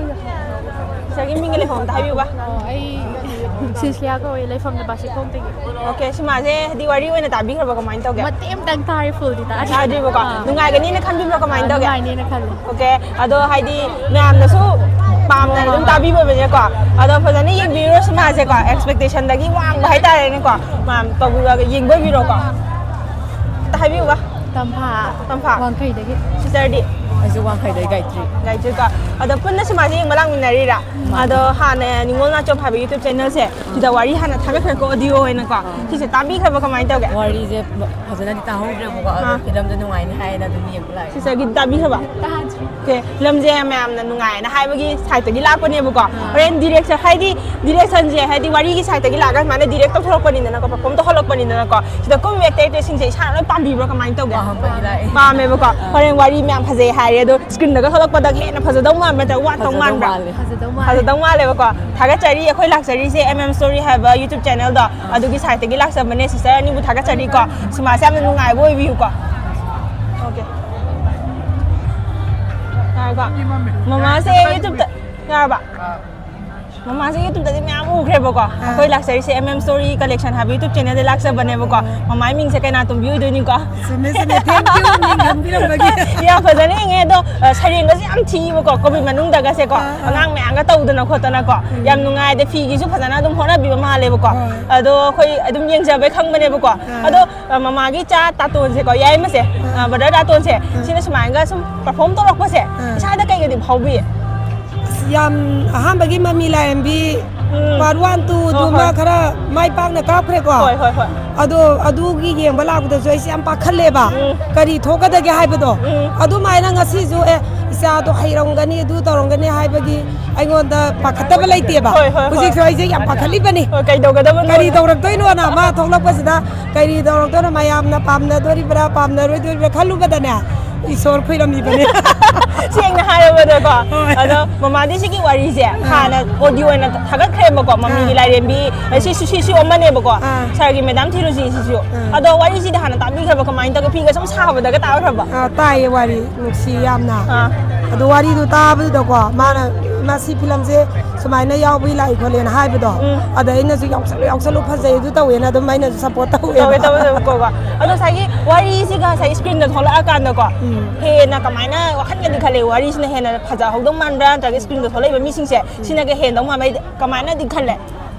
Sisterꯒꯤ ꯃꯤꯡꯒ ꯂꯩꯐꯝ ꯑꯝꯇ ꯍꯥꯏꯕꯤꯌꯨꯕ꯫ ꯑꯣ, ꯑꯩ ꯁꯤꯜꯁꯤꯌꯥ ꯀꯧꯋꯦ, ꯂꯩꯐꯝꯅ ꯕꯥꯁꯤꯈꯣꯡꯗꯒꯤ꯫ Okay, ꯁꯤꯃꯥꯁꯦ ꯍꯥꯏꯗꯤ ꯋꯥꯔꯤ ꯑꯣꯏꯅ ꯇꯥꯕꯤꯈ꯭ꯔꯕ, ꯀꯃꯥꯏꯅ ꯇꯧꯒꯦ? ꯃꯇꯦꯛ ꯑꯃꯇꯪ ꯇꯥꯔꯦ, fullꯗꯤ ꯇꯥꯗ꯭ꯔꯤ꯫ ꯇꯥꯗ꯭ꯔꯤꯕꯀꯣ? ꯑꯥ꯫ ꯅꯨꯡꯉꯥꯏꯒꯅꯤꯅ ꯈꯟꯕꯤꯕ꯭ꯔꯣ, ꯀꯃꯥꯏꯅ ꯑꯥ, ꯇꯧꯒꯦ? ꯅꯨꯡꯉꯥꯏꯅꯦꯅ ꯈꯜꯂꯦ꯫ Okay, ꯑꯗꯣ ꯍꯥꯏꯗꯤ ꯃꯌꯥꯝꯅꯁꯨ ꯄꯥꯝꯅ ꯑꯗꯨꯝ ꯇꯥꯕꯤꯕꯅꯤꯅꯀꯣ꯫ ꯑꯗꯣ ꯐꯖꯅ ꯌꯦꯡꯕꯤꯔꯣ ꯁꯤꯃꯥꯁꯦꯀꯣ, expectationꯗꯒꯤ ꯋꯥꯡꯕ ꯍꯥꯏꯇꯥꯔꯦꯅꯦꯀꯣ꯫ ꯃꯌꯥꯝ ꯇꯧꯕꯤꯔꯒ ꯌꯦꯡꯕ ꯑꯣꯏꯕꯤꯔꯣꯀꯣ꯫ ꯑꯝꯇ ꯍꯥꯏꯕꯤꯌꯨꯕ꯫ ꯇꯝꯐꯥ꯫ ꯇꯝꯐꯥ꯫ ꯋꯥꯡꯈꯩꯗꯒꯤ꯫ Sisterꯗꯤ? ꯑꯩꯁꯨ ꯋꯥꯡꯈꯩꯗꯒꯤ, ꯒꯥꯌꯇ꯭ꯔꯤ꯫ ꯒꯥꯌꯇ꯭ꯔꯤꯀꯣ꯫ ꯑꯗꯣ ꯄꯨꯟꯅ ꯁꯤꯃꯥꯁꯦ ꯌꯦꯡꯕ ꯂꯥꯛꯃꯤꯟꯅꯔꯤꯔꯥ? ꯑꯗꯣ ꯍꯥꯟꯅ ꯅꯤꯉꯣꯜ ꯅꯥꯆꯣꯝ ꯍꯥꯏꯕ YouTube channelꯁꯦ ꯁꯤꯗ ꯋꯥꯔꯤ ꯍꯥꯟꯅ ꯊꯥꯒꯠꯈ꯭ꯔꯦꯀꯣ, ꯑꯣꯗꯤꯑꯣ ꯑꯣꯏꯅꯀꯣ꯫ ꯁꯤꯁꯦ ꯇꯥꯕꯤꯈ꯭ꯔꯕ ꯀꯃꯥꯏꯅ ꯇꯧꯒꯦ? ꯋꯥꯔꯤꯁꯦ ꯐꯖꯅꯗꯤ ꯇꯥꯍꯧꯗ꯭ꯔꯦꯕꯀꯣ, ꯑꯗꯣ ꯑꯥ꯫ ꯐꯤꯂꯝꯗꯣ ꯅꯨꯡꯉꯥꯏꯅꯤ ꯍꯥꯏꯌꯦꯅ ꯑꯗꯨꯝ ꯌꯦꯡꯕ ꯂꯥꯛꯑꯦ꯫ ꯁꯤꯁꯇꯔꯒꯤ ꯇꯥꯕꯤꯈ꯭ꯔꯕ? ꯇꯥꯗ꯭ꯔꯤ꯫ ꯑꯣꯀꯦ, ꯐꯤꯂꯝꯁꯦ ꯃꯌꯥꯝꯅ ꯅꯨꯡꯉꯥꯏꯅ ꯍꯥꯏꯕꯒꯤ ꯁꯥꯏꯠꯇꯒꯤ ꯂꯥꯛꯄꯅꯦꯕꯀꯣ꯫ ꯍꯣꯔꯦꯟ ꯗꯤꯔꯦꯛꯁꯟ ꯍꯥꯏꯗꯤ ꯗꯤꯔꯦꯛꯁꯟꯁꯦ ꯍꯥꯏꯗꯤ ꯋꯥꯔꯤꯒꯤ ꯁꯥꯏꯠꯇꯒꯤ ꯂꯥꯛꯑꯒ ꯁꯨꯃꯥꯏꯅ ꯗꯤꯔꯦꯛ ꯇꯧꯊꯣꯔꯛꯄꯅꯤꯗꯅꯀꯣ, ꯄꯔꯐꯣꯔꯝ ꯇꯧꯍꯜꯂꯛꯄꯅꯤꯗꯅꯀꯣ꯫ ꯁꯤꯗ ꯀꯨꯝꯃꯤꯕ ꯑꯦꯛꯇꯔ ꯑꯦꯛꯇ꯭ꯔꯦꯁꯁꯤꯡꯁꯦ ꯏꯁꯥꯅ ꯂꯣꯏ ꯄꯥꯝꯕꯤꯕ꯭ꯔꯣ, ꯀꯃꯥꯏꯅ ꯇꯧꯒꯦ? ꯄꯥꯝꯕꯗꯤ ꯂꯥꯛꯑꯦ꯫ ꯄꯥꯝꯃꯦꯕꯀꯣ꯫ ꯍꯣꯔꯦꯟ ꯋꯥꯔꯤ ꯃꯌꯥꯝ ꯐꯖꯩ ꯍꯥꯏꯔꯦ, ꯑꯗꯣ ꯁ꯭ꯀ꯭ꯔꯤꯟꯗꯒ ꯊꯣꯛꯂꯛꯄꯗ ꯍꯦꯟꯅ ꯐꯖꯗꯧ ꯃꯥꯟꯕ꯭ꯔꯥ ꯅꯠꯇ꯭ꯔꯒ ꯋꯥꯠꯇꯧ ꯐꯖꯗꯧ ꯃꯥꯟꯕ꯭ꯔꯥ? ꯃꯥꯜꯂꯦ꯫ ꯐꯖꯗꯧ ꯃꯥꯜꯂꯦ꯫ ꯐꯖꯗꯧ ꯃꯥꯜꯂꯦꯕꯀꯣ꯫ ꯊꯥꯒꯠꯆꯔꯤ ꯑꯩꯈꯣꯏ ꯂꯥꯛꯆꯔꯤꯁꯦ ꯑꯦꯝ ꯑꯦꯝ ꯁ꯭ꯇꯣꯔꯤ ꯍꯥꯏꯕ ꯌꯨꯇ꯭ꯌꯨꯕ ꯆꯦꯅꯦꯜꯗꯣ, ꯑꯗꯨꯒꯤ ꯁꯥꯏꯠꯇꯒꯤ ꯂꯥꯛꯆꯕꯅꯦ꯫ ꯁꯤꯁꯇꯔ ꯑꯅꯤꯕꯨ ꯊꯥꯒꯠꯆꯔꯤꯀꯣ꯫ ꯁꯤꯃꯥꯁꯦ ꯌꯥꯝꯅ ꯅꯨꯡꯉꯥꯏꯕ ꯑꯣꯏꯕꯤꯌꯨꯀꯣ꯫ ꯑꯣꯀꯦ꯫ ꯉꯥꯏꯈꯣ꯫ ꯃꯃꯥꯁꯦ ꯌꯨꯇ꯭ꯌꯨꯕꯇ ꯌꯥꯔꯕ? ꯃꯃꯥꯁꯦ ꯌꯨꯇ꯭ꯌꯨꯕꯇꯗꯤ ꯃꯌꯥꯝ ꯎꯈ꯭ꯔꯦꯕꯀꯣ꯫ ꯑꯩꯈꯣꯏ ꯂꯥꯛꯆꯔꯤꯁꯦ ꯑꯦꯝ ꯑꯦꯝ ꯁ꯭ꯇꯣꯔꯤ ꯀꯂꯦꯛꯁꯟ ꯍꯥꯏꯕ ꯌꯨꯇ꯭ꯌꯨꯕ ꯆꯦꯅꯦꯜꯗ ꯂꯥꯛꯆꯕꯅꯦꯕꯀꯣ꯫ ꯃꯃꯥꯏ ꯃꯤꯡꯁꯦ ꯀꯩꯅꯥꯇꯣꯝꯕꯤ ꯑꯣꯏꯗꯣꯏꯅꯤꯀꯣ꯫ ꯆꯨꯝꯃꯦ ꯆꯨꯝꯃꯦ, ꯊꯦꯡ ꯌꯨ ꯅꯤꯡꯁꯤꯡꯕꯤꯔꯝꯕꯒꯤ꯫ ꯌꯥꯝ ꯐꯖꯅ ꯌꯦꯡꯉꯦ ꯑꯗꯣ, ꯑ, ꯁꯩꯔꯦꯡꯒꯁꯦ ꯌꯥꯝ ꯊꯤꯕꯀꯣ, ꯀꯣꯚꯤꯗ ꯃꯅꯨꯡꯗꯒꯁꯦꯀꯣ꯫ ꯑꯉꯥꯡ ꯃꯌꯥꯝꯒ ꯇꯧꯗꯅ ꯈꯣꯠꯇꯅꯀꯣ꯫ ꯌꯥꯝ ꯅꯨꯡꯉꯥꯏ꯫ ꯑꯗꯩ ꯐꯤꯒꯤꯁꯨ ꯐꯖꯅ ꯑꯗꯨꯝ ꯍꯣꯠꯅꯕꯤꯕ ꯃꯥꯜꯂꯦꯕꯀꯣ꯫ ꯑꯗꯣ ꯑꯩꯈꯣꯏ ꯑꯗꯨꯝ ꯌꯦꯡꯖꯕꯩ ꯈꯪꯕꯅꯦꯕꯀꯣ꯫ ꯑꯗꯣ, ꯑ, ꯃꯃꯥꯒꯤ ꯆꯥ ꯇꯥꯇꯣꯟꯁꯦꯀꯣ, ꯌꯥꯏꯃꯁꯦ, ꯑ, ꯕ꯭ꯔꯗꯔ ꯇꯥꯇꯣꯟꯁꯦ, ꯁꯤꯅ ꯁꯨꯃꯥꯏꯅꯒ ꯁꯨꯝ ꯄꯔꯐꯣꯔꯝ ꯇꯧꯔꯛꯄꯁꯦ, ꯏꯁꯥꯗ ꯀꯩꯒꯗꯤ ꯐꯥꯎꯕꯤ? ꯑꯁ, ꯌꯥꯝ ꯑꯍꯥꯟꯕꯒꯤ ꯃꯃꯤ ꯂꯥꯏꯔꯦꯝꯕꯤ ꯎꯝ꯫ ꯄꯥꯔꯠ ꯋꯥꯟ ꯇꯨ ꯍꯣꯏ, ꯑꯗꯨꯃ ꯍꯣꯏ꯫ ꯈꯔ ꯃꯥꯏ ꯄꯥꯛꯅ ꯀꯥꯞꯈ꯭ꯔꯦꯀꯣ꯫ ꯍꯣꯏ, ꯍꯣꯏ, ꯍꯣꯏ꯫ ꯑꯗꯣ ꯑꯗꯨꯒꯤ ꯌꯦꯡꯕ ꯂꯥꯛꯄꯗꯁꯨ ꯑꯩꯁꯦ ꯌꯥꯝ ꯄꯥꯈꯠꯂꯦꯕ꯫ ꯎꯝ꯫ ꯀꯔꯤ ꯊꯣꯛꯀꯗꯒꯦ ꯍꯥꯏꯕꯗꯣ꯫ ꯎꯝ꯫ ꯑꯗꯨꯃꯥꯏꯅ ꯉꯁꯤꯁꯨ, "ꯑꯦ, ꯏꯆꯥꯗꯣ ꯍꯩꯔꯝꯒꯅꯤ, ꯑꯗꯨ ꯇꯧꯔꯝꯒꯅꯤ" ꯍꯥꯏꯕꯒꯤ ꯑꯩꯉꯣꯟꯗ ꯄꯥꯈꯠꯇꯕ ꯂꯩꯇꯦꯕ꯫ ꯍꯣꯏ, ꯍꯣꯏ, ꯍꯣꯏ꯫ ꯍꯧꯖꯤꯛꯁꯨ ꯑꯩꯁꯦ ꯌꯥꯝ ꯄꯥꯈꯠꯂꯤꯕꯅꯤ꯫ ꯍꯣꯏ, ꯀꯩꯗꯧꯒꯗꯕꯅꯣ? ꯀꯔꯤ ꯇꯧꯔꯛꯇꯣꯏꯅꯣꯅ ꯃꯥ ꯊꯣꯛꯂꯛꯄꯁꯤꯗ, ꯀꯔꯤ ꯇꯧꯔꯛꯇꯣꯏꯅꯣ, ꯃꯌꯥꯝꯅ ꯄꯥꯝꯅꯗꯣꯔꯤꯕ꯭ꯔꯥ ꯄꯥꯝꯅꯔꯣꯏꯗꯣꯔꯤꯕ꯭ꯔꯥ ꯈꯜꯂꯨꯕꯗꯅꯦ, ꯏꯁꯣꯔ ꯈꯨꯔꯝꯃꯤꯕꯅꯤ꯫ ꯁꯦꯡꯅ ꯍꯥꯏꯔꯕꯗꯀꯣ꯫ ꯍꯣꯏ꯫ ꯑꯗꯣ ꯃꯃꯥꯗꯤ ꯁꯤꯒꯤ ꯋꯥꯔꯤꯁꯦ ꯍꯥꯟꯅ ꯑꯣꯗꯤꯑꯣ ꯑꯣꯏꯅ ꯊꯥꯒꯠꯈ꯭ꯔꯦꯕꯀꯣ, ꯃꯃꯤꯒꯤ ꯑꯥ꯫ ꯂꯥꯏꯔꯦꯝꯕꯤ, ꯁꯤꯁꯨ, ꯁꯤꯁꯨ ꯑꯃꯅꯦꯕꯀꯣ, ꯑꯥ꯫ ꯁꯥꯔꯒꯤ ꯃꯦꯗꯥꯝ ꯊꯤꯔꯨꯁꯤ ꯁꯤꯁꯨ꯫ ꯑꯥ꯫ ꯑꯗꯣ ꯋꯥꯔꯤꯁꯤꯗꯤ ꯍꯥꯟꯅ ꯇꯥꯕꯤꯈ꯭ꯔꯕ, ꯀꯃꯥꯏꯅ ꯇꯧꯒꯦ? ꯐꯤꯒ ꯁꯨꯝ ꯁꯥꯕꯗꯒ ꯇꯥꯈ꯭ꯔꯕ? ꯑꯥ, ꯇꯥꯏꯌꯦ, ꯋꯥꯔꯤ ꯅꯨꯡꯁꯤ ꯌꯥꯝꯅ꯫ ꯑꯥ꯫ ꯑꯗꯣ ꯋꯥꯔꯤꯗꯣ ꯇꯥꯕꯗꯨꯗꯀꯣ, ꯃꯥꯅ, "ꯃꯥ ꯁꯤ ꯐꯤꯂꯝꯁꯦ ꯁꯨꯃꯥꯏꯅ ꯌꯥꯎꯕꯤ ꯂꯥꯛꯏ ꯈꯣꯠꯂꯦꯅ" ꯍꯥꯏꯕꯗꯣ, ꯎꯝ꯫ ꯑꯗ ꯑꯩꯅꯁꯨ, "ꯌꯥꯎꯁꯜꯂꯨ, ꯌꯥꯎꯁꯜꯂꯨ, ꯐꯖꯩ, ꯑꯗꯨ ꯇꯧꯋꯦꯅ" ꯑꯗꯨꯝ ꯑꯩꯅꯁꯨ ꯁꯞꯄꯣꯔꯠ ꯇꯧꯋꯦ, ꯇꯧꯋꯦꯕ꯫ ꯇꯧꯋꯦ, ꯇꯧꯋꯦ, ꯀꯣ, ꯀꯣ꯫ ꯑꯗꯣ ꯉꯁꯥꯏꯒꯤ ꯋꯥꯔꯤꯁꯤꯒ ꯉꯁꯥꯏꯒꯤ ꯁ꯭ꯀ꯭ꯔꯤꯟꯗ ꯊꯣꯛꯂꯛꯑꯀꯥꯟꯗꯀꯣ, ꯎꯝ꯫ ꯍꯦꯟꯅ ꯀꯃꯥꯏꯅ ꯋꯥꯈꯜꯒꯗꯤ ꯈꯜꯂꯦ? ꯋꯥꯔꯤꯁꯤꯅ ꯍꯦꯟꯅ ꯐꯖꯍꯧꯗꯧ ꯃꯥꯟꯕ꯭ꯔꯥ, ꯅꯠꯇ꯭ꯔꯒ ꯁ꯭ꯀ꯭ꯔꯤꯟꯗ ꯊꯣꯛꯂꯛꯏꯕ ꯃꯤꯁꯤꯡꯁꯦ ꯁꯤꯅꯒ ꯍꯦꯟꯗꯧ ꯃꯥꯟꯕ꯭ꯔꯥ? ꯀꯃꯥꯏꯅꯗꯤ ꯈꯜꯂꯦ?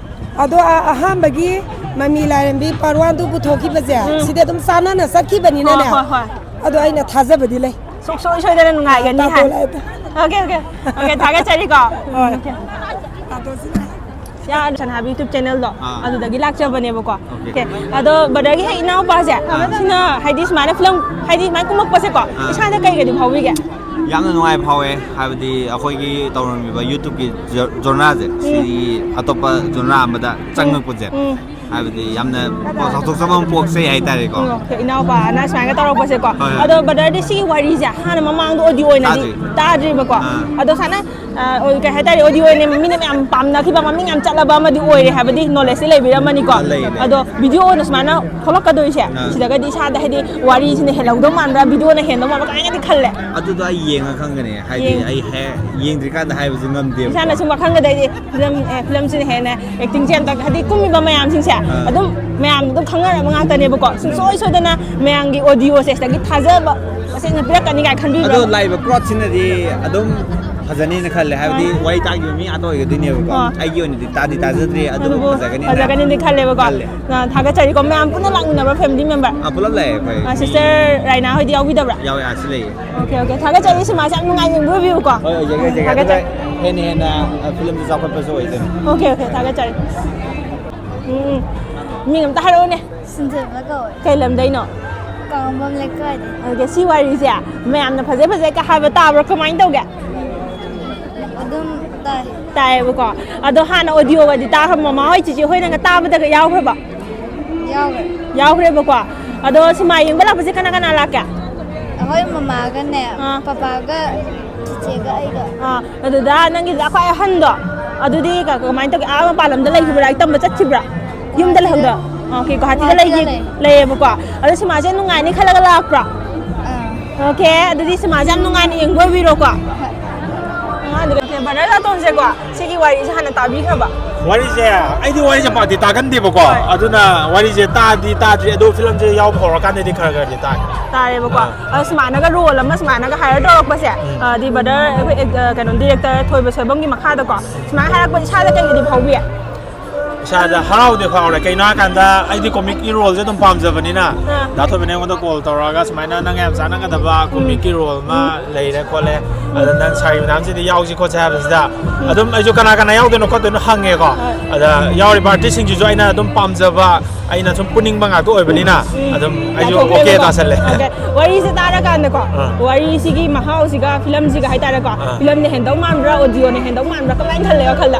ꯑꯗꯣ ꯑ-, ꯑꯍꯥꯟꯕꯒꯤ ꯃꯃꯤ ꯂꯥꯏꯔꯦꯝꯕꯤ ꯄꯥꯔꯠ ꯋꯥꯟ ꯇꯨ ꯄꯨꯊꯣꯛꯈꯤꯕꯁꯦ, ꯎꯝ꯫ ꯁꯤꯗꯤ ꯑꯗꯨꯝ ꯆꯥꯟꯅꯅ ꯆꯠꯈꯤꯕꯅꯤꯅꯅꯦ꯫ ꯍꯣꯏ, ꯍꯣꯏ, ꯍꯣꯏ꯫ ꯑꯗꯣ ꯑꯩꯅ ꯊꯥꯖꯕꯗꯤ ꯂꯩ꯫ ꯁꯨꯡꯁꯣꯏ ꯁꯣꯏꯗꯅ ꯅꯨꯡꯉꯥꯏꯒꯅꯤ ꯇꯥꯇꯣ ꯍꯥꯏ꯫ ꯂꯥꯛꯑꯦ꯫ Okay, okay. ꯑꯣꯀꯦ, ꯊꯥꯒꯠꯆꯔꯤꯀꯣ꯫ ꯍꯣꯏ꯫ ꯑꯣꯀꯦ꯫ ꯇꯥꯇꯣꯁꯤꯅ꯫ ꯌꯥ ꯁꯅꯥꯕꯤ YouTube channelꯗꯣ ꯑꯥ꯫ ꯑꯗꯨꯗꯒꯤ ꯂꯥꯛꯆꯕꯅꯦꯕꯀꯣ꯫ Okay꯫ ꯑꯣꯀꯦ꯫ ꯑꯗꯣ brotherꯒꯤ ꯍꯦꯛ ꯏꯅꯥꯎꯄꯥꯁꯦ ꯑꯥ꯫ ꯁꯤꯅ ꯍꯥꯏꯗꯤ ꯁꯨꯃꯥꯏꯅ ꯐꯤꯂꯝ ꯍꯥꯏꯗꯤ ꯁꯨꯃꯥꯏꯅ ꯀꯨꯝꯃꯛꯄꯁꯦꯀꯣ ꯑꯥ꯫ ꯏꯁꯥꯗ ꯀꯩꯒꯗꯤ ꯐꯥꯎꯕꯤꯒꯦ? ꯌꯥꯝꯅ ꯅꯨꯡꯉꯥꯏꯕ ꯐꯥꯎꯋꯦ꯫ ꯍꯥꯏꯕꯗꯤ ꯑꯩꯈꯣꯏꯒꯤ ꯇꯧꯔꯝꯃꯤꯕ YouTubeꯀꯤ ꯖ- genreꯁꯦ ꯎꯝ꯫ ꯁꯤ ꯑꯇꯣꯞꯄ genre ꯑꯃꯗ ꯆꯪꯉꯛꯄꯁꯦ ꯎꯝ꯫ ꯍꯥꯏꯕꯗꯤ ꯌꯥꯝꯅ ꯆꯥꯎꯊꯣꯛꯆꯕ ꯑꯃ ꯄꯣꯛꯆꯩ ꯍꯥꯏꯇꯥꯔꯦꯀꯣ꯫ ꯑꯣꯀꯦ, ꯏꯅꯥꯎꯄꯥꯅ ꯁꯨꯃꯥꯏꯅ ꯇꯧꯔꯛꯄꯁꯦꯀꯣ꯫ ꯍꯣꯏ, ꯍꯣꯏ꯫ ꯑꯗꯣ brotherꯗꯤ ꯁꯤꯒꯤ ꯋꯥꯔꯤꯁꯦ ꯍꯥꯟꯅ ꯃꯃꯥꯡꯗ audio ꯑꯣꯏꯅꯗꯤ ꯇꯥꯗ꯭ꯔꯤ꯫ ꯇꯥꯗ꯭ꯔꯤꯕꯀꯣ꯫ ꯑꯥ꯫ ꯑꯗꯣ ꯁꯨꯃꯥꯏꯅ ꯑ, ꯑꯣꯏ- ꯀꯩ ꯍꯥꯏꯇꯥꯔꯦ, audio ꯑꯣꯏꯅ ꯃꯤꯅ ꯃꯌꯥꯝ ꯄꯥꯝꯅꯈꯤꯕ, ꯃꯃꯤꯡ ꯌꯥꯝ ꯆꯠꯂꯕ ꯑꯃꯗꯤ ꯑꯣꯏꯔꯦ ꯍꯥꯏꯕꯗꯤ knowledgeꯇꯤ ꯂꯩꯕꯤꯔꯝꯃꯅꯤꯀꯣ꯫ ꯂꯩ, ꯂꯩ꯫ ꯑꯗꯣ video ꯑꯣꯏꯅ ꯁꯨꯃꯥꯏꯅ ꯊꯣꯛꯂꯛꯀꯗꯣꯏꯁꯦ ꯑꯥ꯫ ꯁꯤꯗꯒꯗꯤ ꯏꯁꯥꯗ ꯍꯥꯏꯗꯤ ꯋꯥꯔꯤꯁꯤꯅ ꯍꯦꯜꯂꯧꯗꯧ ꯃꯥꯟꯕ꯭ꯔꯥ, videoꯅ ꯍꯦꯟꯗꯧ ꯃꯥꯟꯕ꯭ꯔꯥ ꯀꯥꯏꯅꯗꯤ ꯈꯜꯂꯦ꯫ ꯑꯗꯨꯗꯣ ꯑꯩ ꯌꯦꯡꯉ ꯈꯪꯒꯅꯤ꯫ ꯍꯥꯏꯗꯤ ꯌꯦꯡ- ꯑꯩ ꯍꯦ- ꯌꯦꯡꯗ꯭ꯔꯤꯀꯥꯟꯗ ꯍꯥꯏꯕꯁꯨ ꯉꯝꯗꯦꯕꯀꯣ꯫ ꯏꯁꯥꯅ ꯁꯨꯝ ꯋꯥꯈꯜꯒꯗꯩꯗꯤ ꯐꯤꯂꯝ ꯑꯦ, ꯐꯤꯂꯝꯁꯤꯅ ꯍꯦꯟꯅ actingꯁꯦ ꯌꯥꯝ ꯇꯧ- ꯍꯥꯏꯗꯤ ꯀꯨꯝꯃꯤꯕ ꯃꯌꯥꯝꯁꯤꯡꯁꯦ ꯑꯥ꯫ ꯑꯗꯨꯝ ꯃꯌꯥꯝ ꯑꯗꯨꯝ ꯈꯪꯅꯔꯕ ꯉꯥꯛꯇꯅꯦꯕꯀꯣ꯫ ꯁꯨꯡꯁꯣꯏ ꯁꯣꯏꯗꯅ ꯃꯌꯥꯝꯒꯤ audioꯁꯦ ꯁꯤꯗꯒꯤ ꯊꯥꯖꯕ ꯃꯁꯦꯡꯅ ꯄꯤꯔꯛꯀꯅꯤ ꯀꯥꯏꯅ ꯈꯟꯕꯤꯕ꯭ꯔꯥ? ꯑꯗꯣ ꯂꯥꯛꯏꯕ crowdꯁꯤꯅꯗꯤ ꯑꯗꯨꯝ ꯐꯖꯅꯤꯅ ꯈꯜꯂꯦ꯫ ꯍꯥꯏꯕꯗꯤ ꯑꯥ꯫ ꯋꯥꯔꯤ ꯇꯥꯈꯤꯕ ꯃꯤ ꯉꯥꯛꯇ ꯑꯣꯏꯒꯗꯣꯏꯅꯦꯕꯀꯣ꯫ ꯑꯥ꯫ ꯑꯩꯒꯤ ꯑꯣꯏꯅꯗꯤ ꯇꯥꯗꯤ ꯇꯥꯖꯗ꯭ꯔꯤ, ꯑꯗꯨꯕꯨ ꯑꯗꯨꯕꯨ ꯐꯖꯒꯅꯤꯅ ꯐꯖꯒꯅꯤꯗꯤ ꯈꯜꯂꯦꯕꯀꯣ꯫ ꯈꯜꯂꯦ꯫ ꯑꯥ, ꯊꯥꯒꯠꯆꯔꯤꯀꯣ꯫ ꯃꯌꯥꯝ ꯄꯨꯟꯅ ꯂꯥꯛꯃꯤꯟꯅꯕ꯭ꯔꯥ, family member? ꯑꯥ, ꯄꯨꯂꯞ ꯂꯥꯛꯑꯦ ꯑꯩꯈꯣꯏ꯫ ꯑꯥ, ꯃꯤ sister ꯔꯥꯏꯅꯥ ꯍꯣꯏꯗꯤ ꯌꯥꯎꯕꯤꯗꯕ꯭ꯔꯥ? ꯌꯥꯎꯋꯦ, ꯑꯥꯁꯨ ꯂꯩꯌꯦ꯫ Okay, okay. ꯊꯥꯒꯠꯆꯔꯤ꯫ ꯁꯤꯃꯥꯁꯦ ꯌꯥꯝ ꯅꯨꯡꯉꯥꯏꯅ ꯌꯦꯡꯕꯤꯔꯨꯕꯤꯌꯨꯀꯣ꯫ ꯍꯣꯏ, ꯌꯦꯡꯒꯦ, ꯌꯦꯡꯒꯦ꯫ ꯊꯥꯒꯠꯆꯔꯤ꯫ ꯑꯗꯨꯒ ꯍꯦꯟꯅ ꯍꯦꯟꯅ, ꯑ, ꯐꯤꯂꯝꯁꯦ ꯆꯥꯎꯈꯠꯄꯁꯨ ꯑꯣꯏꯖꯅꯤ꯫ Okay, okay. ꯊꯥꯒꯠꯆꯔꯤ꯫ ꯎꯝ, ꯎꯝ꯫ ꯃꯤꯡ ꯑꯝꯇ ꯍꯥꯏꯔꯛꯎꯅꯦ꯫ ꯁꯤꯟꯊꯣꯏꯕ ꯀꯧꯋꯦ꯫ ꯀꯩ ꯂꯝꯗꯩꯅꯣ? ꯀꯥꯡꯉꯝꯕꯝ ꯂꯩꯀꯥꯏꯗꯩ꯫ ꯑꯣꯀꯦ, ꯁꯤ ꯋꯥꯔꯤꯁꯦ ꯃꯌꯥꯝꯅ ꯐꯖꯩ ꯐꯖꯩꯒ ꯍꯥꯏꯕ ꯇꯥꯕ꯭ꯔꯣ? ꯀꯃꯥꯏꯅ ꯇꯧꯒꯦ? ꯑꯗꯨꯝ ꯇꯥꯏ꯫ ꯇꯥꯏꯌꯦꯕꯀꯣ꯫ ꯑꯗꯣ ꯍꯥꯟꯅ audioꯒꯗꯤ ꯇꯥꯈ꯭ꯔꯕ? ꯃꯃꯥ ꯍꯣꯏ, ꯆꯤꯆꯦ ꯍꯣꯏꯅꯒ ꯇꯥꯕꯗꯒ ꯌꯥꯎꯈ꯭ꯔꯕ? ꯌꯥꯎꯈ꯭ꯔꯦ꯫ ꯌꯥꯎꯈ꯭ꯔꯦꯕꯀꯣ꯫ ꯑꯗꯣ ꯁꯤꯃꯥ ꯌꯦꯡꯕ ꯂꯥꯛꯄꯁꯦ ꯀꯅꯥ ꯀꯅꯥ ꯂꯥꯛꯀꯦ? ꯑꯩꯈꯣꯏ ꯃꯃꯥꯒꯅꯦ, ꯑꯥ꯫ ꯄꯄꯥꯒ, ꯆꯤꯆꯦꯒ ꯑꯩꯒ꯫ ꯑꯥ, ꯑꯗꯨꯗ ꯅꯪꯒꯤꯗ ꯈ꯭ꯋꯥꯏ ꯑꯍꯟꯗꯣ, ꯑꯗꯨꯗꯤ ꯀ-, ꯀꯃꯥꯏꯅ ꯇꯧꯒꯦ? ꯑꯥ, ꯃꯄꯥꯟ ꯂꯝꯗ ꯂꯩꯈꯤꯕ꯭ꯔꯥ? ꯂꯥꯏꯔꯤꯛ ꯇꯝꯕ ꯆꯠꯈꯤꯕ꯭ꯔꯥ? ꯌꯨꯝꯗ ꯒꯨꯍꯥꯇꯤꯗ꯫ ꯂꯩꯍꯧꯗ? ꯑꯣꯀꯦ, ꯒꯨꯍꯥꯇꯤꯗ ꯒꯨꯍꯥꯇꯤꯗ ꯂꯩꯈꯤ-, ꯂꯩ꯫ ꯂꯩꯌꯦꯕꯀꯣ꯫ ꯑꯗꯣ ꯁꯤꯃꯥꯁꯦ ꯅꯨꯡꯉꯥꯏꯅꯤ ꯈꯜꯂꯒ ꯂꯥꯛꯄ꯭ꯔꯥ? ꯑꯥ꯫ ꯑꯣꯀꯦ, ꯑꯗꯨꯗꯤ ꯁꯤꯃꯥꯁꯦ ꯌꯥꯝ ꯅꯨꯡꯉꯥꯏꯅ ꯌꯦꯡꯕ ꯑꯣꯏꯕꯤꯔꯣꯀꯣ꯫ ꯍꯣꯏ꯫ ꯑꯥ, ꯑꯗꯨꯗꯤ brother ꯂꯥꯇꯣꯟꯁꯦꯀꯣ, ꯁꯤꯒꯤ ꯋꯥꯔꯤꯁꯦ ꯍꯥꯟꯅ ꯇꯥꯕꯤꯈ꯭ꯔꯕ? ꯋꯥꯔꯤꯁꯦ, ꯑꯩꯗꯤ ꯋꯥꯔꯤꯁꯦ ꯄꯥꯛꯇꯤ ꯇꯥꯒꯟꯗꯦꯕꯀꯣ꯫ ꯍꯣꯏ꯫ ꯑꯗꯨꯅ ꯋꯥꯔꯤꯁꯦ ꯇꯥꯗꯤ ꯇꯥꯗ꯭ꯔꯤ, ꯑꯗꯣ ꯐꯤꯂꯝꯁꯦ ꯌꯥꯎꯕ ꯍꯧꯔꯀꯥꯟꯗꯗꯤ ꯈꯔ ꯈꯔꯗꯤ ꯇꯥꯏ꯫ ꯇꯥꯔꯦꯕꯀꯣ꯫ ꯑꯥ꯫ ꯑꯗꯣ ꯁꯨꯃꯥꯏꯅꯒ role ꯑꯃ ꯁꯨꯃꯥꯏꯅꯒ hire ꯇꯧꯔꯛꯄꯁꯦ, ꯎꯝ꯫ ꯑ, ꯗꯤ brother ꯑꯩꯈꯣꯏ, ꯑ, ꯀꯩꯅꯣ, director ꯊꯣꯏꯕ ꯁꯣꯏꯕꯝꯒꯤ ꯃꯈꯥꯗꯀꯣ ꯁꯨꯃꯥꯏꯅ ꯍꯥꯏꯔꯛꯄ ꯏꯁꯥꯗ ꯀꯩꯒꯗꯤ ꯐꯥꯎꯕꯤ? ꯏꯁꯥꯗ ꯍꯔꯥꯎꯗꯤ ꯐꯥꯎꯔꯦ꯫ ꯀꯩꯅꯣ ꯍꯥꯏꯀꯥꯟꯗ ꯑꯩꯗꯤ ꯀꯣꯃꯤꯛꯀꯤ ꯔꯣꯜꯁꯦ ꯑꯗꯨꯝ ꯄꯥꯝꯖꯕꯅꯤꯅ, ꯑꯥ꯫ ꯗꯥ ꯊꯣꯏꯕꯅ ꯑꯩꯉꯣꯟꯗ ꯀꯣꯜ ꯇꯧꯔꯛꯑꯒ, "ꯁꯨꯃꯥꯏꯅ ꯅꯪ ꯌꯥꯝ ꯆꯥꯟꯅꯒꯗꯕ ꯀꯣꯃꯤꯛꯀꯤ ꯔꯣꯜ ꯑꯃ ꯂꯩꯔꯦ ꯈꯣꯠꯂꯦ, ꯑꯗ ꯅꯪ ꯁꯥꯔꯤ ꯃꯌꯥꯝꯁꯤꯗ ꯌꯥꯎꯁꯤ ꯈꯣꯠꯁꯤ" ꯍꯥꯏꯕꯁꯤꯗ, ꯑꯗꯨꯝ ꯑꯩꯁꯨ ꯀꯅꯥ ꯀꯅꯥ ꯌꯥꯎꯗꯣꯏꯅꯣ ꯈꯣꯠꯇꯣꯏꯅꯣ ꯍꯪꯉꯦꯀꯣ꯫ ꯍꯣꯏ꯫ ꯑꯗ ꯌꯥꯎꯔꯤꯕ ꯑꯥꯔꯇꯤꯁꯁꯤꯡꯁꯤꯁꯨ ꯑꯩꯅ ꯑꯗꯨꯝ ꯄꯥꯝꯖꯕ, ꯑꯩꯅ ꯁꯨꯝ ꯄꯨꯅꯤꯡꯕ ꯉꯥꯛꯇ ꯑꯣꯏꯕꯅꯤꯅ, ꯎꯝ꯫ ꯑꯗꯨꯝ ꯑꯩꯁꯨ ꯑꯣꯀꯦ ꯌꯥꯊꯣꯛꯈ꯭ꯔꯦꯕꯀꯣ꯫ ꯇꯥꯁꯜꯂꯦ꯫ ꯑꯣꯀꯦ꯫ ꯋꯥꯔꯤꯁꯦ ꯇꯥꯔꯀꯥꯟꯗꯀꯣ, ꯑꯥ꯫ ꯋꯥꯔꯤꯁꯤꯒꯤ ꯃꯍꯥꯎꯁꯤꯒ ꯐꯤꯂꯝꯁꯤꯒ ꯍꯥꯏꯇꯥꯔꯦꯀꯣ, ꯑꯥ꯫ ꯐꯤꯂꯝꯅ ꯍꯦꯟꯗꯧ ꯃꯥꯟꯕ꯭ꯔꯥ, ꯑꯣꯗꯤꯑꯣꯅ ꯍꯦꯟꯗꯧ ꯃꯥꯟꯕ꯭ꯔꯥ, ꯀꯃꯥꯏꯅ ꯈꯜꯂꯦ ꯋꯥꯈꯜꯗ?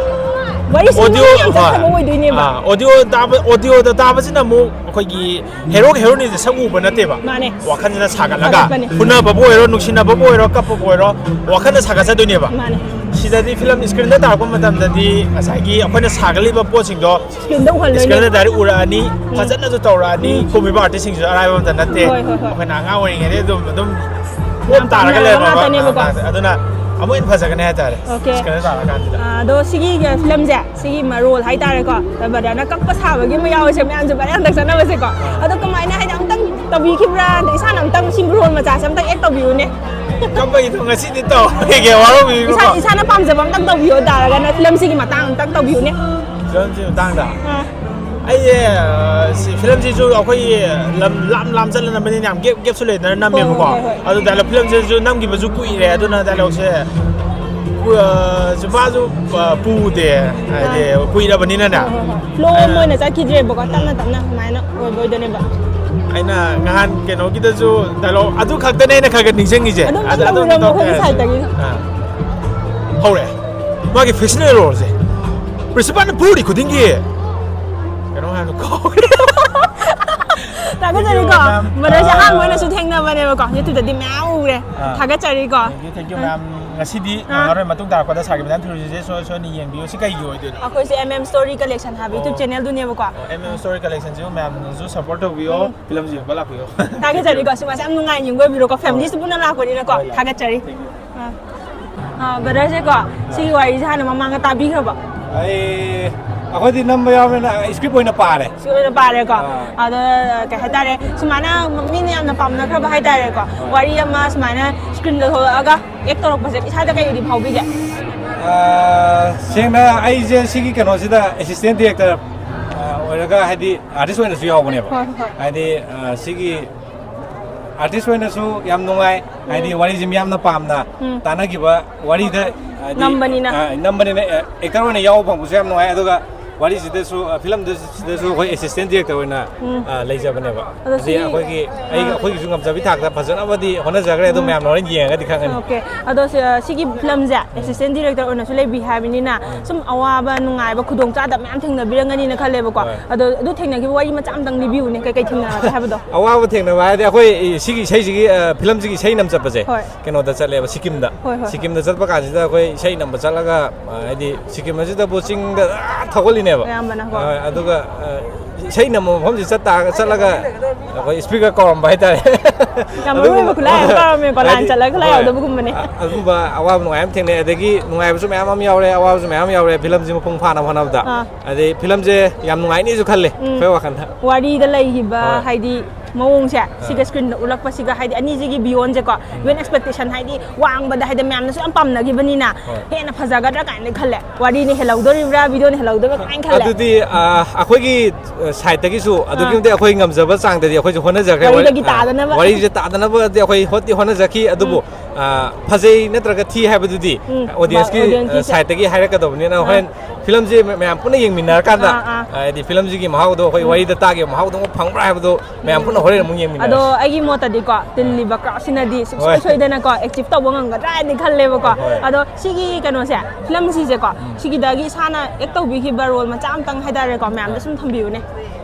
ꯋꯥꯔꯤꯁꯦ ꯑꯣꯗꯤꯑꯣ, ꯌꯥꯝ ꯍꯣꯏ꯫ ꯆꯠꯈ꯭ꯔꯕ ꯑꯣꯏꯗꯣꯏꯅꯦꯕ꯫ ꯑꯥ, ꯑꯣꯗꯤꯑꯣ ꯇꯥꯕ, ꯑꯣꯗꯤꯑꯣꯗ ꯇꯥꯕꯁꯤꯅ ꯑꯃꯨꯛ ꯑꯩꯈꯣꯏꯒꯤ ꯍꯦꯔꯣꯒ ꯍꯦꯔꯣꯅꯤꯁꯦ ꯁꯛ ꯎꯕ ꯅꯠꯇꯦꯕ꯫ ꯃꯥꯅꯦ꯫ ꯋꯥꯈꯜꯁꯤꯅ ꯁꯥꯒꯠꯂꯒ, ꯁꯥꯒꯠꯄꯅꯦ꯫ ꯐꯨꯅꯕꯕꯨ ꯑꯣꯏꯔꯣ, ꯅꯨꯡꯁꯤꯅꯕꯕꯨ ꯑꯣꯏꯔꯣ, ꯀꯞꯄꯕꯨ ꯑꯣꯏꯔꯣ, ꯋꯥꯈꯜꯗ ꯁꯥꯒꯠꯆꯗꯣꯏꯅꯦꯕ꯫ ꯃꯥꯅꯦ꯫ ꯁꯤꯗꯗꯤ ꯐꯤꯂꯝ ꯁ꯭ꯀ꯭ꯔꯤꯟꯗ ꯇꯥꯔꯛꯄ ꯃꯇꯝꯗꯗꯤ ꯉꯁꯥꯏꯒꯤ ꯑꯩꯈꯣꯏꯅ ꯁꯥꯒꯠꯂꯤꯕ ꯄꯣꯠꯁꯤꯡꯗꯣ ꯁ꯭ꯀ꯭ꯔꯤꯟꯗ ꯎꯍꯜꯂꯣꯏꯅꯦ꯫ ꯁ꯭ꯀ꯭ꯔꯤꯟꯗ ꯗꯥꯏꯔꯦꯛ ꯎꯔꯛꯑꯅꯤ, ꯎꯝ꯫ ꯐꯖꯅꯁꯨ ꯇꯧꯔꯛꯑꯅꯤ, ꯎꯝ꯫ ꯀꯨꯝꯃꯤꯕ ꯑꯥꯔꯇꯤꯁꯁꯤꯡꯁꯨ ꯑꯔꯥꯏꯕ ꯑꯝꯇ ꯅꯠꯇꯦ꯫ ꯍꯣꯏ, ꯍꯣꯏ, ꯍꯣꯏ꯫ ꯑꯩꯈꯣꯏꯅ ꯑꯉꯥꯡ ꯑꯣꯏꯔꯤꯉꯩꯗꯩ ꯑꯗꯨꯝ, ꯑꯗꯨꯝ ꯄꯣꯞ ꯌꯥꯝ ꯇꯥꯔꯒ ꯄꯥꯝꯅꯔꯕ ꯂꯩꯔꯝꯃꯕ ꯉꯥꯛꯇꯅꯦꯕꯀꯣ꯫ ꯑꯉꯥꯡꯁꯦ꯫ ꯑꯗꯨꯅ ꯑꯃꯨꯛ ꯍꯦꯟꯅ ꯐꯖꯒꯅꯤ ꯍꯥꯏꯇꯥꯔꯦ꯫ ꯑꯣꯀꯦ꯫ ꯁ꯭ꯀ꯭ꯔꯤꯟꯗ ꯇꯥꯔꯀꯥꯟꯁꯤꯗ꯫ ꯑꯥ, ꯑꯗꯣ ꯁꯤꯒꯤ ꯐꯤꯂꯝꯁꯦ, ꯁꯤꯒꯤ ꯃ-, ꯔꯣꯜ ꯍꯥꯏꯇꯥꯔꯦꯀꯣ, ꯕ꯭ꯔꯗꯔꯅ ꯀꯞꯄ ꯁꯥꯕꯒꯤ ꯑꯃ ꯌꯥꯎꯔꯤꯁꯦ, ꯃꯌꯥꯝꯁꯦ ꯚꯥꯏꯔꯦꯜ ꯍꯟꯗꯛ ꯆꯠꯅꯕꯁꯦꯀꯣ꯫ ꯑꯥ꯫ ꯑꯗꯣ ꯀꯃꯥꯏꯅ, ꯍꯥꯏꯗꯤ, ꯑꯝꯇꯪ ꯇꯧꯕꯤꯈꯤꯕ꯭ꯔꯥ? ꯑꯗ ꯏꯁꯥꯅ ꯑꯝꯇꯪ ꯁꯤ ꯔꯣꯜ ꯃꯆꯥꯁꯦ ꯑꯝꯇꯪ ꯑꯦꯛ ꯇꯧꯕꯤꯌꯨꯅꯦ꯫ ꯀꯞꯄꯒꯤꯗꯣ ꯉꯁꯤꯗꯤ ꯇꯧꯔꯣꯏꯒꯦ, ꯋꯥꯔꯧꯕꯤꯒꯅꯨꯀꯣ꯫ ꯏꯁꯥ-, ꯏꯁꯥꯅ ꯄꯥꯝꯖꯕ ꯑꯝꯇꯪ ꯇꯧꯕꯤꯌꯣ ꯇꯥꯔꯒꯅ ꯐꯤꯂꯝꯁꯤꯒꯤ ꯃꯇꯥꯡ ꯑꯝꯇꯪ ꯇꯧꯕꯤꯌꯨꯅꯦ꯫ ꯐꯤꯂꯝꯁꯤꯒꯤ ꯃꯇꯥꯡꯗ? ꯑꯥ꯫ ꯑꯩꯁꯦ, ꯑ, ꯁꯤ ꯐꯤꯂꯝꯁꯤꯁꯨ ꯑꯩꯈꯣꯏꯒꯤ ꯂꯝ ꯂꯥꯞ ꯂꯥꯞ ꯆꯠꯂ ꯅꯝꯕꯅꯤꯅ ꯌꯥꯝ ꯒꯦꯞ, ꯒꯦꯞꯁꯨ ꯂꯩꯗꯅ ꯍꯣꯏ, ꯍꯣꯏ, ꯅꯝꯃꯦꯕꯀꯣ꯫ ꯍꯣꯏ, ꯍꯣꯏ꯫ ꯑꯗꯨ ꯗꯥꯏꯂꯣꯛ, ꯐꯤꯂꯝꯁꯤꯁꯨ ꯅꯝꯈꯤꯕꯁꯨ ꯀꯨꯏꯔꯦ, ꯑꯗꯨꯅ ꯗꯥꯏꯂꯣꯛꯁꯦ ꯄꯨ-, ꯑ, ꯆꯤꯝꯐꯥꯁꯨ, ꯑ, ꯄꯨꯗꯦ, ꯍꯥꯏꯗꯤ ꯑꯥ꯫ ꯀꯨꯏꯔꯕꯅꯤꯅꯅꯦ꯫ ꯍꯣꯏ, ꯍꯣꯏ, ꯍꯣꯏ꯫ ꯐ꯭ꯂꯣ ꯑꯃ ꯑꯣꯏꯅ ꯆꯠꯈꯤꯗ꯭ꯔꯦꯕꯀꯣ, ꯇꯞꯅ ꯇꯞꯅ ꯁꯨꯃꯥꯏꯅ ꯑꯣꯏꯕ ꯑꯣꯏꯗꯣꯏꯅꯦꯕ꯫ ꯑꯩꯅ ꯉꯍꯥꯟ ꯀꯩꯅꯣꯒꯤꯗꯁꯨ ꯗꯥꯏꯂꯣꯛ ꯑꯗꯨ ꯈꯛꯇꯅꯦ ꯑꯩꯅ ꯈꯔ ꯈꯔ ꯅꯤꯡꯁꯤꯡꯉꯤꯁꯦ꯫ ꯑꯗꯨꯝ ꯑꯗꯨ, ꯑꯗꯨꯝ ꯇꯧꯔꯝꯃꯣ, ꯑꯩꯈꯣꯏꯒꯤ ꯇꯧꯔꯦ꯫ ꯁꯥꯏꯠꯇꯒꯤ꯫ ꯑꯥ꯫ ꯍꯧꯔꯛꯑꯦ꯫ ꯃꯥꯒꯤ ꯐꯤꯛꯁꯅꯦꯜ ꯔꯣꯜꯁꯦ ꯄ꯭ꯔꯤꯟꯁꯤꯄꯥꯜꯅ ꯐꯨꯔꯤ ꯈꯨꯗꯤꯡꯒꯤ ꯀꯩꯅꯣ ꯍꯥꯏꯕꯗꯣ ꯀꯥꯎꯈ꯭ꯔꯦ꯫ ꯊꯥꯒꯠꯆꯔꯤꯀꯣ꯫ Thank you, ma'am. ꯕ꯭ꯔꯗꯔꯁꯦ ꯑꯥ꯫ ꯑꯍꯥꯟꯕ ꯑꯣꯏꯅꯁꯨ ꯊꯦꯡꯅꯕꯅꯦꯕꯀꯣ, ꯌꯨꯇ꯭ꯌꯨꯕꯇꯗꯤ ꯃꯌꯥꯝ ꯎꯔꯦ꯫ ꯑꯥ꯫ ꯊꯥꯒꯠꯆꯔꯤꯀꯣ꯫ Thank you, thank you, ma'am. ꯉꯁꯤꯗꯤ ꯑꯥ꯫ ꯉꯥꯡꯉꯔꯣꯏ, ꯃꯇꯨꯡ ꯇꯥꯔꯛꯄꯗ ꯁꯥꯒꯤ ꯃꯌꯥꯝ ꯊꯨꯔꯤꯁꯦ ꯁꯣꯏ ꯁꯣꯏꯅ ꯌꯦꯡꯕꯤꯌꯨ꯫ ꯁꯤ ꯀꯩꯒꯤ ꯑꯣꯏꯗꯣꯏꯅꯣ? ꯑꯩꯈꯣꯏꯁꯦ M M Story Collection ꯍꯥꯏꯕ YouTube ꯑꯣ꯫ Channelꯗꯨꯅꯦꯕꯀꯣ꯫ ꯑꯣ, M M Story Collectionꯁꯤꯕꯨ ꯃꯌꯥꯝꯅꯁꯨ support ꯇꯧꯕꯤꯌꯣ꯫ ꯎꯝ꯫ ꯐꯤꯂꯝꯁꯤ ꯌꯦꯡꯕ ꯂꯥꯛꯄꯤꯌꯣ꯫ ꯊꯥꯒꯠꯆꯔꯤꯀꯣ, ꯁꯤ ꯃꯥꯁꯦ ꯌꯥꯝ ꯅꯨꯡꯉꯥꯏꯅ ꯌꯦꯡꯕ ꯑꯣꯏꯕꯤꯔꯣꯀꯣ, ꯐꯦꯃꯤꯂꯤꯁꯨ ꯍꯣꯏ꯫ ꯄꯨꯟꯅ ꯂꯥꯛꯄꯅꯤꯅꯀꯣ꯫ ꯍꯣꯏ, ꯂꯥꯛꯑꯣ꯫ ꯊꯥꯒꯠꯆꯔꯤ꯫ Thank you. ꯑꯥ꯫ ꯑꯥ, ꯕ꯭ꯔꯗꯔꯁꯦꯀꯣ, ꯁꯤꯒꯤ ꯋꯥꯔꯤꯁꯦ ꯍꯥꯟꯅ ꯃꯃꯥꯡꯗ ꯇꯥꯕꯤꯈ꯭ꯔꯕꯣ? ꯑꯩ, ꯑꯩꯈꯣꯏꯗꯤ ꯅꯝꯕ ꯌꯥꯎꯕꯅꯤꯅ script ꯑꯣꯏꯅ ꯄꯥꯔꯦ꯫ Script ꯑꯣꯏꯅ ꯄꯥꯔꯦꯀꯣ꯫ ꯑꯥ꯫ ꯑꯗꯣ, ꯀꯩ ꯍꯥꯏꯇꯥꯔꯦ, ꯁꯨꯃꯥꯏꯅ ꯃꯤꯅ ꯌꯥꯝꯅ ꯄꯥꯝꯅꯈ꯭ꯔꯕ ꯍꯥꯏꯇꯥꯔꯦꯀꯣ, ꯍꯣꯏ꯫ ꯋꯥꯔꯤ ꯑꯃ ꯁꯨꯃꯥꯏꯅ screenꯗ ꯊꯣꯛꯂꯛꯑꯒ act ꯇꯧꯔꯛꯄꯁꯦ ꯏꯁꯥꯗ ꯀꯩꯗꯤ ꯐꯥꯎꯕꯤꯒꯦ? ꯑ, ꯑꯥ, ꯁꯦꯡꯅ ꯑꯩꯁꯦ ꯁꯤꯒꯤ ꯀꯩꯅꯣꯁꯤꯗ ꯑꯦꯁꯤꯁꯇꯦꯟ ꯗꯤꯔꯦꯛꯇꯔ ꯑꯣꯏꯔꯒ, ꯍꯥꯏꯗꯤ ꯑꯥꯔꯇꯤꯁ ꯑꯣꯏꯅꯁꯨ ꯌꯥꯎꯕꯅꯦꯕ꯫ ꯍꯣꯏ, ꯍꯣꯏ꯫ ꯍꯥꯏꯗꯤ ꯑꯥ, ꯁꯤꯒꯤ ꯑꯥꯔꯇꯤꯁ ꯑꯣꯏꯅꯁꯨ ꯌꯥꯝ ꯅꯨꯡꯉꯥꯏ, ꯍꯥꯏꯗꯤ ꯎꯝ꯫ ꯋꯥꯔꯤꯁꯦ ꯃꯤꯌꯥꯝꯅ ꯄꯥꯝꯅ ꯎꯝ꯫ ꯇꯥꯟꯅꯈꯤꯕ ꯋꯥꯔꯤꯗ, ꯍꯥꯏꯗꯤ ꯅꯝꯕꯅꯤꯅ꯫ ꯑꯥ, ꯅꯝꯕꯅꯤꯅ ꯑꯦ-, ꯑꯦꯛꯇꯔ ꯑꯣꯏꯅ ꯌꯥꯎꯕ ꯐꯪꯕꯁꯨ ꯌꯥꯝ ꯅꯨꯡꯉꯥꯏ꯫ ꯑꯗꯨꯒ ꯋꯥꯔꯤꯁꯤꯗꯁꯨ, ꯑꯥ, ꯐꯤꯂꯝꯗꯁꯨ ꯑꯩꯈꯣꯏ ꯑꯦꯁꯤꯁꯇꯦꯟ ꯗꯤꯔꯦꯛꯇꯔ ꯑꯣꯏꯅ, ꯎꯝ꯫ ꯑꯥ, ꯂꯩꯖꯕꯅꯦꯕ꯫ ꯑꯗꯣ ꯍꯥꯏꯗꯤ ꯁꯤ, ꯑꯩꯈꯣꯏꯒꯤ, ꯑꯩ, ꯑꯥ꯫ ꯑꯩꯈꯣꯏꯒꯤꯁꯨ ꯉꯝꯖꯕꯤ ꯊꯥꯛꯇ ꯐꯖꯅꯕꯗꯤ ꯍꯣꯠꯅꯖꯈ꯭ꯔꯦ꯫ ꯑꯗꯨ ꯎꯝ꯫ ꯃꯌꯥꯝꯅ ꯍꯣꯔꯦꯟ ꯌꯦꯡꯉꯒꯗꯤ ꯈꯪꯒꯅꯤ꯫ ꯑꯣꯀꯦ꯫ ꯑꯗꯣ ꯁꯤ, ꯑꯥ, ꯁꯤꯒꯤ ꯐꯤꯂꯝꯁꯦ ꯑꯦꯁꯤꯁꯇꯦꯟ ꯗꯤꯔꯦꯛꯇꯔ ꯑꯣꯏꯅꯁꯨ ꯂꯩꯕꯤ ꯍꯥꯏꯕꯅꯤꯅ, ꯎꯝ꯫ ꯁꯨꯝ ꯑꯋꯥꯕ, ꯅꯨꯡꯉꯥꯏꯕ, ꯈꯨꯗꯣꯡ ꯆꯥꯗꯕ ꯃꯌꯥꯝ ꯊꯦꯡꯅꯕꯤꯔꯝꯒꯅꯤꯅ ꯈꯜꯂꯦꯕꯀꯣ꯫ ꯍꯣꯏ꯫ ꯑꯗꯣ ꯑꯗꯨ ꯊꯦꯡꯅꯈꯤꯕ ꯋꯥꯔꯤ ꯃꯆꯥ ꯑꯃꯇꯪ ꯂꯤꯕꯤꯌꯨꯅꯦ, ꯀꯩꯀꯩ ꯊꯦꯡꯅꯔꯛꯀꯦ ꯍꯥꯏꯕꯗꯣ꯫ ꯑꯋꯥꯕ ꯊꯦꯡꯅꯕ ꯍꯥꯏꯔꯗꯤ ꯑꯩꯈꯣꯏ ꯁꯤꯒꯤ ꯏꯁꯩꯁꯤꯒꯤ, ꯑ, ꯐꯤꯂꯝꯁꯤꯒꯤ ꯏꯁꯩ ꯅꯝ ꯆꯠꯄꯁꯦ ꯍꯣꯏ꯫ ꯀꯩꯅꯣꯗ ꯆꯠꯂꯦꯕ, ꯁꯤꯀꯤꯝꯗ꯫ ꯍꯣꯏ, ꯍꯣꯏ, ꯍꯣꯏ꯫ ꯁꯤꯀꯤꯝꯗ ꯆꯠꯄ ꯀꯥꯟꯁꯤꯗ ꯑꯩꯈꯣꯏ ꯏꯁꯩ ꯅꯝꯕ ꯆꯠꯂꯒ, ꯑ, ꯍꯥꯏꯗꯤ ꯁꯤꯀꯤꯝ ꯑꯁꯤꯗꯕꯨ ꯆꯤꯡꯗ ꯑꯥ ꯊꯧꯒꯠꯂꯤꯅꯦꯕ꯫ ꯑꯌꯥꯝꯕꯅꯀꯣ꯫ ꯑ, ꯑꯗꯨꯒ, ꯑ, ꯏꯁꯩ ꯅꯝꯕ ꯃꯐꯝꯁꯤ ꯆꯠ ꯇꯥꯔꯒ, ꯆꯠꯂꯒ ꯑꯩꯈꯣꯏ ꯏꯁꯄꯤꯀꯔ ꯀꯥꯎꯔꯝꯕ ꯍꯥꯏꯇꯥꯔꯦ꯫ ꯌꯥꯝ ꯃꯔꯨ ꯑꯗꯨꯒꯨꯝꯕ ꯑꯣꯏꯕ ꯈꯨꯠꯂꯥꯏ ꯑꯃ ꯍꯥꯏꯗꯤ, ꯀꯥꯎꯔꯝꯃꯦꯀꯣ, ꯂꯥꯏꯟ ꯍꯣꯏ꯫ ꯆꯠꯂꯒ ꯈꯨꯠꯂꯥꯏ ꯑ, ꯌꯥꯎꯗꯕꯒꯨꯝꯕꯅꯦ꯫ ꯑ, ꯑꯗꯨꯝꯕ ꯑꯋꯥꯕ ꯅꯨꯡꯉꯥꯏ ꯑꯃ ꯊꯦꯡꯅꯩ꯫ ꯑꯗꯒꯤ ꯅꯨꯡꯉꯥꯏꯕꯁꯨ ꯃꯌꯥꯝ ꯑꯃ ꯌꯥꯎꯔꯦ, ꯑꯋꯥꯕꯁꯨ ꯃꯌꯥꯝ ꯑꯃ ꯌꯥꯎꯔꯦ ꯐꯤꯂꯝꯁꯤ ꯃꯄꯨꯡ ꯐꯥꯅꯕ ꯍꯣꯠꯅꯕꯗ꯫ ꯑꯥ꯫ ꯑꯗꯩ ꯐꯤꯂꯝꯁꯦ ꯌꯥꯝ ꯅꯨꯡꯉꯥꯏꯅꯤꯁꯨ ꯈꯜꯂꯦ ꯎꯝ꯫ ꯑꯩꯈꯣꯏ ꯋꯥꯈꯜꯗ꯫ ꯋꯥꯔꯤꯗ ꯂꯩꯈꯤꯕ ꯍꯣꯏ꯫ ꯍꯥꯏꯗꯤ ꯃꯑꯣꯡꯁꯦ ꯑꯥ꯫ ꯁꯤꯒ ꯁ꯭ꯀ꯭ꯔꯤꯟꯗ ꯎꯠꯂꯛꯄꯁꯤꯒ, ꯍꯥꯏꯗꯤ ꯑꯅꯤꯁꯤꯒꯤ ꯕꯤꯌꯣꯟꯁꯦꯀꯣ, ꯎꯝ꯫ ꯕꯤꯌꯣꯟ ꯑꯦꯛꯁꯄꯦꯛꯇꯦꯁꯟ, ꯍꯥꯏꯗꯤ ꯋꯥꯡꯕꯗ, ꯍꯥꯏꯗꯤ ꯃꯌꯥꯝꯅꯁꯨ ꯌꯥꯝ ꯄꯥꯝꯅꯈꯤꯕꯅꯤꯅ ꯍꯣꯏ꯫ ꯍꯦꯟꯅ ꯐꯖꯒꯗ꯭ꯔꯥ ꯀꯥꯏꯅ ꯈꯜꯂꯦ꯫ ꯋꯥꯔꯤꯅ ꯍꯦꯜꯍꯧꯗꯣꯔꯤꯕ꯭ꯔꯥ, ꯕꯤꯗꯤꯑꯣꯅ ꯍꯦꯜꯍꯧꯗꯣꯔꯤꯕ꯭ꯔꯥ ꯀꯃꯥꯏꯅ ꯈꯜꯂꯦ? ꯑꯗꯨꯗꯤ, ꯑ, ꯑꯩꯈꯣꯏꯒꯤ, ꯑ, ꯁꯥꯏꯠꯇꯒꯤꯁꯨ ꯑꯗꯨꯛꯀꯤ ꯑꯥ꯫ ꯃꯇꯤꯛ ꯑꯩꯈꯣꯏ ꯉꯝꯖꯕ ꯆꯥꯡꯗꯗꯤ ꯑꯩꯈꯣꯏꯁꯨ ꯍꯣꯠꯅꯖꯈ꯭ꯔꯦ꯫ ꯋꯥꯔꯤꯗꯒꯤ ꯑ, ꯇꯥꯗꯅꯕ꯫ ꯋꯥꯔꯤꯁꯦ ꯇꯥꯗꯅꯕꯗꯤ ꯑꯩꯈꯣꯏ ꯍꯣꯠꯇꯤ ꯍꯣꯠꯅꯖꯈꯤ, ꯑꯗꯨꯕꯨ, ꯎꯝ꯫ ꯑ, ꯐꯖꯩ ꯅꯠꯇ꯭ꯔꯒ ꯊꯤ ꯍꯥꯏꯕꯗꯨꯗꯤ ꯎꯝ꯫ ꯑꯣꯗꯤꯌꯟꯁꯀꯤ, ꯑ, ꯑꯣꯗꯤꯌꯟꯁꯀꯤꯁꯦ꯫ ꯁꯥꯏꯠꯇꯒꯤ ꯍꯥꯏꯔꯛꯀꯗꯕꯅꯤꯅ ꯑꯥ꯫ ꯍꯣꯔꯦꯟ ꯐꯤꯂꯝꯁꯦ ꯃ-, ꯃꯌꯥꯝ ꯄꯨꯟꯅ ꯌꯦꯡꯃꯤꯟꯅꯔꯀꯥꯟꯗ, ꯑꯥ, ꯑꯥ꯫ ꯑ, ꯍꯥꯏꯗꯤ ꯐꯤꯂꯝꯁꯤꯒꯤ ꯃꯍꯥꯎꯗꯣ ꯑꯩꯈꯣꯏ ꯎꯝ꯫ ꯋꯥꯔꯤꯗ ꯇꯥꯈꯤꯕ ꯃꯍꯥꯎꯗꯣ ꯑꯃꯨꯛ ꯐꯪꯕ꯭ꯔꯥ ꯍꯥꯏꯕꯗꯣ ꯃꯌꯥꯝ ꯄꯨꯟꯅ ꯍꯣꯔꯦꯟ ꯑꯃꯨꯛ ꯌꯦꯡꯃꯤꯟꯅꯔꯁꯤ꯫ ꯑꯗꯣ ꯑꯩꯒꯤ ꯃꯣꯠꯇꯗꯤꯀꯣ, ꯇꯤꯜꯂꯤꯕ crowd ꯁꯤꯅꯗꯤ ꯁꯨꯡꯁꯣꯏ ꯍꯣꯏ꯫ ꯁꯣꯏꯗꯅꯀꯣ, achieve ꯇꯧꯕ ꯉꯝꯒꯗ꯭ꯔꯥ ꯍꯥꯏꯅꯗꯤ ꯈꯜꯂꯦꯕꯀꯣ꯫ ꯍꯣꯏ꯫ ꯑꯗꯣ ꯁꯤꯒꯤ ꯀꯩꯅꯣꯁꯦ, ꯐꯤꯂꯝꯁꯤꯁꯦꯀꯣ, ꯎꯝ꯫ ꯁꯤꯒꯤꯗꯒꯤ ꯏꯁꯥꯅ act ꯇꯧꯕꯤꯈꯤꯕ role ꯃꯆꯥ ꯑꯃꯇꯪ ꯍꯥꯏꯇꯥꯔꯦꯀꯣ, ꯃꯌꯥꯝꯗ ꯍꯣꯏ꯫ ꯁꯨꯝ ꯊꯝꯕꯤꯌꯨꯅꯦ꯫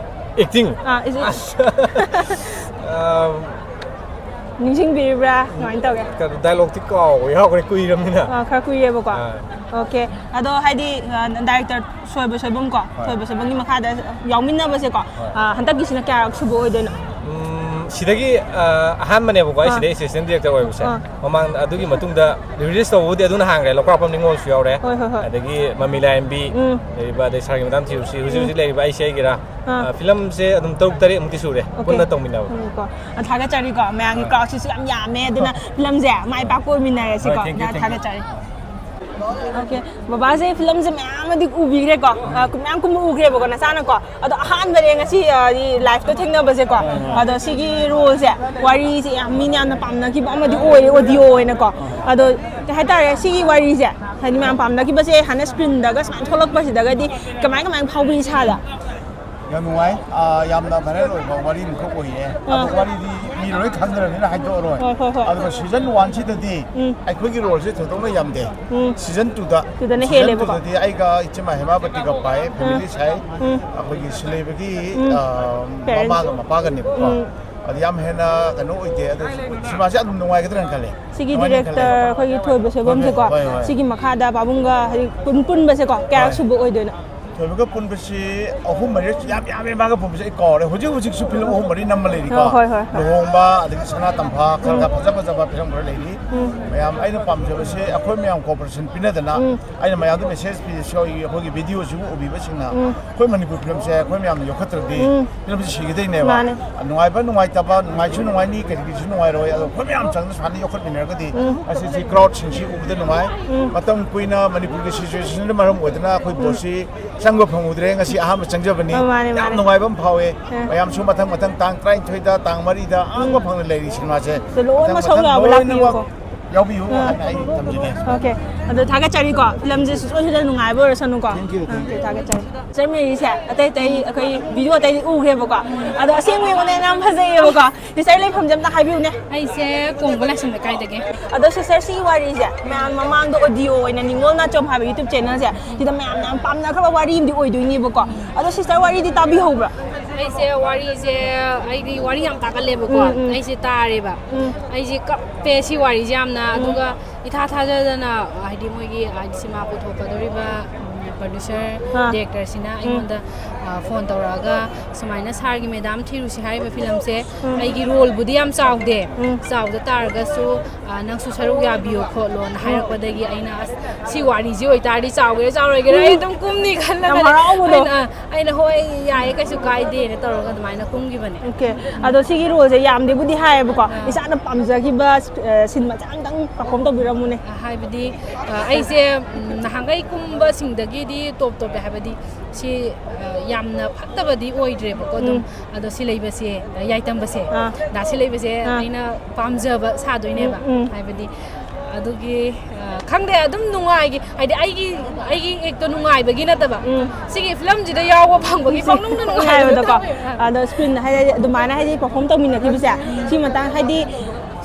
Acting? ꯑꯥ, is it ꯑꯁ꯫ ꯑꯝ, ꯅꯤꯡꯁꯤꯡꯕꯤꯔꯤꯕ꯭ꯔꯥ? ꯀꯃꯥꯏꯅ ꯇꯧꯒꯦ? ꯀꯩꯅꯣ, dialogue ꯇꯤ ꯀꯥꯎꯕ ꯌꯥꯎꯈ꯭ꯔꯦ, ꯀꯨꯏꯔꯕꯅꯤꯅ꯫ ꯑꯥ, ꯈꯔ ꯀꯨꯏꯔꯦꯕꯀꯣ꯫ ꯑꯥ꯫ Okay꯫ ꯑꯗꯣ ꯍꯥꯏꯗꯤ, ꯑ, director ꯁꯣꯏꯕ ꯁꯣꯏꯕꯝ ꯀꯣ, ꯍꯣꯏ꯫ ꯁꯣꯏꯕ ꯁꯣꯏꯕꯝꯒꯤ ꯃꯈꯥꯗ ꯌꯥꯎꯃꯤꯟꯅꯕꯁꯦꯀꯣ, ꯍꯣꯏ꯫ ꯑ, ꯍꯟꯗꯛꯀꯤꯁꯤꯅ ꯀꯌꯥꯔꯛ ꯁꯨꯕ ꯑꯣꯏꯗꯣꯏꯅꯣ? ꯎꯝ, ꯁꯤꯗꯒꯤ, ꯑ, ꯑꯍꯥꯟꯕꯅꯦꯕꯀꯣ ꯑꯩ ꯑꯥ꯫ ꯁꯤꯗꯩ assistant director ꯑꯣꯏꯕꯁꯦ꯫ ꯑꯥ꯫ ꯃꯃꯥꯡ ꯑꯗꯨꯒꯤ ꯃꯇꯨꯡꯗ release ꯇꯧꯕꯕꯨꯗꯤ ꯑꯗꯨꯅ ꯍꯥꯡꯈ꯭ꯔꯦ, ꯂꯧꯀ꯭ꯔꯥꯛꯄꯝ ꯅꯤꯉꯣꯜꯁꯨ ꯌꯥꯎꯔꯦ꯫ ꯍꯣꯏ, ꯍꯣꯏ, ꯍꯣꯏ꯫ ꯑꯗꯒꯤ ꯃꯃꯤ ꯂꯥꯏꯔꯦꯝꯕꯤ ꯎꯝ꯫ ꯂꯩꯔꯤꯕ, ꯑꯗꯩ ꯁꯥꯔꯒꯤ ꯃꯗꯥꯝ ꯊꯤꯔꯨꯁꯤ, ꯍꯧꯖꯤꯛ ꯎꯝ꯫ ꯍꯧꯖꯤꯛ ꯂꯩꯔꯤꯕ ꯑꯩꯁꯦ ꯑꯩꯒꯤꯔꯥ꯫ ꯑꯥ꯫ ꯑ, ꯐꯤꯂꯝꯁꯦ ꯑꯗꯨꯝ ꯇꯔꯨꯛ ꯇꯔꯦꯠꯃꯨꯛꯇꯤ ꯁꯨꯔꯦ Okay꯫ ꯄꯨꯟꯅ ꯇꯧꯃꯤꯟꯅꯕ꯫ ꯎꯝ, ꯀꯣ꯫ ꯑ, ꯊꯥꯒꯠꯆꯔꯤꯀꯣ, ꯃꯌꯥꯝꯒꯤ ꯑꯥ꯫ Crowd ꯁꯤꯁꯨ ꯌꯥꯝ ꯌꯥꯝꯃꯦ, ꯑꯗꯨꯅ ꯐꯤꯂꯝꯁꯦ ꯃꯥꯏ ꯄꯥꯛꯄ ꯑꯣꯏꯃꯤꯟꯅꯔꯁꯤꯀꯣ꯫ ꯍꯣꯏ, thank you, thank you꯫ ꯊꯥꯒꯠꯆꯔꯤ꯫ ꯑꯣꯀꯦ, ꯕꯕꯥꯁꯦ ꯐꯤꯂꯝꯁꯦ ꯃꯌꯥꯝ ꯑꯃꯗꯤ ꯎꯕꯤꯈ꯭ꯔꯦꯀꯣ, ꯑ, ꯀꯨꯝ-, ꯃꯌꯥꯝ ꯀꯨꯝꯕ ꯎꯈ꯭ꯔꯦꯕꯀꯣ ꯅꯆꯥꯅꯀꯣ꯫ ꯑꯗꯣ ꯑꯍꯥꯟꯕꯅꯦ ꯉꯁꯤ, ꯑ, ꯂꯥꯏꯐꯇ ꯊꯦꯡꯅꯕꯁꯦꯀꯣ꯫ ꯑꯗꯣ ꯁꯤꯒꯤ ꯔꯣꯜꯁꯦ, ꯋꯥꯔꯤꯁꯦ ꯌꯥꯝ ꯃꯤꯅ ꯌꯥꯝꯅ ꯄꯥꯝꯅꯈꯤꯕ ꯑꯃꯗꯤ ꯑꯣꯏꯔꯦ ꯑꯣꯗꯤꯑꯣ ꯑꯣꯏꯅꯀꯣ꯫ ꯑꯗꯣ ꯀꯩ ꯍꯥꯏꯇꯥꯔꯦ, ꯁꯤꯒꯤ ꯋꯥꯔꯤꯁꯦ ꯍꯥꯏꯗꯤ ꯃꯌꯥꯝ ꯄꯥꯝꯅꯈꯤꯕꯁꯦ ꯍꯥꯟꯅ ꯁ꯭ꯀ꯭ꯔꯤꯟꯗꯒ ꯁꯨꯃꯥꯏꯅ ꯊꯣꯛꯂꯛꯄꯁꯤꯗꯒꯗꯤ ꯀꯃꯥꯏ ꯀꯃꯥꯏꯅ ꯐꯥꯎꯕꯤ ꯏꯁꯥꯗ? ꯌꯥꯝ ꯅꯨꯡꯉꯥꯏ꯫ ꯑꯥ, ꯌꯥꯝꯅ ꯚꯥꯏꯔꯦꯜ ꯑꯣꯏꯕ ꯋꯥꯔꯤ ꯑꯃꯈꯛ ꯑꯣꯏꯌꯦ꯫ ꯑꯗꯣ ꯑꯥ꯫ ꯋꯥꯔꯤꯗꯤ ꯃꯤ ꯂꯣꯏ ꯈꯪꯗ꯭ꯔꯕꯅꯤꯅ ꯍꯥꯏꯗꯣꯛꯑꯔꯣꯏ꯫ ꯍꯣꯏ, ꯍꯣꯏ, ꯍꯣꯏ꯫ ꯑꯗꯨꯒ ꯁꯤꯖꯟ ꯋꯥꯟꯁꯤꯗꯗꯤ ꯎꯝ꯫ ꯑꯩꯈꯣꯏꯒꯤ ꯔꯣꯜꯁꯦ ꯊꯣꯏꯗꯣꯛꯅ ꯌꯥꯝꯗꯦ꯫ ꯎꯝ꯫ ꯁꯤꯖꯟ ꯇꯨꯗ, ꯇꯨꯗꯅ ꯁꯤꯖꯟ ꯍꯦꯜꯂꯦꯕꯀꯣ꯫ ꯇꯨꯗꯗꯤ ꯑꯩꯒ ꯏꯆꯦꯃ ꯍꯦꯃꯥꯕꯇꯤꯒ ꯄꯥꯏ, ꯐꯦꯃꯤꯂꯤ ꯎꯝ꯫ ꯁꯥꯏ, ꯎꯝ꯫ ꯑꯩꯈꯣꯏꯒꯤ ꯁꯤꯂꯩꯕꯒꯤ, ꯎꯝ꯫ ꯑꯥ, ꯄꯦꯔꯦꯟꯁ꯫ ꯃꯃꯥꯒ ꯃꯄꯥꯒꯅꯦꯕꯀꯣ꯫ ꯎꯝ꯫ ꯑꯗꯨ ꯌꯥꯝ ꯍꯦꯟꯅ ꯀꯩꯅꯣ ꯑꯣꯏꯗꯦ꯫ ꯑꯗꯣ ꯁꯤꯃꯥꯁꯦ ꯑꯗꯨꯝ ꯅꯨꯡꯉꯥꯏꯒꯗ꯭ꯔꯥ ꯈꯜꯂꯦ꯫ ꯁꯤꯒꯤ ꯅꯨꯡꯉꯥꯏꯅꯤ ꯗꯤꯔꯦꯛꯇꯔ ꯈꯜꯂꯦ꯫ ꯑꯩꯈꯣꯏꯒꯤ ꯊꯣꯏꯕ ꯁꯣꯏꯕꯝꯁꯦꯀꯣ, ꯍꯣꯏ, ꯍꯣꯏ, ꯍꯣꯏ꯫ ꯁꯤꯒꯤ ꯃꯈꯥꯗ ꯄꯥꯕꯨꯡꯒ ꯍꯥꯏꯗꯤ ꯄꯨꯟ-, ꯄꯨꯟꯕꯁꯦꯀꯣ ꯀꯌꯥꯔꯛ ꯍꯣꯏ꯫ ꯁꯨꯕ ꯑꯣꯏꯗꯣꯏꯅꯣ? ꯊꯣꯏꯕꯒ ꯄꯨꯟꯕꯁꯤ ꯑꯍꯨꯝ ꯃꯔꯤ, ꯌꯥꯝ ꯌꯥꯝꯃꯦ꯫ ꯃꯥꯒ ꯄꯨꯟꯕꯁꯦ ꯑꯩ ꯀꯥꯎꯔꯦ꯫ ꯍꯧꯖꯤꯛ ꯍꯧꯖꯤꯛꯁꯨ ꯐꯤꯂꯝ ꯑꯍꯨꯝ ꯃꯔꯤ ꯅꯝꯕ ꯂꯩꯔꯤꯀꯣ꯫ ꯑꯣ, ꯍꯣꯏ, ꯍꯣꯏ, ꯍꯣꯏ꯫ ꯂꯨꯍꯣꯡꯕ, ꯑꯗꯒꯤ ꯁꯅꯥ ꯇꯝꯐꯥ, ꯈꯔ ꯈꯔ ꯐꯖ ꯐꯖꯕ ꯐꯤꯂꯝ ꯈꯔ ꯂꯩꯔꯤ꯫ ꯎꯝ꯫ ꯃꯌꯥꯝ ꯑꯩꯅ ꯄꯥꯝꯖꯕꯁꯦ ꯑꯩꯈꯣꯏ ꯃꯌꯥꯝ ꯀꯣꯑꯣꯄꯔꯦꯁꯟ ꯄꯤꯅꯗꯅ ꯎꯝ꯫ ꯑꯩꯅ ꯃꯌꯥꯝꯗ ꯃꯦꯁꯦꯖ ꯄꯤꯔꯤꯁꯦ ꯑꯩꯈꯣꯏꯒꯤ ꯚꯤꯗꯤꯑꯣꯁꯤꯕꯨ ꯎꯕꯤꯕꯁꯤꯡꯅ ꯎꯝ꯫ ꯑꯩꯈꯣꯏ ꯃꯅꯤꯄꯨꯔ ꯐꯤꯂꯝꯁꯦ ꯑꯩꯈꯣꯏ ꯃꯌꯥꯝꯅ ꯌꯣꯛꯈꯠꯇ꯭ꯔꯗꯤ ꯎꯝ꯫ ꯐꯤꯂꯝꯁꯦ ꯁꯤꯒꯗꯣꯏꯅꯦꯕ꯫ ꯃꯥꯅꯦ꯫ ꯅꯨꯡꯉꯥꯏꯕ ꯅꯨꯡꯉꯥꯏꯇꯕ, ꯅꯨꯡꯉꯥꯏꯁꯨ ꯅꯨꯡꯉꯥꯏꯅꯤ, ꯀꯔꯤꯒꯤꯁꯨ ꯅꯨꯡꯉꯥꯏꯔꯣꯏ꯫ ꯑꯗꯣ ꯑꯩꯈꯣꯏ ꯃꯌꯥꯝ ꯆꯪꯗꯅ ꯁꯨꯃꯥꯏꯅ ꯌꯣꯛꯈꯠꯃꯤꯟꯅꯔꯒꯗꯤ ꯎꯝ꯫ ꯑꯁꯤꯁꯤ ꯀ꯭ꯔꯥꯎꯗꯁꯤꯡꯁꯤ ꯎꯕꯗ ꯅꯨꯡꯉꯥꯏ꯫ ꯎꯝ꯫ ꯃꯇꯝ ꯀꯨꯏꯅ ꯃꯅꯤꯄꯨꯔꯒꯤ ꯁꯤꯆꯨꯋꯦꯁꯟꯅ ꯃꯔꯝ ꯑꯣꯏꯗꯅ ꯑꯩꯈꯣꯏ ꯎꯝ꯫ ꯕꯣꯁꯁꯤ ꯆꯪꯕ ꯐꯪꯍꯧꯗ꯭ꯔꯦ꯫ ꯉꯁꯤ ꯑꯍꯥꯟꯕ ꯆꯪꯖꯕꯅꯤ꯫ ꯑ, ꯃꯥꯅꯦ, ꯌꯥꯝ ꯃꯥꯅꯦ꯫ ꯅꯨꯡꯉꯥꯏꯕ ꯑꯃ ꯐꯥꯎꯋꯦ꯫ ꯑ꯫ ꯃꯌꯥꯝꯁꯨ ꯃꯊꯪ ꯃꯊꯪ ꯇꯥꯡ ꯇꯔꯥꯅꯤꯊꯣꯏꯗ, ꯇꯥꯡ ꯃꯔꯤꯗ ꯑꯉꯛꯄ ꯎꯝ꯫ ꯐꯪꯅ ꯂꯩꯔꯤ ꯁꯤꯅꯦꯃꯥꯁꯦ꯫ ꯑꯗꯣ ꯂꯣꯏꯅꯃꯛ ꯃꯊꯪ ꯁꯔꯨꯛ ꯃꯊꯪ ꯌꯥꯕ ꯂꯣꯏꯅꯃꯛ ꯂꯥꯛꯄꯤꯌꯨꯀꯣ꯫ ꯌꯥꯎꯕꯤꯌꯨ ꯑ꯫ ꯍꯥꯏꯅ ꯑꯩ ꯊꯝꯖꯒꯦ꯫ ꯑꯣꯀꯦ꯫ ꯑꯗꯣ ꯊꯥꯒꯠꯆꯔꯤꯀꯣ꯫ ꯐꯤꯂꯝꯁꯦ ꯁꯨꯡꯁꯣꯏ ꯁꯣꯏꯗꯅ ꯅꯨꯡꯉꯥꯏꯕ ꯑꯣꯏꯔꯁꯅꯨꯀꯣ꯫ Thank you, thank you. Okay, ꯊꯥꯒꯠꯆꯔꯤ꯫ ꯆꯔꯃꯤꯁꯦ ꯑꯇꯩ ꯑꯇꯩ ꯑꯩꯈꯣꯏ ꯚꯤꯗꯤꯑꯣ ꯑꯇꯩꯗꯤ ꯎꯈ꯭ꯔꯦꯕꯀꯣ꯫ ꯑꯗꯣ ꯑꯁꯦꯡꯕ ꯌꯦꯡꯕꯗ ꯌꯥꯝ ꯐꯖꯩꯌꯦꯕꯀꯣ꯫ ꯁꯤꯁꯇꯔ ꯂꯩꯐꯝꯁꯦ ꯑꯝꯇ ꯍꯥꯏꯕꯤꯌꯨꯅꯦ꯫ ꯑꯩꯁꯦ ꯀꯣꯡꯕ ꯂꯥꯏꯁ꯭ꯔꯝ ꯂꯩꯀꯥꯏꯗꯒꯤ꯫ ꯑꯗꯣ ꯁꯤꯁꯇꯔ, ꯁꯤꯒꯤ ꯋꯥꯔꯤꯁꯦ ꯃꯌꯥꯝ ꯃꯃꯥꯡꯗ ꯑꯣꯗꯤꯑꯣ ꯑꯣꯏꯅ ꯅꯤꯉꯣꯜ ꯅꯥꯆꯣꯝ ꯍꯥꯏꯕ YouTube ꯆꯦꯅꯦꯜꯁꯦ ꯁꯤꯗ ꯃꯌꯥꯝꯅ ꯌꯥꯝ ꯄꯥꯝꯅꯈ꯭ꯔꯕ ꯋꯥꯔꯤ ꯑꯃꯗꯤ ꯑꯣꯏꯗꯣꯏꯅꯦꯕꯀꯣ꯫ ꯑꯗꯣ ꯁꯤꯁꯇꯔ, ꯋꯥꯔꯤꯗꯤ ꯇꯥꯕꯤꯍꯧꯕ꯭ꯔꯥ? ꯑꯩꯁꯦ ꯋꯥꯔꯤꯁꯦ, ꯑꯩꯗꯤ ꯋꯥꯔꯤ ꯌꯥꯝ ꯇꯥꯒꯜꯂꯦꯕꯀꯣ꯫ ꯎꯝ, ꯎꯝ꯫ ꯑꯩꯁꯦ ꯇꯥꯔꯦꯕ꯫ ꯎꯝ꯫ ꯑꯩꯁꯦ ꯀꯞꯄꯦ ꯁꯤ ꯋꯥꯔꯤꯁꯦ ꯌꯥꯝꯅ꯫ ꯎꯝ꯫ ꯑꯗꯨꯒ ꯏꯊꯥ ꯊꯥꯖꯗꯅ ꯍꯥꯏꯗꯤ ꯃꯣꯏꯒꯤ ꯍꯥꯏꯗꯤ ꯁꯤꯃꯥ ꯄꯨꯊꯣꯛꯀꯗꯧꯔꯤꯕ ꯄ꯭ꯔꯣꯗ꯭ꯌꯨꯁꯔ ꯑꯥ꯫ ꯗꯤꯔꯦꯛꯇꯔꯁꯤꯅ ꯑꯩꯉꯣꯟꯗ ꯐꯣꯟ ꯇꯧꯔꯛꯑꯒ, ꯁꯨꯃꯥꯏꯅ ꯁꯥꯔꯒꯤ ꯃꯦꯗꯥꯝ ꯊꯤꯔꯨꯁꯤ ꯍꯥꯏꯔꯤꯕ ꯐꯤꯂꯝꯁꯦ ꯑꯩꯒꯤ ꯔꯣꯜꯕꯨꯗꯤ ꯌꯥꯝ ꯆꯥꯎꯗꯦ꯫ ꯆꯥꯎꯗ ꯇꯥꯔꯒꯁꯨ ꯑ, ꯅꯪꯁꯨ ꯁꯔꯨꯛ ꯌꯥꯕꯤꯌꯣ ꯈꯣꯠꯂꯣꯅ ꯍꯥꯏꯔꯛꯄꯗꯒꯤ ꯑꯩꯅ, "ꯑꯁ, ꯁꯤ ꯋꯥꯔꯤꯁꯤ ꯑꯣꯏꯇꯥꯔꯗꯤ ꯆꯥꯎꯒꯦꯔꯥ ꯆꯥꯎꯔꯣꯏꯒꯦꯔꯥ ꯑꯩ ꯑꯗꯨꯝ ꯀꯨꯝꯅꯤ" ꯈꯜꯂꯒ ꯌꯥꯝ ꯍꯔꯥꯎꯕꯗꯣ꯫ ꯑꯩꯅ, ꯑꯩꯅ "ꯍꯣꯏ, ꯌꯥꯏꯌꯦ, ꯀꯩꯁꯨ ꯀꯥꯏꯗꯦꯅ" ꯇꯧꯔꯒ ꯑꯗꯨꯃꯥꯏꯅ ꯀꯨꯝꯈꯤꯕꯅꯦ꯫ ꯑꯣꯀꯦ꯫ ꯑꯗꯣ ꯁꯤꯒꯤ ꯔꯣꯜꯁꯦ ꯌꯥꯝꯗꯦꯕꯨꯗꯤ ꯍꯥꯏꯌꯦꯕꯀꯣ, ꯏꯁꯥꯅ ꯄꯥꯝꯖꯈꯤꯕ ꯁꯤꯟ ꯃꯆꯥ ꯑꯝꯇꯪ ꯄꯔꯐꯣꯝ ꯇꯧꯕꯤꯔꯝꯃꯨꯅꯦ꯫ ꯑ, ꯍꯥꯏꯕꯗꯤ, ꯑ, ꯑꯩꯁꯦ, ꯎꯝ, ꯅꯍꯥꯟꯈꯩ ꯀꯨꯝꯕꯁꯤꯡꯗꯒꯤꯗꯤ ꯇꯣꯞ ꯇꯣꯞꯄꯦ꯫ ꯍꯥꯏꯕꯗꯤ ꯁꯤ, ꯑ, ꯌꯥꯝꯅ ꯐꯠꯇꯕꯗꯤ ꯑꯣꯏꯗ꯭ꯔꯦꯕꯀꯣ ꯑꯗꯨꯝ꯫ ꯑꯗꯣ ꯁꯤ ꯂꯩꯕꯁꯦ, ꯑ, ꯌꯥꯏꯇꯝꯕꯁꯦ, ꯑꯥ꯫ ꯗꯥ ꯁꯤ ꯂꯩꯕꯁꯦ ꯑꯥ꯫ ꯑꯩꯅ ꯄꯥꯝꯖꯕ ꯁꯥꯗꯣꯏꯅꯦꯕ꯫ ꯍꯥꯏꯕꯗꯤ ꯑꯗꯨꯒꯤ, ꯑ, ꯈꯪꯗꯦ, ꯑꯗꯨꯝ ꯅꯨꯡꯉꯥꯏꯒꯤ꯫ ꯍꯥꯏꯗꯤ ꯑꯩꯒꯤ, ꯑꯩꯒꯤ ꯑꯦꯛꯇꯣ ꯅꯨꯡꯉꯥꯏꯕꯒꯤ ꯅꯠꯇꯕ, ꯁꯤꯒꯤ ꯐꯤꯂꯝꯁꯤꯗ ꯌꯥꯎꯕ ꯐꯪꯕꯒꯤ ꯄꯪꯅꯨꯡꯗ ꯅꯨꯡꯉꯥꯏꯕꯗꯣ ꯅꯨꯡꯉꯥꯏꯕꯗꯣꯀꯣ꯫ ꯇꯧꯋꯦ꯫ ꯑ꯫ ꯑꯗꯣ ꯁ꯭ꯀ꯭ꯔꯤꯟ ꯍꯥꯏꯗꯤ ꯑꯗꯨꯃꯥꯏꯅ ꯍꯥꯏꯗꯤ ꯄꯔꯐꯣꯝ ꯇꯧꯃꯤꯟꯅꯈꯤꯕꯁꯦ, ꯁꯤ ꯃꯇꯥꯡ ꯍꯥꯏꯗꯤ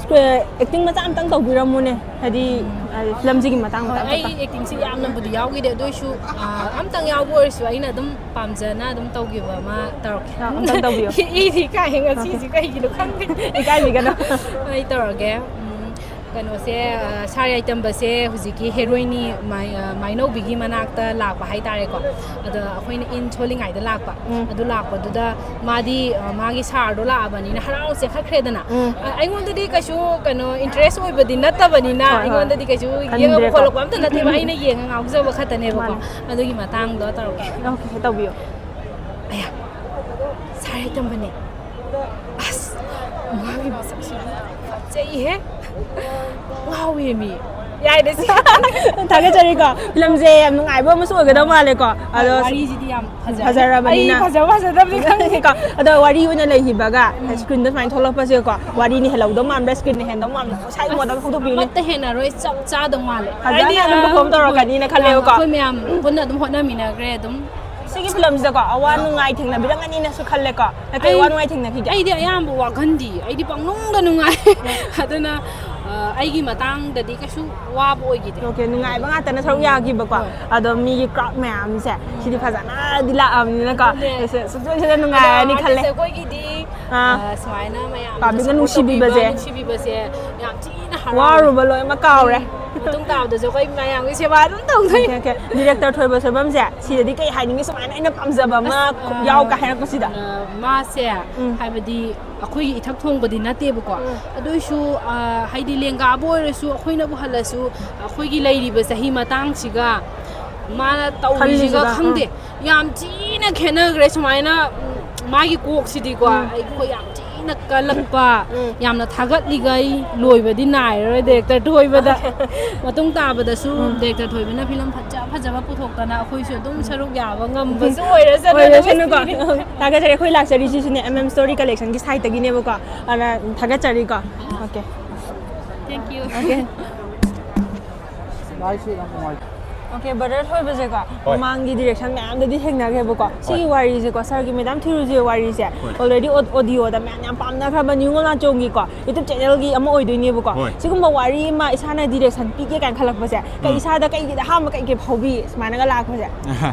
ꯑꯦꯛꯇꯤꯡ ꯃꯆꯥ ꯑꯝꯇꯪ ꯇꯧꯕꯤꯔꯝꯃꯨꯅꯦ, ꯍꯥꯏꯗꯤ, ꯍꯥꯏꯗꯤ ꯐꯤꯂꯝꯁꯤꯒꯤ ꯃꯇꯥꯡꯗ ꯍꯣꯏ, ꯑꯝꯇꯪ꯫ ꯑꯩ ꯑꯦꯛꯇꯤꯡꯁꯤ ꯌꯥꯝꯅꯕꯨꯗꯤ ꯌꯥꯎꯈꯤꯗꯦ, ꯑꯗꯨ ꯑꯣꯏꯁꯨ, ꯑ, ꯑꯝꯇꯪ ꯌꯥꯎꯕ ꯑꯣꯏꯔꯁꯨ ꯑꯩꯅ ꯑꯗꯨꯝ ꯄꯥꯝꯖꯅ ꯑꯗꯨꯝ ꯇꯧꯈꯤꯕ ꯑꯃ ꯇꯧꯔꯛꯀꯦ꯫ ꯑ, ꯑꯝꯇꯪ ꯇꯧꯕꯤꯌꯣ꯫ ꯏꯗꯤ ꯀꯥꯏ ꯉꯁꯤꯁꯤ ꯀꯩꯒꯤꯅꯣ ꯈꯪꯗꯦ꯫ ꯏꯀꯥꯏꯕꯤꯒꯅꯨ꯫ ꯑꯩ ꯇꯧꯔꯒꯦ꯫ ꯎꯝ, ꯀꯩꯅꯣꯁꯦ, ꯑ, ꯁꯥꯔ ꯌꯥꯏꯇꯝꯕꯁꯦ ꯍꯧꯖꯤꯛꯀꯤ ꯍꯦꯔꯣꯏꯟꯅꯤ ꯃꯥꯏ-, ꯑ, ꯃꯥꯏꯅꯧꯕꯤꯒꯤ ꯃꯅꯥꯛꯇ ꯂꯥꯛꯄ ꯍꯥꯏꯇꯥꯔꯦꯀꯣ꯫ ꯑꯗ ꯑꯩꯈꯣꯏꯅ ꯏꯟ ꯁꯣꯜꯂꯤꯉꯩꯗ ꯂꯥꯛꯄ꯫ ꯑꯗꯨ ꯂꯥꯛꯄꯗꯨꯗ ꯃꯥꯗꯤ, ꯑ, ꯃꯥꯒꯤ ꯁꯥꯔꯗꯣ ꯂꯥꯛꯑꯕꯅꯤꯅ ꯍꯔꯥꯎ ꯆꯦꯟꯈꯠꯈ꯭ꯔꯦꯗꯅ꯫ ꯑ, ꯑꯩꯉꯣꯟꯗꯗꯤ ꯀꯩꯁꯨ ꯀꯩꯅꯣ ꯏꯟꯇꯔꯦꯁ ꯑꯣꯏꯕꯗꯤ ꯅꯠꯇꯕꯅꯤꯅ, ꯍꯣꯏ, ꯍꯣꯏ꯫ ꯑꯩꯉꯣꯟꯗꯗꯤ ꯀꯩꯁꯨ ꯌꯦꯡꯉꯕ ꯈꯟꯗ꯭ꯔꯦꯀꯣ꯫ ꯈꯣꯠꯂꯛꯄ ꯑꯝꯇ ꯅꯠꯇꯦꯕ, ꯑꯩꯅ ꯌꯦꯡꯉ ꯉꯥꯎꯖꯕ ꯈꯛꯇꯅꯦꯕꯀꯣ꯫ ꯃꯥꯅꯦ꯫ ꯑꯗꯨꯒꯤ ꯃꯇꯥꯡꯗꯣ ꯇꯧꯔꯛꯀꯦ꯫ ꯑꯣꯀꯦ, ꯇꯧꯕꯤꯌꯣ꯫ ꯑꯌꯥ, ꯁꯥꯔ ꯌꯥꯏꯇꯝꯕꯅꯦ꯫ ꯑꯁ, ꯃꯥꯒꯤ ꯃꯁꯛꯁꯤꯗꯤ ꯐꯖꯩꯍꯦ꯫ ꯉꯥꯎꯋꯦꯃꯤ꯫ ꯌꯥꯏꯗ ꯁꯤ꯫ ꯊꯥꯒꯠꯆꯔꯤꯀꯣ꯫ ꯐꯤꯂꯝꯁꯦ ꯌꯥꯝ ꯅꯨꯡꯉꯥꯏꯕ ꯑꯃꯁꯨ ꯑꯣꯏꯒꯗꯧ ꯃꯥꯜꯂꯦꯀꯣ꯫ ꯑꯗꯣ ꯋꯥꯔꯤꯁꯤꯗꯤ ꯌꯥꯝ ꯐꯖꯔꯦ꯫ ꯐꯖꯔꯕꯅꯤꯅ꯫ ꯑꯩ ꯐꯖꯕ ꯐꯖꯗꯕꯗꯤ ꯈꯪꯗꯦ꯫ ꯀꯣ꯫ ꯑꯗꯣ ꯋꯥꯔꯤ ꯑꯣꯏꯅ ꯂꯩꯈꯤꯕꯒ ꯁ꯭ꯀ꯭ꯔꯤꯟꯗ ꯁꯨꯃꯥꯏꯅ ꯊꯣꯛꯂꯛꯄꯁꯦ ꯀꯣ, ꯋꯥꯔꯤꯅ ꯍꯦꯜꯍꯧꯗꯧ ꯃꯥꯟꯕ꯭ꯔꯥ, ꯁ꯭ꯀ꯭ꯔꯤꯟꯅ ꯍꯦꯟꯗꯧ ꯃꯥꯟꯕ꯭ꯔꯥ? ꯉꯁꯥꯏꯒꯤ ꯃꯣꯗꯦꯜ ꯐꯣꯡꯗꯣꯛꯄꯤꯌꯨꯅꯦ꯫ ꯑꯃꯠꯇ ꯍꯦꯟꯅꯔꯣꯏ, ꯆꯞ ꯆꯥꯗꯧ ꯃꯥꯜꯂꯦ꯫ ꯐꯖꯅ ꯍꯥꯏꯗꯤ, ꯑꯗꯨꯝ ꯑ, perform ꯇꯧꯔꯛꯀꯅꯤꯅ ꯈꯜꯂꯦꯕꯀꯣ꯫ ꯑꯩꯈꯣꯏ ꯃꯌꯥꯝ ꯄꯨꯟꯅ ꯑꯗꯨꯝ ꯍꯣꯠꯅꯃꯤꯟꯅꯈ꯭ꯔꯦ ꯑꯗꯨꯝ꯫ ꯁꯤꯒꯤ ꯐꯤꯂꯝꯁꯤꯗꯀꯣ ꯑꯋꯥ ꯅꯨꯡꯉꯥꯏ ꯊꯦꯡꯅꯕꯤꯔꯝꯒꯅꯤꯅꯁꯨ ꯈꯜꯂꯦꯀꯣ꯫ ꯀꯩ ꯑꯩ ꯑꯋꯥ ꯅꯨꯡꯉꯥꯏ ꯊꯦꯡꯅꯈꯤꯒꯦ? ꯑꯩꯗꯤ ꯑꯌꯥꯝꯕ ꯋꯥꯒꯟꯗꯤ, ꯑꯩꯗꯤ ꯄꯪꯅꯨꯡꯗ ꯅꯨꯡꯉꯥꯏ꯫ ꯑꯗꯨꯅ, ꯑ, ꯑꯩꯒꯤ ꯃꯇꯥꯡꯗꯗꯤ ꯀꯩꯁꯨ ꯋꯥꯕ ꯑꯣꯏꯈꯤꯗꯦ꯫ ꯑꯣꯀꯦ, ꯅꯨꯡꯉꯥꯏꯕ ꯉꯥꯛꯇꯅ ꯁꯔꯨꯛ ꯌꯥꯈꯤꯕꯀꯣ꯫ ꯍꯣꯏ꯫ ꯑꯗꯣ ꯃꯤꯒꯤ ꯀ꯭ꯔꯥꯎꯗ ꯃꯌꯥꯝꯁꯦ ꯁꯤꯗꯤ ꯐꯖꯅꯗꯤ ꯂꯥꯛꯑꯕꯅꯤꯅꯀꯣ꯫ ꯑꯗꯨꯅꯦ꯫ ꯑꯩꯁꯦ ꯁꯨꯛꯁꯣꯏ ꯁꯣꯏꯗꯅ ꯅꯨꯡꯉꯥꯏꯔꯅꯤ ꯈꯜꯂꯦ꯫ ꯑꯗꯣ ꯑꯩꯈꯣꯏꯒꯤꯗꯤ, ꯑꯥ꯫ ꯑ, ꯁꯨꯃꯥꯏꯅ ꯃꯌꯥꯝ Public ꯅ support ꯅꯨꯡꯁꯤꯕꯤꯕꯁꯦ꯫ ꯇꯧꯕꯤꯕ, ꯅꯨꯡꯁꯤꯕꯤꯕꯁꯦ ꯌꯥꯝ ꯊꯤꯅ ꯍꯔꯥꯎꯋꯦ꯫ ꯋꯥꯔꯨꯕ ꯂꯣꯏꯅꯃꯛ ꯀꯥꯎꯔꯦ꯫ ꯃꯇꯨꯡ ꯇꯥꯕꯗꯁꯨ ꯑꯩꯈꯣꯏ ꯃꯌꯥꯝꯒꯤ ꯁꯦꯕꯥ ꯑꯗꯨꯝ ꯇꯧꯗꯣꯏꯅꯦ꯫ Okay, okay. Director ꯊꯣꯏꯕ ꯁꯣꯏꯕꯝꯁꯦ ꯁꯤꯗꯗꯤ ꯀꯩ ꯍꯥꯏꯅꯤꯡꯉꯤ, ꯁꯨꯃꯥꯏꯅ ꯑꯩꯅ ꯄꯥꯝꯖꯕ ꯑꯃ ꯑꯁ, ꯌꯥꯎ ꯀꯥꯏ ꯍꯥꯏꯔꯛꯄꯁꯤꯗ? ꯑ, ꯃꯥꯁꯦ ꯎꯝ꯫ ꯍꯥꯏꯕꯗꯤ ꯑꯩꯈꯣꯏꯒꯤ ꯏꯊꯛ ꯊꯣꯡꯕꯗꯤ ꯅꯠꯇꯦꯕꯀꯣ꯫ ꯎꯝ꯫ ꯑꯗꯨ ꯑꯣꯏꯁꯨ, ꯑ, ꯍꯥꯏꯗꯤ ꯂꯦꯡꯒꯥꯕꯨ ꯑꯣꯏꯔꯁꯨ, ꯑꯩꯈꯣꯏꯅꯕꯨ ꯍꯜꯂꯁꯨ, ꯑꯩꯈꯣꯏꯒꯤ ꯂꯩꯔꯤꯕ ꯆꯍꯤ ꯃꯇꯥꯡꯁꯤꯒ ꯃꯥꯅ ꯇꯧꯔꯤꯁꯤꯒ ꯈꯜꯂꯤꯁꯤꯒ, ꯈꯪꯗꯦ꯫ ꯎꯝ꯫ ꯌꯥꯝ ꯊꯤꯅ ꯈꯦꯠꯅꯈ꯭ꯔꯦ ꯁꯨꯃꯥꯏꯅ, ꯎꯝ, ꯃꯥꯒꯤ ꯀꯣꯛꯁꯤꯗꯤꯀꯣ꯫ ꯎꯝ꯫ ꯑꯩꯈꯣꯏ ꯌꯥꯝ ꯊꯤꯅ ꯀꯜꯂꯛꯄ, ꯎꯝ꯫ ꯌꯥꯝꯅ ꯊꯥꯒꯠꯂꯤꯈꯩ ꯂꯣꯏꯕꯗꯤ ꯅꯥꯏꯔꯔꯣꯏ director ꯊꯣꯏꯕꯗ꯫ ꯃꯇꯨꯡ ꯇꯥꯕꯗꯁꯨ ꯎꯝ꯫ Director ꯊꯣꯏꯕꯅ film ꯐꯖ ꯐꯖꯕ ꯄꯨꯊꯣꯛꯇꯅ ꯑꯩꯈꯣꯏꯁꯨ ꯑꯗꯨꯝ ꯁꯔꯨꯛ ꯌꯥꯕ ꯉꯝꯕꯁꯨ ꯑꯣꯏꯔꯁꯅꯨ ꯑꯣꯏꯔꯁꯅꯨꯀꯣ꯫ ꯑꯗꯨꯒꯤ spirit꯫ ꯊꯥꯒꯠꯆꯔꯤ꯫ ꯑꯩꯈꯣꯏ ꯂꯥꯛꯆꯔꯤꯁꯤꯁꯨꯅꯦ M M Story Collectionꯒꯤ siteꯇꯒꯤꯅꯦꯕꯀꯣ꯫ ꯑꯗꯨꯅ ꯊꯥꯒꯠꯆꯔꯤꯀꯣ꯫ Okay꯫ Thank you꯫ Okay꯫ Okay, brother ꯊꯣꯏꯕꯁꯦꯀꯣ, ꯍꯣꯏ꯫ ꯃꯃꯥꯡꯒꯤ direction ꯃꯌꯥꯝꯗꯗꯤ ꯊꯦꯡꯅꯈ꯭ꯔꯦꯕꯀꯣ꯫ ꯁꯤꯒꯤ ꯍꯣꯏ꯫ ꯋꯥꯔꯤꯁꯦꯀꯣ, sirꯒꯤ Madam ꯊꯤꯔꯨꯖꯤꯒꯤ ꯋꯥꯔꯤꯁꯦ ꯍꯣꯏ꯫ Already au-, audioꯗ ꯃꯌꯥꯝ ꯌꯥꯝ ꯄꯥꯝꯅꯈ꯭ꯔꯕ ꯅꯤꯉꯣꯜ ꯅꯥꯆꯣꯝꯒꯤꯀꯣ, YouTube channelꯒꯤ ꯑꯃ ꯑꯣꯏꯗꯣꯏꯅꯦꯕꯀꯣ꯫ ꯍꯣꯏ꯫ ꯁꯤꯒꯨꯝꯕ ꯋꯥꯔꯤ ꯑꯃ ꯏꯁꯥꯅ direction ꯄꯤꯒꯦ ꯀꯥꯏꯅ ꯈꯜꯂꯛꯄꯁꯦ, ꯀꯩ ꯎꯝ꯫ ꯏꯁꯥꯗ ꯀꯩꯒꯤꯗ ꯑꯍꯥꯟꯕ ꯀꯩ ꯀꯩ ꯐꯥꯎꯕꯤ ꯁꯨꯃꯥꯏꯅꯒ ꯂꯥꯛꯄꯁꯦ?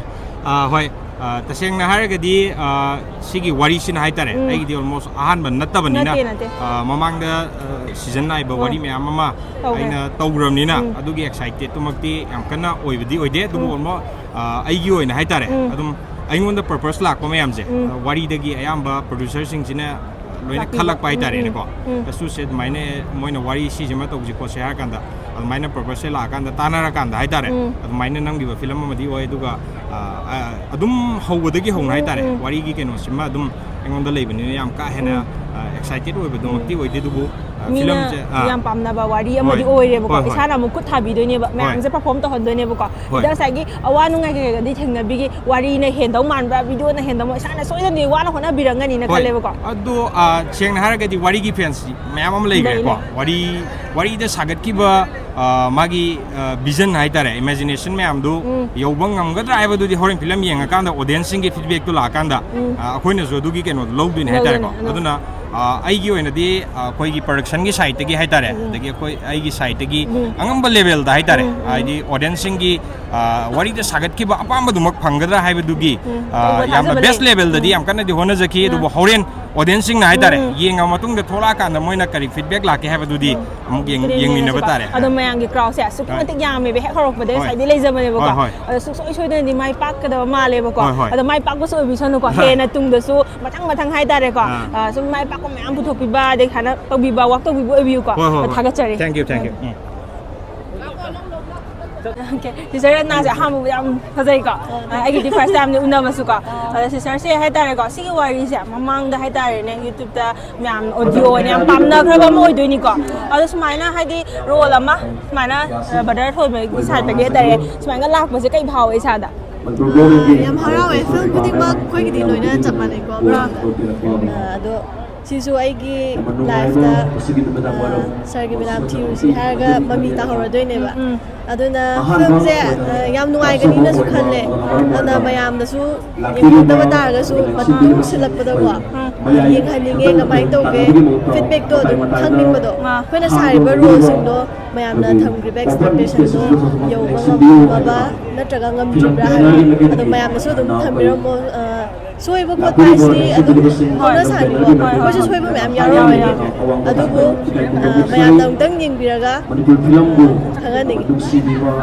ꯑꯥ, ꯍꯣꯏ꯫ ꯑꯥ, ꯇꯁꯦꯡꯅ ꯍꯥꯏꯔꯒꯗꯤ, ꯑꯥ, ꯁꯤꯒꯤ ꯋꯥꯔꯤꯁꯤꯅ ꯍꯥꯏꯇꯥꯔꯦ, ꯎꯝ꯫ ꯑꯩꯒꯤꯗꯤ almost ꯑꯍꯥꯟꯕ ꯅꯠꯇꯕꯅꯤꯅ, ꯅꯠꯇꯦ, ꯅꯠꯇꯦ꯫ ꯑꯥ, ꯃꯃꯥꯡꯗ, ꯑꯥ, season ꯅꯥꯏꯕ ꯍꯣꯏ꯫ ꯋꯥꯔꯤ ꯃꯌꯥꯝ ꯑꯃ ꯇꯧꯈ꯭ꯔꯦ꯫ ꯑꯩꯅ ꯇꯧꯈ꯭ꯔꯕꯅꯤꯅ, ꯎꯝ꯫ ꯑꯗꯨꯒꯤ excitedꯇꯨꯃꯛꯇꯤ ꯌꯥꯝ ꯀꯟꯅ ꯑꯣꯏꯕꯗꯤ ꯑꯣꯏꯗꯦ꯫ ꯑꯗꯨꯕꯨ ꯎꯝ꯫ almost, ꯑꯥ, ꯑꯩꯒꯤ ꯑꯣꯏꯅ ꯍꯥꯏꯇꯥꯔꯦ, ꯎꯝ꯫ ꯑꯗꯨꯝ ꯑꯩꯉꯣꯟꯗ purpose ꯂꯥꯛꯄ ꯃꯌꯥꯝꯁꯦ, ꯎꯝ꯫ ꯑꯥ, ꯋꯥꯔꯤꯗꯒꯤ ꯑꯌꯥꯝꯕ producerꯁꯤꯡꯁꯤꯅ ꯂꯣꯏꯅ ꯂꯥꯛꯄꯤꯕ꯫ ꯈꯜꯂꯛꯄ ꯎꯝ, ꯎꯝ, ꯍꯥꯏꯇꯥꯔꯦꯅꯦꯀꯣ꯫ ꯎꯝ꯫ ꯑꯁꯨꯁꯦ ꯑꯗꯨꯃꯥꯏꯅ ꯃꯣꯏꯅ ꯋꯥꯔꯤ ꯁꯤꯁꯤꯃ ꯇꯧꯁꯤ ꯈꯣꯠꯁꯤ ꯍꯥꯏꯔ ꯀꯥꯟꯗ, ꯑꯗꯨꯃꯥꯏꯅ purposeꯁꯦ ꯂꯥꯛꯑꯀꯥꯟꯗ, ꯇꯥꯟꯅꯔꯀꯥꯟꯗ ꯍꯥꯏꯇꯥꯔꯦ, ꯎꯝ꯫ ꯑꯗꯨꯃꯥꯏꯅ ꯅꯝꯈꯤꯕ film ꯑꯃꯗꯤ ꯑꯣꯏ꯫ ꯑꯗꯨꯒ, ꯑ, ꯑ, ꯑꯗꯨꯝ ꯍꯧꯕꯗꯒꯤ ꯍꯧꯅ ꯎꯝ, ꯍꯥꯏꯇꯥꯔꯦ, ꯎꯝ꯫ ꯋꯥꯔꯤꯒꯤ ꯀꯩꯅꯣꯁꯤꯃ ꯑꯗꯨꯝ ꯑꯩꯉꯣꯟꯗ ꯂꯩꯕꯅꯤꯅ ꯌꯥꯝ ꯀꯥ ꯍꯦꯟꯅ, ꯎꯝ꯫ ꯑ, excited ꯑꯣꯏꯕꯗꯨꯃꯛꯇꯤ ꯎꯝ꯫ ꯑꯣꯏꯗꯦ, ꯑꯗꯨꯕꯨ, ꯑ, ꯃꯤꯅ filmꯁꯦ, ꯑ, ꯌꯥꯝ ꯄꯥꯝꯅꯕ ꯋꯥꯔꯤ ꯑꯃꯗꯤ ꯍꯣꯏ꯫ ꯑꯣꯏꯔꯦꯕꯀꯣ꯫ ꯍꯣꯏ, ꯍꯣꯏ꯫ ꯏꯁꯥꯅ ꯑꯃꯨꯛ ꯈꯨꯠ ꯊꯥꯕꯤꯗꯣꯏꯅꯦꯕ, ꯍꯣꯏ꯫ ꯃꯌꯥꯝꯁꯦ perform ꯇꯧꯍꯟꯗꯣꯏꯅꯦꯕꯀꯣ꯫ ꯍꯣꯏ꯫ ꯁꯤꯗ ꯉꯁꯥꯏꯒꯤ ꯑꯋꯥ ꯅꯨꯡꯉꯥꯏ ꯀꯩꯀꯩꯒꯗꯤ ꯊꯦꯡꯅꯕꯤꯒꯦ, ꯋꯥꯔꯤꯅ ꯍꯦꯟꯗꯧ ꯃꯥꯟꯕ꯭ꯔꯥ, videoꯅ ꯍꯦꯟꯗꯧ ꯃꯥꯟ-, ꯏꯁꯥꯅ ꯁꯣꯏꯗꯅꯗꯤ ꯋꯥꯅ ꯍꯣꯠꯅꯕꯤꯔꯝꯒꯅꯤꯅ ꯍꯣꯏ꯫ ꯈꯜꯂꯦꯕꯀꯣ꯫ ꯑꯗꯣ, ꯑ, ꯁꯦꯡꯅ ꯍꯥꯏꯔꯒꯗꯤ ꯋꯥꯔꯤꯒꯤ fans ꯃꯌꯥꯝ ꯑꯃ ꯂꯩꯈ꯭ꯔꯦꯀꯣ꯫ ꯂꯩ, ꯂꯩ꯫ ꯋꯥꯔꯤ, ꯋꯥꯔꯤꯗ ꯁꯥꯒꯠꯈꯤꯕ, ꯑ, ꯃꯥꯒꯤ, ꯑ, vision ꯍꯥꯏꯇꯥꯔꯦ, imagination ꯃꯌꯥꯝꯗꯨ ꯎꯝ꯫ ꯌꯧꯕ ꯉꯝꯒꯗ꯭ꯔꯥ ꯍꯥꯏꯕꯗꯨꯗꯤ ꯍꯣꯔꯦꯟ film ꯌꯦꯡꯉꯀꯥꯟꯗ, audienceꯁꯤꯡꯒꯤ feedbackꯇꯨ ꯂꯥꯛꯑꯀꯥꯟꯗ, ꯎꯝ꯫ ꯑ, ꯑꯩꯈꯣꯏꯅꯁꯨ ꯑꯗꯨꯒꯤ ꯀꯩꯅꯣꯗꯣ ꯂꯧꯗꯣꯏꯅꯦ ꯍꯥꯏꯇꯥꯔꯦꯀꯣ꯫ ꯂꯧꯗꯣꯏꯅꯦ, ꯑꯗꯣ ꯑꯗꯨꯅ, ꯑ, ꯑꯩꯒꯤ ꯑꯣꯏꯅꯗꯤ, ꯑ, ꯑꯩꯈꯣꯏꯒꯤ productionꯒꯤ sideꯇꯒꯤ ꯍꯥꯏꯇꯥꯔꯦ, ꯎꯝ꯫ ꯑꯗꯒꯤ ꯑꯩꯈꯣꯏ, ꯑꯩꯒꯤ sideꯇꯒꯤ ꯎꯝ꯫ ꯑꯉꯝꯕ levelꯗ ꯍꯥꯏꯇꯥꯔꯦ, ꯎꯝ, ꯎꯝ꯫ ꯍꯥꯏꯗꯤ audienceꯁꯤꯡꯒꯤ, ꯑ, ꯋꯥꯔꯤꯗ ꯁꯥꯒꯠꯈꯤꯕ ꯑꯄꯥꯝꯕꯗꯨꯃꯛ ꯐꯪꯒꯗ꯭ꯔꯥ ꯍꯥꯏꯕꯗꯨꯒꯤ, ꯎꯝ꯫ ꯑ, ꯇꯧꯕ ꯌꯥꯝꯅ ꯊꯥꯖꯕ best ꯂꯩ꯫ Levelꯗꯗꯤ ꯎꯝ꯫ ꯌꯥꯝ ꯀꯟꯅꯗꯤ ꯍꯣꯠꯅꯖꯈꯤ, ꯎꯝ꯫ ꯑꯗꯨꯕꯨ ꯍꯣꯔꯦꯟ ꯑꯣꯗꯤꯌꯦꯟꯁꯁꯤꯡꯅ ꯍꯥꯏꯇꯥꯔꯦ, ꯎꯝ꯫ ꯌꯦꯡꯉ ꯃꯇꯨꯡꯗ ꯊꯣꯛꯂꯛꯑꯀꯥꯟꯗ ꯃꯣꯏꯅ ꯀꯔꯤ ꯐꯤꯗꯕꯦꯛ ꯂꯥꯛꯀꯦ ꯍꯥꯏꯕꯗꯨꯗꯤ ꯑꯃꯨꯛ ꯌꯦꯡ-, ꯑꯗꯨꯗꯤ ꯌꯦꯡꯃꯤꯟꯅꯕ ꯌꯦꯡꯉꯁꯤꯀꯣ꯫ ꯇꯥꯔꯦ꯫ ꯑꯗꯣ ꯃꯌꯥꯝꯒꯤ ꯀ꯭ꯔꯥꯎꯗꯁꯦ ꯑꯁꯨꯛꯀꯤ ꯍꯣꯏ꯫ ꯃꯇꯤꯛ ꯌꯥꯝꯃꯦꯕ, ꯍꯦꯛ ꯍꯧꯔꯛꯄꯗꯒꯤ ꯍꯣꯏ꯫ ꯉꯁꯥꯏꯗꯤ ꯂꯩꯖꯕꯅꯦꯕꯀꯣ꯫ ꯍꯣꯏ, ꯍꯣꯏ꯫ ꯑꯗꯣ ꯁꯨꯡꯁꯣꯏ ꯁꯣꯏꯗꯅꯗꯤ ꯃꯥꯏ ꯄꯥꯛꯀꯗꯕ ꯃꯥꯜꯂꯦꯕꯀꯣ꯫ ꯍꯣꯏ, ꯍꯣꯏ꯫ ꯑꯗꯣ ꯃꯥꯏ ꯄꯥꯛꯄꯁꯨ ꯑꯣꯏꯕꯤꯁꯅꯨꯀꯣ꯫ ꯍꯣꯏ꯫ ꯍꯦꯟꯅ ꯇꯨꯡꯗꯁꯨ ꯃꯊꯪ ꯃꯊꯪ ꯍꯥꯏꯇꯥꯔꯦꯀꯣ꯫ ꯑꯥ꯫ ꯑ, ꯁꯨꯝ ꯃꯥꯏ ꯄꯥꯛꯄ ꯃꯌꯥꯝ ꯄꯨꯊꯣꯛꯄꯤꯕ, ꯑꯗꯩ ꯁꯨꯃꯥꯏꯅ ꯇꯧꯕꯤꯕ, ꯋꯥꯛ ꯇꯧꯕꯤꯕ ꯑꯣꯏꯕꯤꯌꯨꯀꯣ꯫ ꯍꯣꯏ, ꯍꯣꯏ, ꯍꯣꯏ꯫ ꯊꯥꯒꯠꯆꯔꯤ꯫ Thank you, thank you꯫ Um. Um. OK, sister ꯔꯠꯅꯥꯁꯦ ꯑꯍꯥꯟꯕꯕꯨ ꯌꯥꯝ ꯐꯖꯩꯀꯣ꯫ ꯑ, ꯑꯩꯒꯤꯗꯤ ꯐꯥꯔꯁ ꯇꯥꯏꯝꯅꯤ ꯎꯅꯕꯁꯨꯀꯣ꯫ ꯑꯗ ꯁꯤꯁꯇꯔꯁꯦ ꯍꯥꯏꯇꯥꯔꯦꯀꯣ, ꯁꯤꯒꯤ ꯋꯥꯔꯤꯁꯦ ꯃꯃꯥꯡꯗ ꯍꯥꯏꯇꯥꯔꯦꯅꯦ, ꯌꯨꯇ꯭ꯌꯨꯕꯇ ꯃꯌꯥꯝ ꯑꯣꯗꯤꯑꯣ ꯑꯣꯏꯅ ꯌꯥꯝ ꯄꯥꯝꯅꯈ꯭ꯔꯕ ꯑꯃ ꯑꯣꯏꯗꯣꯏꯅꯤꯀꯣ꯫ ꯑꯗꯣ ꯁꯨꯃꯥꯏꯅ ꯍꯥꯏꯗꯤ ꯔꯣꯜ ꯑꯃ ꯁꯨꯃꯥꯏꯅ, ꯑ, ꯕ꯭ꯔꯗꯔ ꯊꯣꯏꯕꯒꯤ ꯁꯥꯏꯠꯇꯒꯤ ꯍꯥꯏꯇꯥꯔꯦ, ꯁꯨꯃꯥꯏꯅ ꯂꯥꯛꯄꯁꯦ ꯀꯩ ꯐꯥꯎꯋꯦ ꯏꯁꯥꯗ? ꯑ, ꯌꯥꯝ ꯍꯔꯥꯎꯋꯦ꯫ ꯐꯤꯜꯝ ꯈꯨꯗꯤꯡꯃꯛ ꯑꯩꯈꯣꯏꯒꯤꯗꯤ ꯂꯣꯏꯅ ꯆꯞ ꯃꯥꯟꯅꯩꯀꯣ, ꯑ, ꯑꯗꯣ ꯁꯤꯁꯨ ꯑꯩꯒꯤ ꯂꯥꯏꯐꯇ, ꯑ, ꯁꯥꯔꯒꯤ ꯃꯦꯗꯥꯝ ꯊꯤꯔꯨꯁꯤ ꯍꯥꯏꯔꯒ ꯃꯃꯤ ꯇꯥꯍꯧꯔꯗꯣꯏꯅꯦꯕ꯫ ꯎꯝ, ꯎꯝ꯫ ꯑꯗꯨꯅ ꯐꯤꯜꯝꯁꯦ, ꯑ, ꯌꯥꯝ ꯅꯨꯡꯉꯥꯏꯒꯅꯤꯅꯁꯨ ꯈꯜꯂꯦ꯫ ꯑꯗꯨꯅ ꯃꯌꯥꯝꯅꯁꯨ ꯌꯦꯡꯅꯤꯡꯗꯕ ꯇꯥꯔꯒꯁꯨ ꯃꯇꯨꯡ ꯁꯤꯜꯂꯛꯄꯗꯀꯣ, ꯎꯝ꯫ ꯑ, ꯌꯦꯡꯍꯟꯅꯤꯡꯉꯦ, ꯀꯃꯥꯏꯅ ꯇꯧꯒꯦ, ꯐꯤꯗꯕꯦꯛꯇꯣ ꯑꯗꯨꯝ ꯈꯪꯅꯤꯡꯕꯗꯣ, ꯑꯥ꯫ ꯑꯩꯈꯣꯏꯅ ꯁꯥꯔꯤꯕ ꯔꯣꯜꯁꯤꯡꯗꯣ ꯃꯌꯥꯝꯅ ꯊꯝꯈ꯭ꯔꯤꯕ ꯑꯦꯛꯁꯄꯦꯛꯇꯦꯁꯟꯗꯣ ꯌꯧꯕ ꯉꯝꯃꯕ ꯅꯠꯇ꯭ꯔꯒ ꯉꯝꯗ꯭ꯔꯤꯕ꯭ꯔꯥ ꯍꯥꯏꯕꯗꯣ, ꯑꯗꯣ ꯃꯌꯥꯝꯅꯁꯨ ꯑꯗꯨꯝ ꯊꯝꯕꯤꯔꯝꯃꯣ꯫ ꯑ, ꯁꯣꯏꯕ ꯈꯣꯠꯄ ꯍꯥꯏꯁꯤꯗꯤ ꯑꯗꯨꯝ ꯍꯣꯏ꯫ ꯍꯧꯅ ꯁꯥꯅꯤꯀꯣ꯫ ꯍꯣꯏ, ꯍꯣꯏ, ꯑꯩꯈꯣꯏꯁꯨ ꯍꯣꯏ꯫ ꯁꯣꯏꯕ ꯃꯌꯥꯝ ꯌꯥꯎꯔꯝꯒꯅꯤ꯫ ꯌꯥꯎꯋꯦ, ꯌꯥꯎꯋꯦ꯫ ꯑꯗꯨꯕꯨ, ꯑ, ꯃꯌꯥꯝꯅ ꯑꯃꯨꯛꯇꯪ ꯌꯦꯡꯕꯤꯔꯒ, ꯑ, ꯈꯪꯍꯟꯅꯤꯡꯉꯤ꯫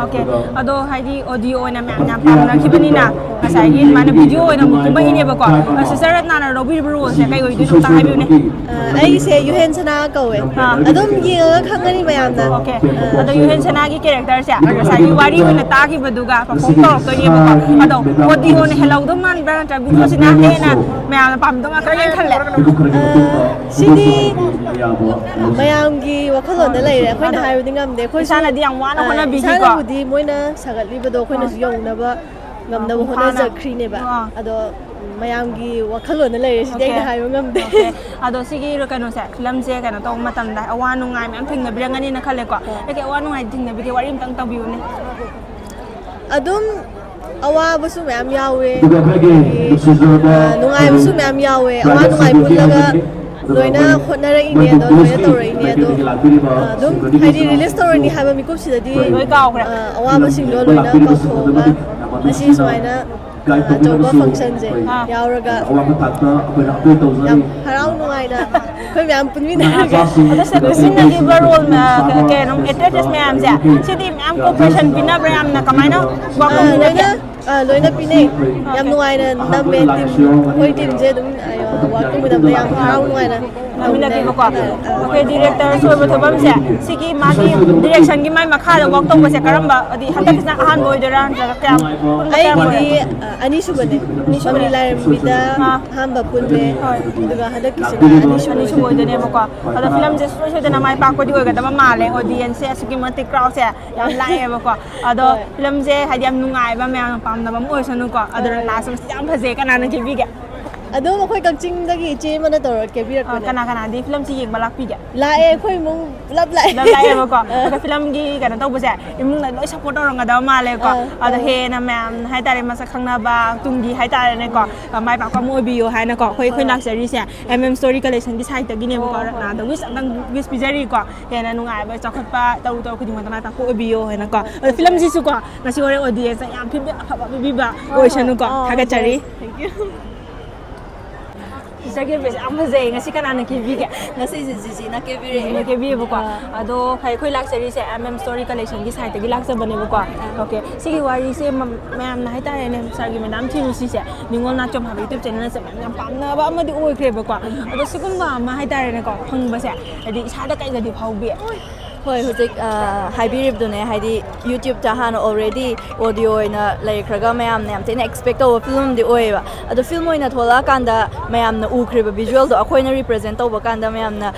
OK, ꯑꯗꯣ ꯍꯥꯏꯗꯤ ꯑꯣꯗꯤꯑꯣ ꯑꯣꯏꯅ ꯃꯌꯥꯝꯅ ꯌꯥꯝ ꯄꯥꯝꯅꯈꯤꯕꯅꯤꯅ ꯉꯁꯥꯏꯒꯤ ꯑꯗꯨꯃꯥꯏꯅ ꯚꯤꯗꯤꯑꯣ ꯑꯣꯏꯅ ꯑꯃꯨꯛ ꯀꯨꯝꯃꯛꯏꯅꯦꯕꯀꯣ꯫ ꯑ, ꯁꯤꯁꯇꯔ ꯔꯠꯅꯥꯅ ꯂꯧꯕꯤꯔꯤꯕ ꯔꯣꯜꯁꯦ ꯀꯩ ꯑꯣꯏꯗꯣꯏꯅꯣ ꯑꯝꯇ ꯍꯥꯏꯕꯤꯌꯨꯅꯦ꯫ ꯑ, ꯑꯩꯁꯦ ꯌꯨꯍꯦꯟ ꯁꯅꯥ ꯀꯧꯋꯦ꯫ ꯑꯥ꯫ ꯑꯗꯨꯝ ꯌꯦꯡꯉꯒ ꯈꯪꯒꯅꯤ ꯃꯌꯥꯝꯅ꯫ OK, ꯑ, ꯑꯗꯣ ꯌꯨꯍꯦꯟ ꯁꯅꯥꯒꯤ ꯀꯦꯔꯦꯛꯇꯔꯁꯦ ꯉꯁꯥꯏꯒꯤ ꯋꯥꯔꯤ ꯑꯣꯏꯅ ꯇꯥꯈꯤꯕꯗꯨꯒ ꯄꯔꯐꯣꯔꯝ ꯇꯧꯔꯛꯇꯣꯏꯅꯦꯕꯀꯣ꯫ ꯑꯗꯣ ꯑꯣꯗꯤꯑꯣꯅ ꯍꯦꯜꯍꯧꯗꯧ ꯃꯥꯟꯕ꯭ꯔꯥ ꯅꯠꯇ꯭ꯔꯒ ꯚꯤꯗꯤꯑꯣꯁꯤꯅ ꯍꯦꯟꯅ ꯃꯌꯥꯝꯅ ꯄꯥꯝꯗꯧ ꯃꯥꯟꯕ꯭ꯔꯥ? ꯀꯃꯥꯏꯅ ꯈꯜꯂꯦ? ꯑ, ꯁꯤꯗꯤ ꯃꯌꯥꯝꯒꯤ ꯋꯥꯈꯜꯂꯣꯟꯗ ꯂꯩꯔꯦ, ꯑꯩꯈꯣꯏꯅ ꯑꯗꯣ ꯍꯥꯏꯕꯗꯤ ꯉꯝꯗꯦ꯫ ꯑꯩꯈꯣꯏꯁꯨ, ꯏꯁꯥꯅꯗꯤ ꯌꯥꯝ ꯋꯥꯅ ꯑ, ꯍꯣꯠꯅꯕꯤꯈꯤꯀꯣ꯫ ꯏꯁꯥꯅꯕꯨꯗꯤ ꯃꯣꯏꯅ ꯁꯥꯒꯠꯂꯤꯕꯗꯣ ꯑꯩꯈꯣꯏꯅꯁꯨ ꯑꯥ꯫ ꯌꯧꯅꯕ ꯉꯝꯅꯕ ꯃꯄꯨꯡ ꯐꯥꯅ꯫ ꯍꯣꯠꯅꯖꯈ꯭ꯔꯤꯅꯦꯕ꯫ ꯑꯥ꯫ ꯑꯗꯣ, ꯎꯝ, ꯃꯌꯥꯝꯒꯤ ꯋꯥꯈꯜꯂꯣꯟꯗ ꯂꯩꯔꯦ, ꯁꯤꯗꯤ ꯑꯩꯅ OK꯫ ꯍꯥꯏꯕ ꯉꯝꯗꯦ꯫ OK꯫ ꯑꯗꯣ ꯁꯤꯒꯤ ꯀꯩꯅꯣꯁꯦ, ꯐꯤꯂꯝꯁꯦ ꯀꯩꯅꯣ ꯇꯧꯕ ꯃꯇꯝꯗ ꯑꯋꯥ ꯅꯨꯡꯉꯥꯏ ꯃꯌꯥꯝ ꯊꯦꯡꯅꯕꯤꯔꯝꯒꯅꯤꯅ ꯈꯜꯂꯦꯀꯣ꯫ ꯍꯣꯏ꯫ ꯀꯩꯀꯩ ꯑꯋꯥ ꯅꯨꯡꯉꯥꯏ ꯊꯦꯡꯅꯕꯤꯒꯦ? ꯋꯥꯔꯤ ꯑꯝꯇꯪ ꯇꯧꯕꯤꯌꯨꯅꯦ꯫ ꯑꯗꯨꯝ ꯑꯋꯥꯕꯁꯨ ꯃꯌꯥꯝ ꯌꯥꯎꯋꯦ, ꯑꯗꯒꯤ, ꯑ, ꯅꯨꯡꯉꯥꯏꯕꯁꯨ ꯃꯌꯥꯝ ꯌꯥꯎꯋꯦ꯫ ꯑꯋꯥ ꯅꯨꯡꯉꯥꯏ ꯄꯨꯜꯂꯒ ꯂꯣꯏꯅ ꯍꯣꯠꯅꯔꯛꯏꯅꯦ, ꯑꯗꯣ ꯂꯣꯏꯅ ꯇꯧꯔꯛꯏꯅꯦ꯫ ꯑꯗꯣ, ꯑ, ꯑꯗꯨꯝ ꯍꯥꯏꯗꯤ ꯔꯤꯂꯤꯁ ꯇꯧꯔꯅꯤ ꯍꯥꯏꯕ ꯃꯤꯀꯨꯞꯁꯤꯗꯗꯤ, ꯂꯣꯏ ꯀꯥꯎꯈ꯭ꯔꯦ꯫ ꯑ, ꯑꯋꯥꯕꯁꯤꯡꯗꯣ ꯂꯣꯏꯅ ꯀꯥꯎꯊꯣꯛꯑꯒ ꯉꯁꯤ ꯁꯨꯃꯥꯏꯅ ꯑꯆꯧꯕ ꯐꯪꯁꯟꯁꯦ ꯌꯥꯎꯔꯒ ꯌꯥꯝ ꯍꯔꯥꯎ ꯅꯨꯡꯉꯥꯏꯅ ꯑꯩꯈꯣꯏ ꯃꯌꯥꯝ ꯄꯨꯟꯃꯤꯟꯅꯔꯒ꯫ ꯑꯗꯣ ꯁꯤꯗ ꯄꯨꯟꯁꯤꯟꯅꯈꯤꯕ ꯔꯣꯜ ꯀꯩꯅꯣ ꯑꯦꯛꯇ꯭ꯔꯦꯁ ꯃꯌꯥꯝꯁꯦ, ꯁꯤꯗꯤ ꯃꯌꯥꯝ ꯀꯣꯑꯣꯄꯔꯦꯁꯟ ꯄꯤꯅꯕ꯭ꯔꯥ? ꯌꯥꯝꯅ ꯀꯃꯥꯏꯅ ꯋꯥꯈꯜ ꯂꯣꯏꯅ ꯑ, ꯂꯣꯏꯅ ꯄꯤꯅꯩ꯫ ꯌꯥꯝ ꯅꯨꯡꯉꯥꯏꯅ ꯅꯝꯃꯦ꯫ ꯇꯤꯝ ꯑꯩꯈꯣꯏ ꯇꯤꯝꯁꯦ ꯑꯗꯨꯝ ꯋꯥꯛ ꯇꯧꯕ ꯃꯇꯝꯗ ꯌꯥꯝ ꯍꯔꯥꯎ ꯅꯨꯡꯉꯥꯏꯅ ꯇꯧꯃꯤꯟꯅꯩ꯫ ꯅꯝꯃꯤꯟꯅꯈꯤꯕꯀꯣ꯫ ꯑꯩꯈꯣꯏ ꯗꯤꯔꯦꯛꯇꯔ ꯑꯣꯏꯕ ꯊꯣꯛꯐꯝꯁꯦ, ꯁꯤꯒꯤ ꯃꯥꯒꯤ ꯗꯤꯔꯦꯛꯁꯟꯒꯤ ꯃꯥꯏ ꯃꯈꯥꯗ ꯋꯥꯛ ꯇꯧꯕꯁꯦ ꯀꯔꯝꯕ, ꯍꯥꯏꯗꯤ ꯍꯟꯗꯛꯀꯤꯁꯤꯅ ꯑꯍꯥꯟꯕ ꯑꯣꯏꯗꯣꯏꯔꯥ, ꯅꯠꯇ꯭ꯔꯒ ꯀꯌꯥꯝ ꯄꯨꯟꯕ ꯀꯌꯥꯝ ꯑꯣꯏꯔꯦ? ꯑꯩꯗꯤ ꯑ, ꯑꯅꯤꯁꯨꯕꯅꯦ꯫ ꯑꯅꯤꯁꯨꯕꯅꯦ꯫ ꯃꯃꯤ ꯂꯥꯏꯔꯦꯝꯕꯤꯗ ꯑꯥ꯫ ꯑꯍꯥꯟꯕ ꯄꯨꯜꯂꯦ꯫ ꯍꯣꯏ꯫ ꯑꯗꯨꯒ ꯍꯟꯗꯛꯀꯤꯁꯤꯅ ꯑꯅꯤꯁꯨꯕ ꯑꯅꯤꯁꯨꯕ ꯑꯣꯏꯗꯣꯏꯅꯦ꯫ ꯑꯣꯏꯗꯣꯏꯅꯦꯕꯀꯣ꯫ ꯑꯗꯣ ꯐꯤꯂꯝꯁꯦ ꯁꯨꯡꯁꯣꯏ ꯁꯣꯏꯗꯅ ꯃꯥꯏ ꯄꯥꯛꯄꯗꯤ ꯑꯣꯏꯒꯗꯕ ꯃꯥꯜꯂꯦ꯫ ꯑꯣꯗꯤꯌꯦꯟꯁꯁꯦ ꯑꯁꯨꯛꯀꯤ ꯃꯇꯤꯛ ꯀ꯭ꯔꯥꯎꯗꯁꯦ ꯌꯥꯝ ꯂꯥꯛꯑꯦꯕꯀꯣ꯫ ꯑꯗꯣ ꯍꯣꯏ꯫ ꯐꯤꯂꯝꯁꯦ ꯍꯥꯏꯗꯤ ꯌꯥꯝ ꯅꯨꯡꯉꯥꯏꯕ, ꯃꯌꯥꯝꯅ ꯄꯥꯝꯅꯕ ꯑꯃ ꯑꯣꯏꯁꯅꯨꯀꯣ꯫ ꯑꯗꯣ ꯔꯅꯥꯁꯨ ꯃꯁꯤ ꯌꯥꯝ ꯐꯖꯩ꯫ ꯀꯅꯥꯅ ꯀꯦꯕꯤꯒꯦ? ꯑꯗꯨꯝ ꯑꯩꯈꯣꯏ ꯀꯛꯆꯤꯡꯗꯒꯤ ꯏꯆꯦ ꯑꯃꯅ ꯇꯧꯔ ꯑ, ꯀꯦꯕꯤꯔꯛꯄꯅꯦ꯫ ꯀꯅꯥ ꯀꯅꯥꯗꯤ ꯐꯤꯂꯝꯁꯤ ꯌꯦꯡꯕ ꯂꯥꯛꯄꯤꯒꯦ? ꯂꯥꯛꯑꯦ, ꯑꯩꯈꯣꯏ ꯏꯃꯨꯡ ꯄꯨꯂꯞ ꯂꯥꯛꯑꯦ꯫ ꯄꯨꯂꯞ ꯂꯥꯛꯑꯦꯕꯀꯣ꯫ ꯑ꯫ ꯑꯗꯣ ꯐꯤꯂꯝꯒꯤ ꯀꯩꯅꯣ ꯇꯧꯕꯁꯦ ꯏꯃꯨꯡꯅ ꯂꯣꯏ ꯁꯞꯄꯣꯔꯠ ꯇꯧꯔꯝꯒꯗꯕ ꯃꯥꯜꯂꯦꯀꯣ꯫ ꯑ, ꯑꯗꯣ ꯑ꯫ ꯍꯦꯟꯅ ꯃꯌꯥꯝ ꯍꯥꯏꯇꯥꯔꯦ ꯃꯁꯛ ꯈꯪꯅꯕ ꯇꯨꯡꯒꯤ ꯍꯥꯏꯇꯥꯔꯦꯅꯦꯀꯣ, ꯃꯥꯏ ꯄꯥꯛꯄ ꯑꯃ ꯑꯣꯏꯕꯤꯌꯣ ꯍꯥꯏꯅꯀꯣ꯫ ꯑꯩꯈꯣꯏ ꯑꯩꯈꯣꯏ ꯍꯣꯏ꯫ ꯂꯥꯛꯆꯔꯤꯁꯦ ꯑꯦꯝ ꯑꯦꯝ ꯁ꯭ꯇꯣꯔꯤ ꯀꯂꯦꯛꯁꯟꯒꯤ ꯁꯥꯏꯠꯇꯒꯤꯅꯦꯕꯀꯣ꯫ ꯑꯣ, ꯍꯣꯏ꯫ ꯔꯠꯅꯥꯗ ꯋꯤꯁ ꯑꯝꯇꯪ ꯋꯤꯁ ꯄꯤꯖꯔꯤꯀꯣ꯫ ꯍꯦꯟꯅ ꯅꯨꯡꯉꯥꯏꯕ, ꯆꯥꯎꯈꯠꯄ, ꯇꯧꯔꯨ ꯇꯧꯔꯨ ꯈꯨꯗꯤꯡꯃꯛꯇ ꯃꯥꯏ ꯄꯥꯛꯄ ꯑꯣꯏꯕꯤꯌꯣ ꯍꯥꯏꯅꯀꯣ꯫ ꯑꯗꯣ ꯐꯤꯂꯝꯁꯤꯁꯨꯀꯣ ꯉꯁꯤ ꯍꯣꯔꯦꯟ ꯑꯣꯗꯤꯌꯦꯟꯁꯇ ꯌꯥꯝ ꯐꯤꯗꯕꯦꯛ ꯑꯐꯕ ꯄꯤꯕꯤꯕ ꯑꯣꯏꯁꯅꯨꯀꯣ꯫ ꯑꯣ, ꯊꯥꯒꯠꯆꯔꯤ꯫ Thank you. ꯁꯤꯁꯇꯔ ꯀꯦꯕꯤꯁꯦ ꯌꯥꯝ ꯐꯖꯩ꯫ ꯉꯁꯤ ꯀꯅꯥꯅ ꯀꯦꯕꯤꯒꯦ? ꯉꯁꯤꯁꯦ ꯖꯤꯖꯤꯅ ꯀꯦꯕꯤꯔꯛꯑꯦ꯫ ꯖꯤꯖꯤꯅ ꯀꯦꯕꯤꯌꯦꯕꯀꯣ꯫ ꯑꯥ꯫ ꯑꯗꯣ ꯑꯩꯈꯣꯏ ꯂꯥꯛꯆꯔꯤꯁꯦ ꯑꯦꯝ ꯑꯦꯝ ꯁ꯭ꯇꯣꯔꯤ ꯀꯂꯦꯛꯁꯟꯒꯤ ꯁꯥꯏꯠꯇꯒꯤ ꯂꯥꯛꯆꯕꯅꯦꯕꯀꯣ꯫ ꯑꯣꯀꯦ꯫ ꯁꯤꯒꯤ ꯋꯥꯔꯤꯁꯦ ꯃ-, ꯃꯌꯥꯝꯅ ꯍꯥꯏꯇꯥꯔꯦꯅꯦ, ꯁꯥꯔꯒꯤ ꯃꯦꯗꯥꯝ ꯊꯤꯔꯨꯁꯤꯁꯦ ꯅꯤꯉꯣꯜ ꯅꯥꯆꯣꯝ ꯍꯥꯏꯕ YouTube ꯆꯦꯅꯦꯜ ꯑꯁꯦ ꯃꯌꯥꯝꯅ ꯌꯥꯝ ꯄꯥꯝꯅꯕ ꯑꯃꯗꯤ ꯑꯣꯏꯈ꯭ꯔꯦꯕꯀꯣ꯫ ꯑꯗꯣ ꯁꯤꯒꯨꯝꯕ ꯑꯃ ꯍꯥꯏꯇꯥꯔꯦꯅꯦꯀꯣ, ꯐꯪꯕꯁꯦ ꯍꯥꯏꯗꯤ ꯏꯁꯥꯗ ꯀꯩꯒꯗꯤ ꯐꯥꯎꯕꯤ? ꯍꯣꯏ, ꯍꯧꯖꯤꯛ, ꯑ, ꯍꯥꯏꯕꯤꯔꯤꯕꯗꯨꯅꯦ, ꯍꯥꯏꯗꯤ YouTube-ꯇ ꯍꯥꯟꯅ already audio ꯑꯣꯏꯅ ꯂꯩꯈ꯭ꯔꯒ ꯃꯌꯥꯝꯅ ꯌꯥꯝ ꯊꯤꯅ expect ꯇꯧꯕ film ꯑꯃꯗꯤ ꯑꯣꯏꯌꯦꯕ꯫ ꯑꯗꯣ film ꯑꯣꯏꯅ ꯊꯣꯛꯂꯛꯑꯀꯥꯟꯗ ꯃꯌꯥꯝꯅ ꯎꯈ꯭ꯔꯤꯕ visual-ꯗꯣ, ꯑꯩꯈꯣꯏꯅ represent ꯇꯧꯕ ꯀꯥꯟꯗ ꯃꯌꯥꯝꯅ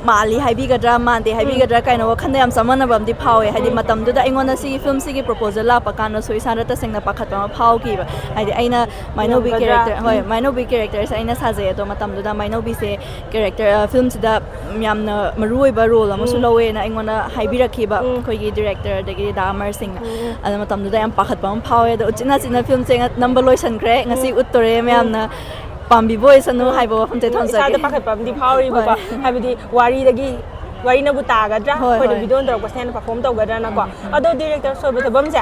ꯃꯥꯜꯂꯤ ꯍꯥꯏꯕꯤꯒꯗ꯭ꯔꯥ, ꯃꯥꯟꯗꯦ ꯍꯥꯏꯕꯤꯒꯗ꯭ꯔꯥ ꯀꯥꯏꯅ ꯋꯥꯈꯜꯗ ꯌꯥꯝ ꯆꯃꯝꯅꯕ ꯑꯃꯗꯤ ꯐꯥꯎꯋꯦ꯫ ꯍꯥꯏꯗꯤ ꯃꯇꯝꯗꯨꯗ ꯑꯩꯉꯣꯟꯗ ꯁꯤꯒꯤ film-ꯁꯤꯒꯤ proposal ꯂꯥꯛꯄ ꯀꯥꯟꯗꯁꯨ ꯏꯁꯥꯗ ꯇꯁꯦꯡꯅ ꯄꯥꯈꯠꯄ ꯑꯃ ꯐꯥꯎꯈꯤꯕ꯫ ꯍꯥꯏꯗꯤ ꯑꯩꯅ ꯃꯥꯏꯅꯧꯕꯤ ꯉꯝꯒꯗ꯭ꯔꯥ? Character, ꯍꯣꯏ, ꯃꯥꯏꯅꯧꯕꯤ character-ꯁꯦ ꯑꯩꯅ ꯁꯥꯖꯩ꯫ ꯑꯗꯣ ꯃꯇꯝꯗꯨꯗ ꯃꯥꯏꯅꯧꯕꯤꯁꯦ character, ꯑ, film-ꯁꯤꯗ ꯌꯥꯝꯅ ꯃꯔꯨꯑꯣꯏꯕ role ꯑꯃꯁꯨ ꯂꯧꯋꯦꯅ ꯑꯩꯉꯣꯟꯗ ꯍꯥꯏꯕꯤꯔꯛꯈꯤꯕ ꯑꯩꯈꯣꯏꯒꯤ director ꯑꯗꯒꯤꯗꯤ ꯗꯥ ꯑꯃꯔ ꯁꯤꯡꯅ꯫ ꯑꯗꯣ ꯃꯇꯝꯗꯨꯗ ꯌꯥꯝ ꯄꯥꯈꯠꯄ ꯑꯃ ꯐꯥꯎꯋꯦ꯫ ꯑꯗꯣ ꯎꯆꯤꯟ ꯅꯥꯆꯤꯟꯅ film-ꯁꯦ ꯉ-, ꯅꯝꯕ ꯂꯣꯏꯁꯟꯈ꯭ꯔꯦ꯫ ꯉꯁꯤ ꯎꯠꯇꯣꯔꯦ ꯃꯌꯥꯝꯅ꯫ ꯄꯥꯝꯕꯤꯕ ꯑꯣꯏꯁꯅꯨ ꯍꯥꯏꯕ ꯋꯥꯐꯝꯁꯦ ꯊꯝꯖꯒꯦ꯫ ꯏꯁꯥꯗ ꯄꯥꯈꯠꯄ ꯑꯃꯗꯤ ꯐꯥꯎꯔꯤꯕꯀꯣ꯫ ꯍꯣꯏ꯫ ꯍꯥꯏꯕꯗꯤ ꯋꯥꯔꯤꯗꯒꯤ ꯋꯥꯔꯤꯅꯕꯨ ꯇꯥꯒꯗ꯭ꯔꯥ, ꯍꯣꯏ, ꯑꯩꯈꯣꯏꯅ ꯍꯣꯏ꯫ ꯚꯤꯗꯤꯑꯣ ꯑꯣꯟ ꯇꯧꯔꯛꯄꯁꯤꯅ ꯍꯦꯟꯅ ꯄꯔꯐꯣꯔꯝ ꯇꯧꯒꯗ꯭ꯔꯥꯅꯀꯣ꯫ ꯑꯗꯣ ꯗꯤꯔꯦꯛꯇꯔ ꯁꯣꯏꯕ ꯊꯕꯝꯁꯦ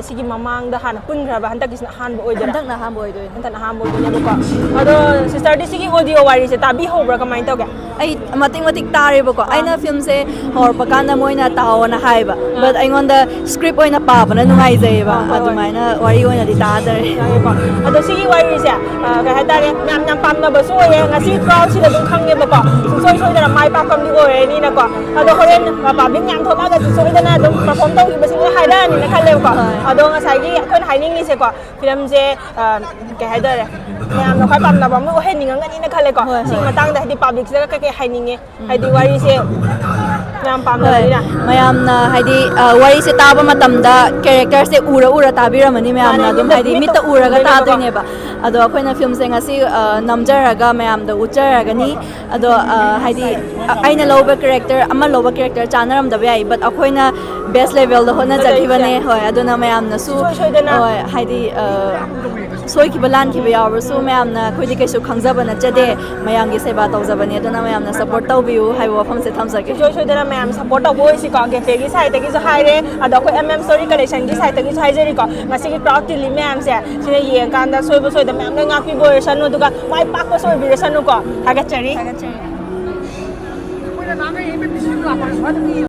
ꯁꯤꯒꯤ ꯃꯃꯥꯡꯗ ꯍꯥꯟꯅ ꯄꯨꯟꯈ꯭ꯔꯕ, ꯍꯟꯗꯛꯀꯤꯁꯤꯅ ꯑꯍꯥꯟꯕ ꯑꯣꯏꯗꯣꯏꯔꯥ? ꯍꯟꯗꯛꯅ ꯑꯍꯥꯟꯕ ꯑꯣꯏꯗꯣꯏꯅꯦ꯫ ꯍꯟꯗꯛꯅ ꯑꯍꯥꯟꯕ ꯑꯣꯏꯗꯣꯏꯅꯦꯕꯀꯣ꯫ ꯑꯗꯣ ꯁꯤꯁꯇꯔꯗꯤ ꯁꯤꯒꯤ ꯑꯣꯗꯤꯑꯣ ꯋꯥꯔꯤꯁꯦ ꯇꯥꯕꯤꯍꯧꯕ꯭ꯔꯥ, ꯀꯃꯥꯏꯅ ꯇꯧꯒꯦ? ꯑꯩ ꯃꯇꯦꯛ ꯃꯇꯦꯛ ꯇꯥꯔꯦꯕꯀꯣ꯫ ꯑꯩꯅ ꯐꯤꯂꯝꯁꯦ ꯍꯧꯔꯛꯄ ꯀꯥꯟꯗ ꯃꯣꯏꯅ ꯇꯥꯎꯑꯣꯅ ꯍꯥꯏꯕ, ꯕꯠ ꯑꯩꯉꯣꯟꯗ ꯁ꯭ꯀ꯭ꯔꯤꯞ ꯑꯣꯏꯅ ꯄꯥꯕꯅ ꯅꯨꯡꯉꯥꯏꯖꯩꯌꯦꯕ꯫ ꯍꯣꯏ, ꯍꯣꯏ꯫ ꯑꯗꯨꯃꯥꯏꯅ ꯋꯥꯔꯤ ꯑꯣꯏꯅꯗꯤ ꯇꯥꯗꯔꯦ꯫ ꯌꯥꯏꯌꯦꯀꯣ꯫ ꯑꯗꯣ ꯁꯤꯒꯤ ꯋꯥꯔꯤꯁꯦ, ꯑ, ꯀꯩ ꯍꯥꯏꯇꯥꯔꯦ, ꯃꯌꯥꯝ ꯌꯥꯝ ꯄꯥꯝꯅꯕꯁꯨ ꯑꯣꯏꯌꯦ꯫ ꯉꯁꯤ ꯀ꯭ꯔꯥꯎꯗꯁꯤꯗ ꯑꯗꯨꯝ ꯈꯪꯉꯦꯕꯀꯣ, ꯁꯨꯡꯁꯣꯏ ꯁꯣꯏꯗꯅ ꯃꯥꯏ ꯄꯥꯛꯄ ꯑꯃꯗꯤ ꯑꯣꯏꯔꯅꯤꯅꯀꯣ꯫ ꯑꯗꯣ ꯍꯣꯔꯦꯟ ꯄꯥꯕ꯭ꯂꯤꯛ ꯃꯌꯥꯝ ꯊꯣꯛꯂꯛꯑꯒꯁꯨ ꯁꯣꯏꯗꯅ ꯑꯗꯨꯝ ꯄꯔꯐꯣꯔꯝ ꯇꯧꯈꯤꯕꯁꯤꯡꯗꯨꯅ ꯍꯥꯏꯔꯛꯑꯅꯤꯅ ꯈꯜꯂꯦꯕꯀꯣ꯫ ꯍꯣꯏ꯫ ꯑꯗꯣ ꯉꯁꯥꯏꯒꯤ ꯑꯩꯈꯣꯏꯅ ꯍꯥꯏꯅꯤꯡꯉꯤꯁꯦꯀꯣ, ꯐꯤꯂꯝꯁꯦ, ꯑ, ꯀꯩ ꯍꯥꯏꯇꯥꯔꯦ, ꯃꯌꯥꯝꯅ ꯈ꯭ꯋꯥꯏ ꯄꯥꯝꯅꯕ ꯑꯃ ꯑꯣꯏꯍꯟꯅꯤꯡꯉꯝꯒꯅꯤꯅ ꯈꯜꯂꯦꯀꯣ꯫ ꯍꯣꯏ, ꯁꯤꯒꯤ ꯍꯣꯏ꯫ ꯃꯇꯥꯡꯗ ꯍꯥꯏꯗꯤ ꯄꯥꯕ꯭ꯂꯤꯛꯁꯤꯗ ꯀꯩꯀꯩ ꯍꯥꯏꯅꯤꯡꯉꯦ? ꯍꯥꯏꯗꯤ ꯋꯥꯔꯤꯁꯦ ꯃꯌꯥꯝ ꯍꯣꯏ, ꯄꯥꯝꯅꯕꯅꯤꯅ꯫ ꯃꯌꯥꯝꯅ ꯍꯥꯏꯗꯤ, ꯑ, ꯋꯥꯔꯤꯁꯦ ꯇꯥꯕ ꯃꯇꯝꯗ ꯀꯦꯔꯦꯛꯇꯔꯁꯦ ꯎꯔ ꯎꯔ ꯇꯥꯕꯤꯔꯝꯃꯅꯤ ꯃꯌꯥꯝꯅ꯫ ꯃꯥꯅꯦ, ꯑꯗꯨꯝ ꯃꯤꯠꯇ, ꯍꯥꯏꯗꯤ ꯃꯤꯠꯇ ꯃꯤꯠꯇ ꯎꯔꯒ ꯎꯗꯣꯏꯅꯦꯕꯀꯣ꯫ ꯇꯥꯗꯣꯏꯅꯦꯕ꯫ ꯑꯗꯣ ꯑꯩꯈꯣꯏꯅ ꯐꯤꯂꯝꯁꯦ ꯉꯁꯤ, ꯑ, ꯅꯝꯖꯔꯒ ꯃꯌꯥꯝꯗ ꯎꯠꯆꯔꯒꯅꯤ꯫ ꯑꯗꯣ, ꯑ, ꯍꯥꯏꯗꯤ, ꯑ, ꯑꯩꯅ ꯂꯧꯕ ꯀꯦꯔꯦꯛꯇꯔ, ꯑꯃ ꯂꯧꯕ ꯀꯦꯔꯦꯛꯇꯔ ꯆꯥꯟꯅꯔꯝꯗꯕ ꯌꯥꯏ, ꯕꯠ ꯑꯩꯈꯣꯏꯅ ꯕꯦꯁ ꯂꯦꯚꯦꯜꯗ ꯍꯣꯠꯅꯖꯈꯤꯕꯅꯦ꯫ ꯍꯣꯏ, ꯑꯗꯨꯅ ꯃꯌꯥꯝꯅꯁꯨ, ꯁꯨꯡꯁꯣꯏ ꯁꯣꯏꯗꯅ꯫ ꯍꯣꯏ, ꯍꯥꯏꯗꯤ, ꯑ, ꯁꯣꯏꯈꯤꯕ ꯂꯥꯟꯈꯤꯕ ꯌꯥꯎꯔꯁꯨ ꯃꯌꯥꯝꯅ ꯑꯩꯈꯣꯏꯗꯤ ꯀꯩꯁꯨ ꯈꯪꯖꯕ ꯅꯠꯆꯗꯦ, ꯃꯌꯥꯝꯒꯤ ꯁꯦꯕꯥ ꯇꯧꯖꯕꯅꯦ, ꯑꯗꯨꯅ ꯃꯌꯥꯝꯅ ꯁꯞꯄꯣꯔꯠ ꯇꯧꯕꯤꯌꯨ ꯍꯥꯏꯕ ꯋꯥꯐꯝꯁꯦ ꯊꯝꯖꯒꯦ꯫ ꯁꯨꯡꯁꯣꯏ ꯁꯣꯏꯗꯅ ꯃꯌꯥꯝ ꯁꯞꯄꯣꯔꯠ ꯇꯧꯕ ꯑꯣꯏꯁꯤꯀꯣ꯫ ꯒꯦꯐꯦꯒꯤ ꯁꯥꯏꯠꯇꯒꯤꯁꯨ ꯍꯥꯏꯔꯦ, ꯑꯗꯣ ꯑꯩꯈꯣꯏ ꯑꯦꯝ ꯑꯦꯝ ꯁ꯭ꯇꯣꯔꯤ ꯀꯂꯦꯛꯁꯟꯒꯤ ꯁꯥꯏꯠꯇꯒꯤꯁꯨ ꯍꯥꯏꯖꯔꯤꯀꯣ꯫ ꯉꯁꯤꯒꯤ ꯀ꯭ꯔꯥꯎꯗ ꯇꯤꯜꯂꯤ ꯃꯌꯥꯝꯁꯦ ꯁꯤꯅ ꯌꯦꯡꯉꯀꯥꯟꯗ ꯁꯣꯏꯕ ꯁꯣꯏꯗ ꯃꯌꯥꯝ ꯂꯣꯏ ꯉꯥꯛꯄꯤꯕ ꯑꯣꯏꯔꯁꯅꯨ, ꯑꯗꯨꯒ ꯃꯥꯏ ꯄꯥꯛꯄꯁꯨ ꯑꯣꯏꯕꯤꯔꯁꯅꯨꯀꯣ꯫ ꯊꯥꯒꯠꯆꯔꯤ꯫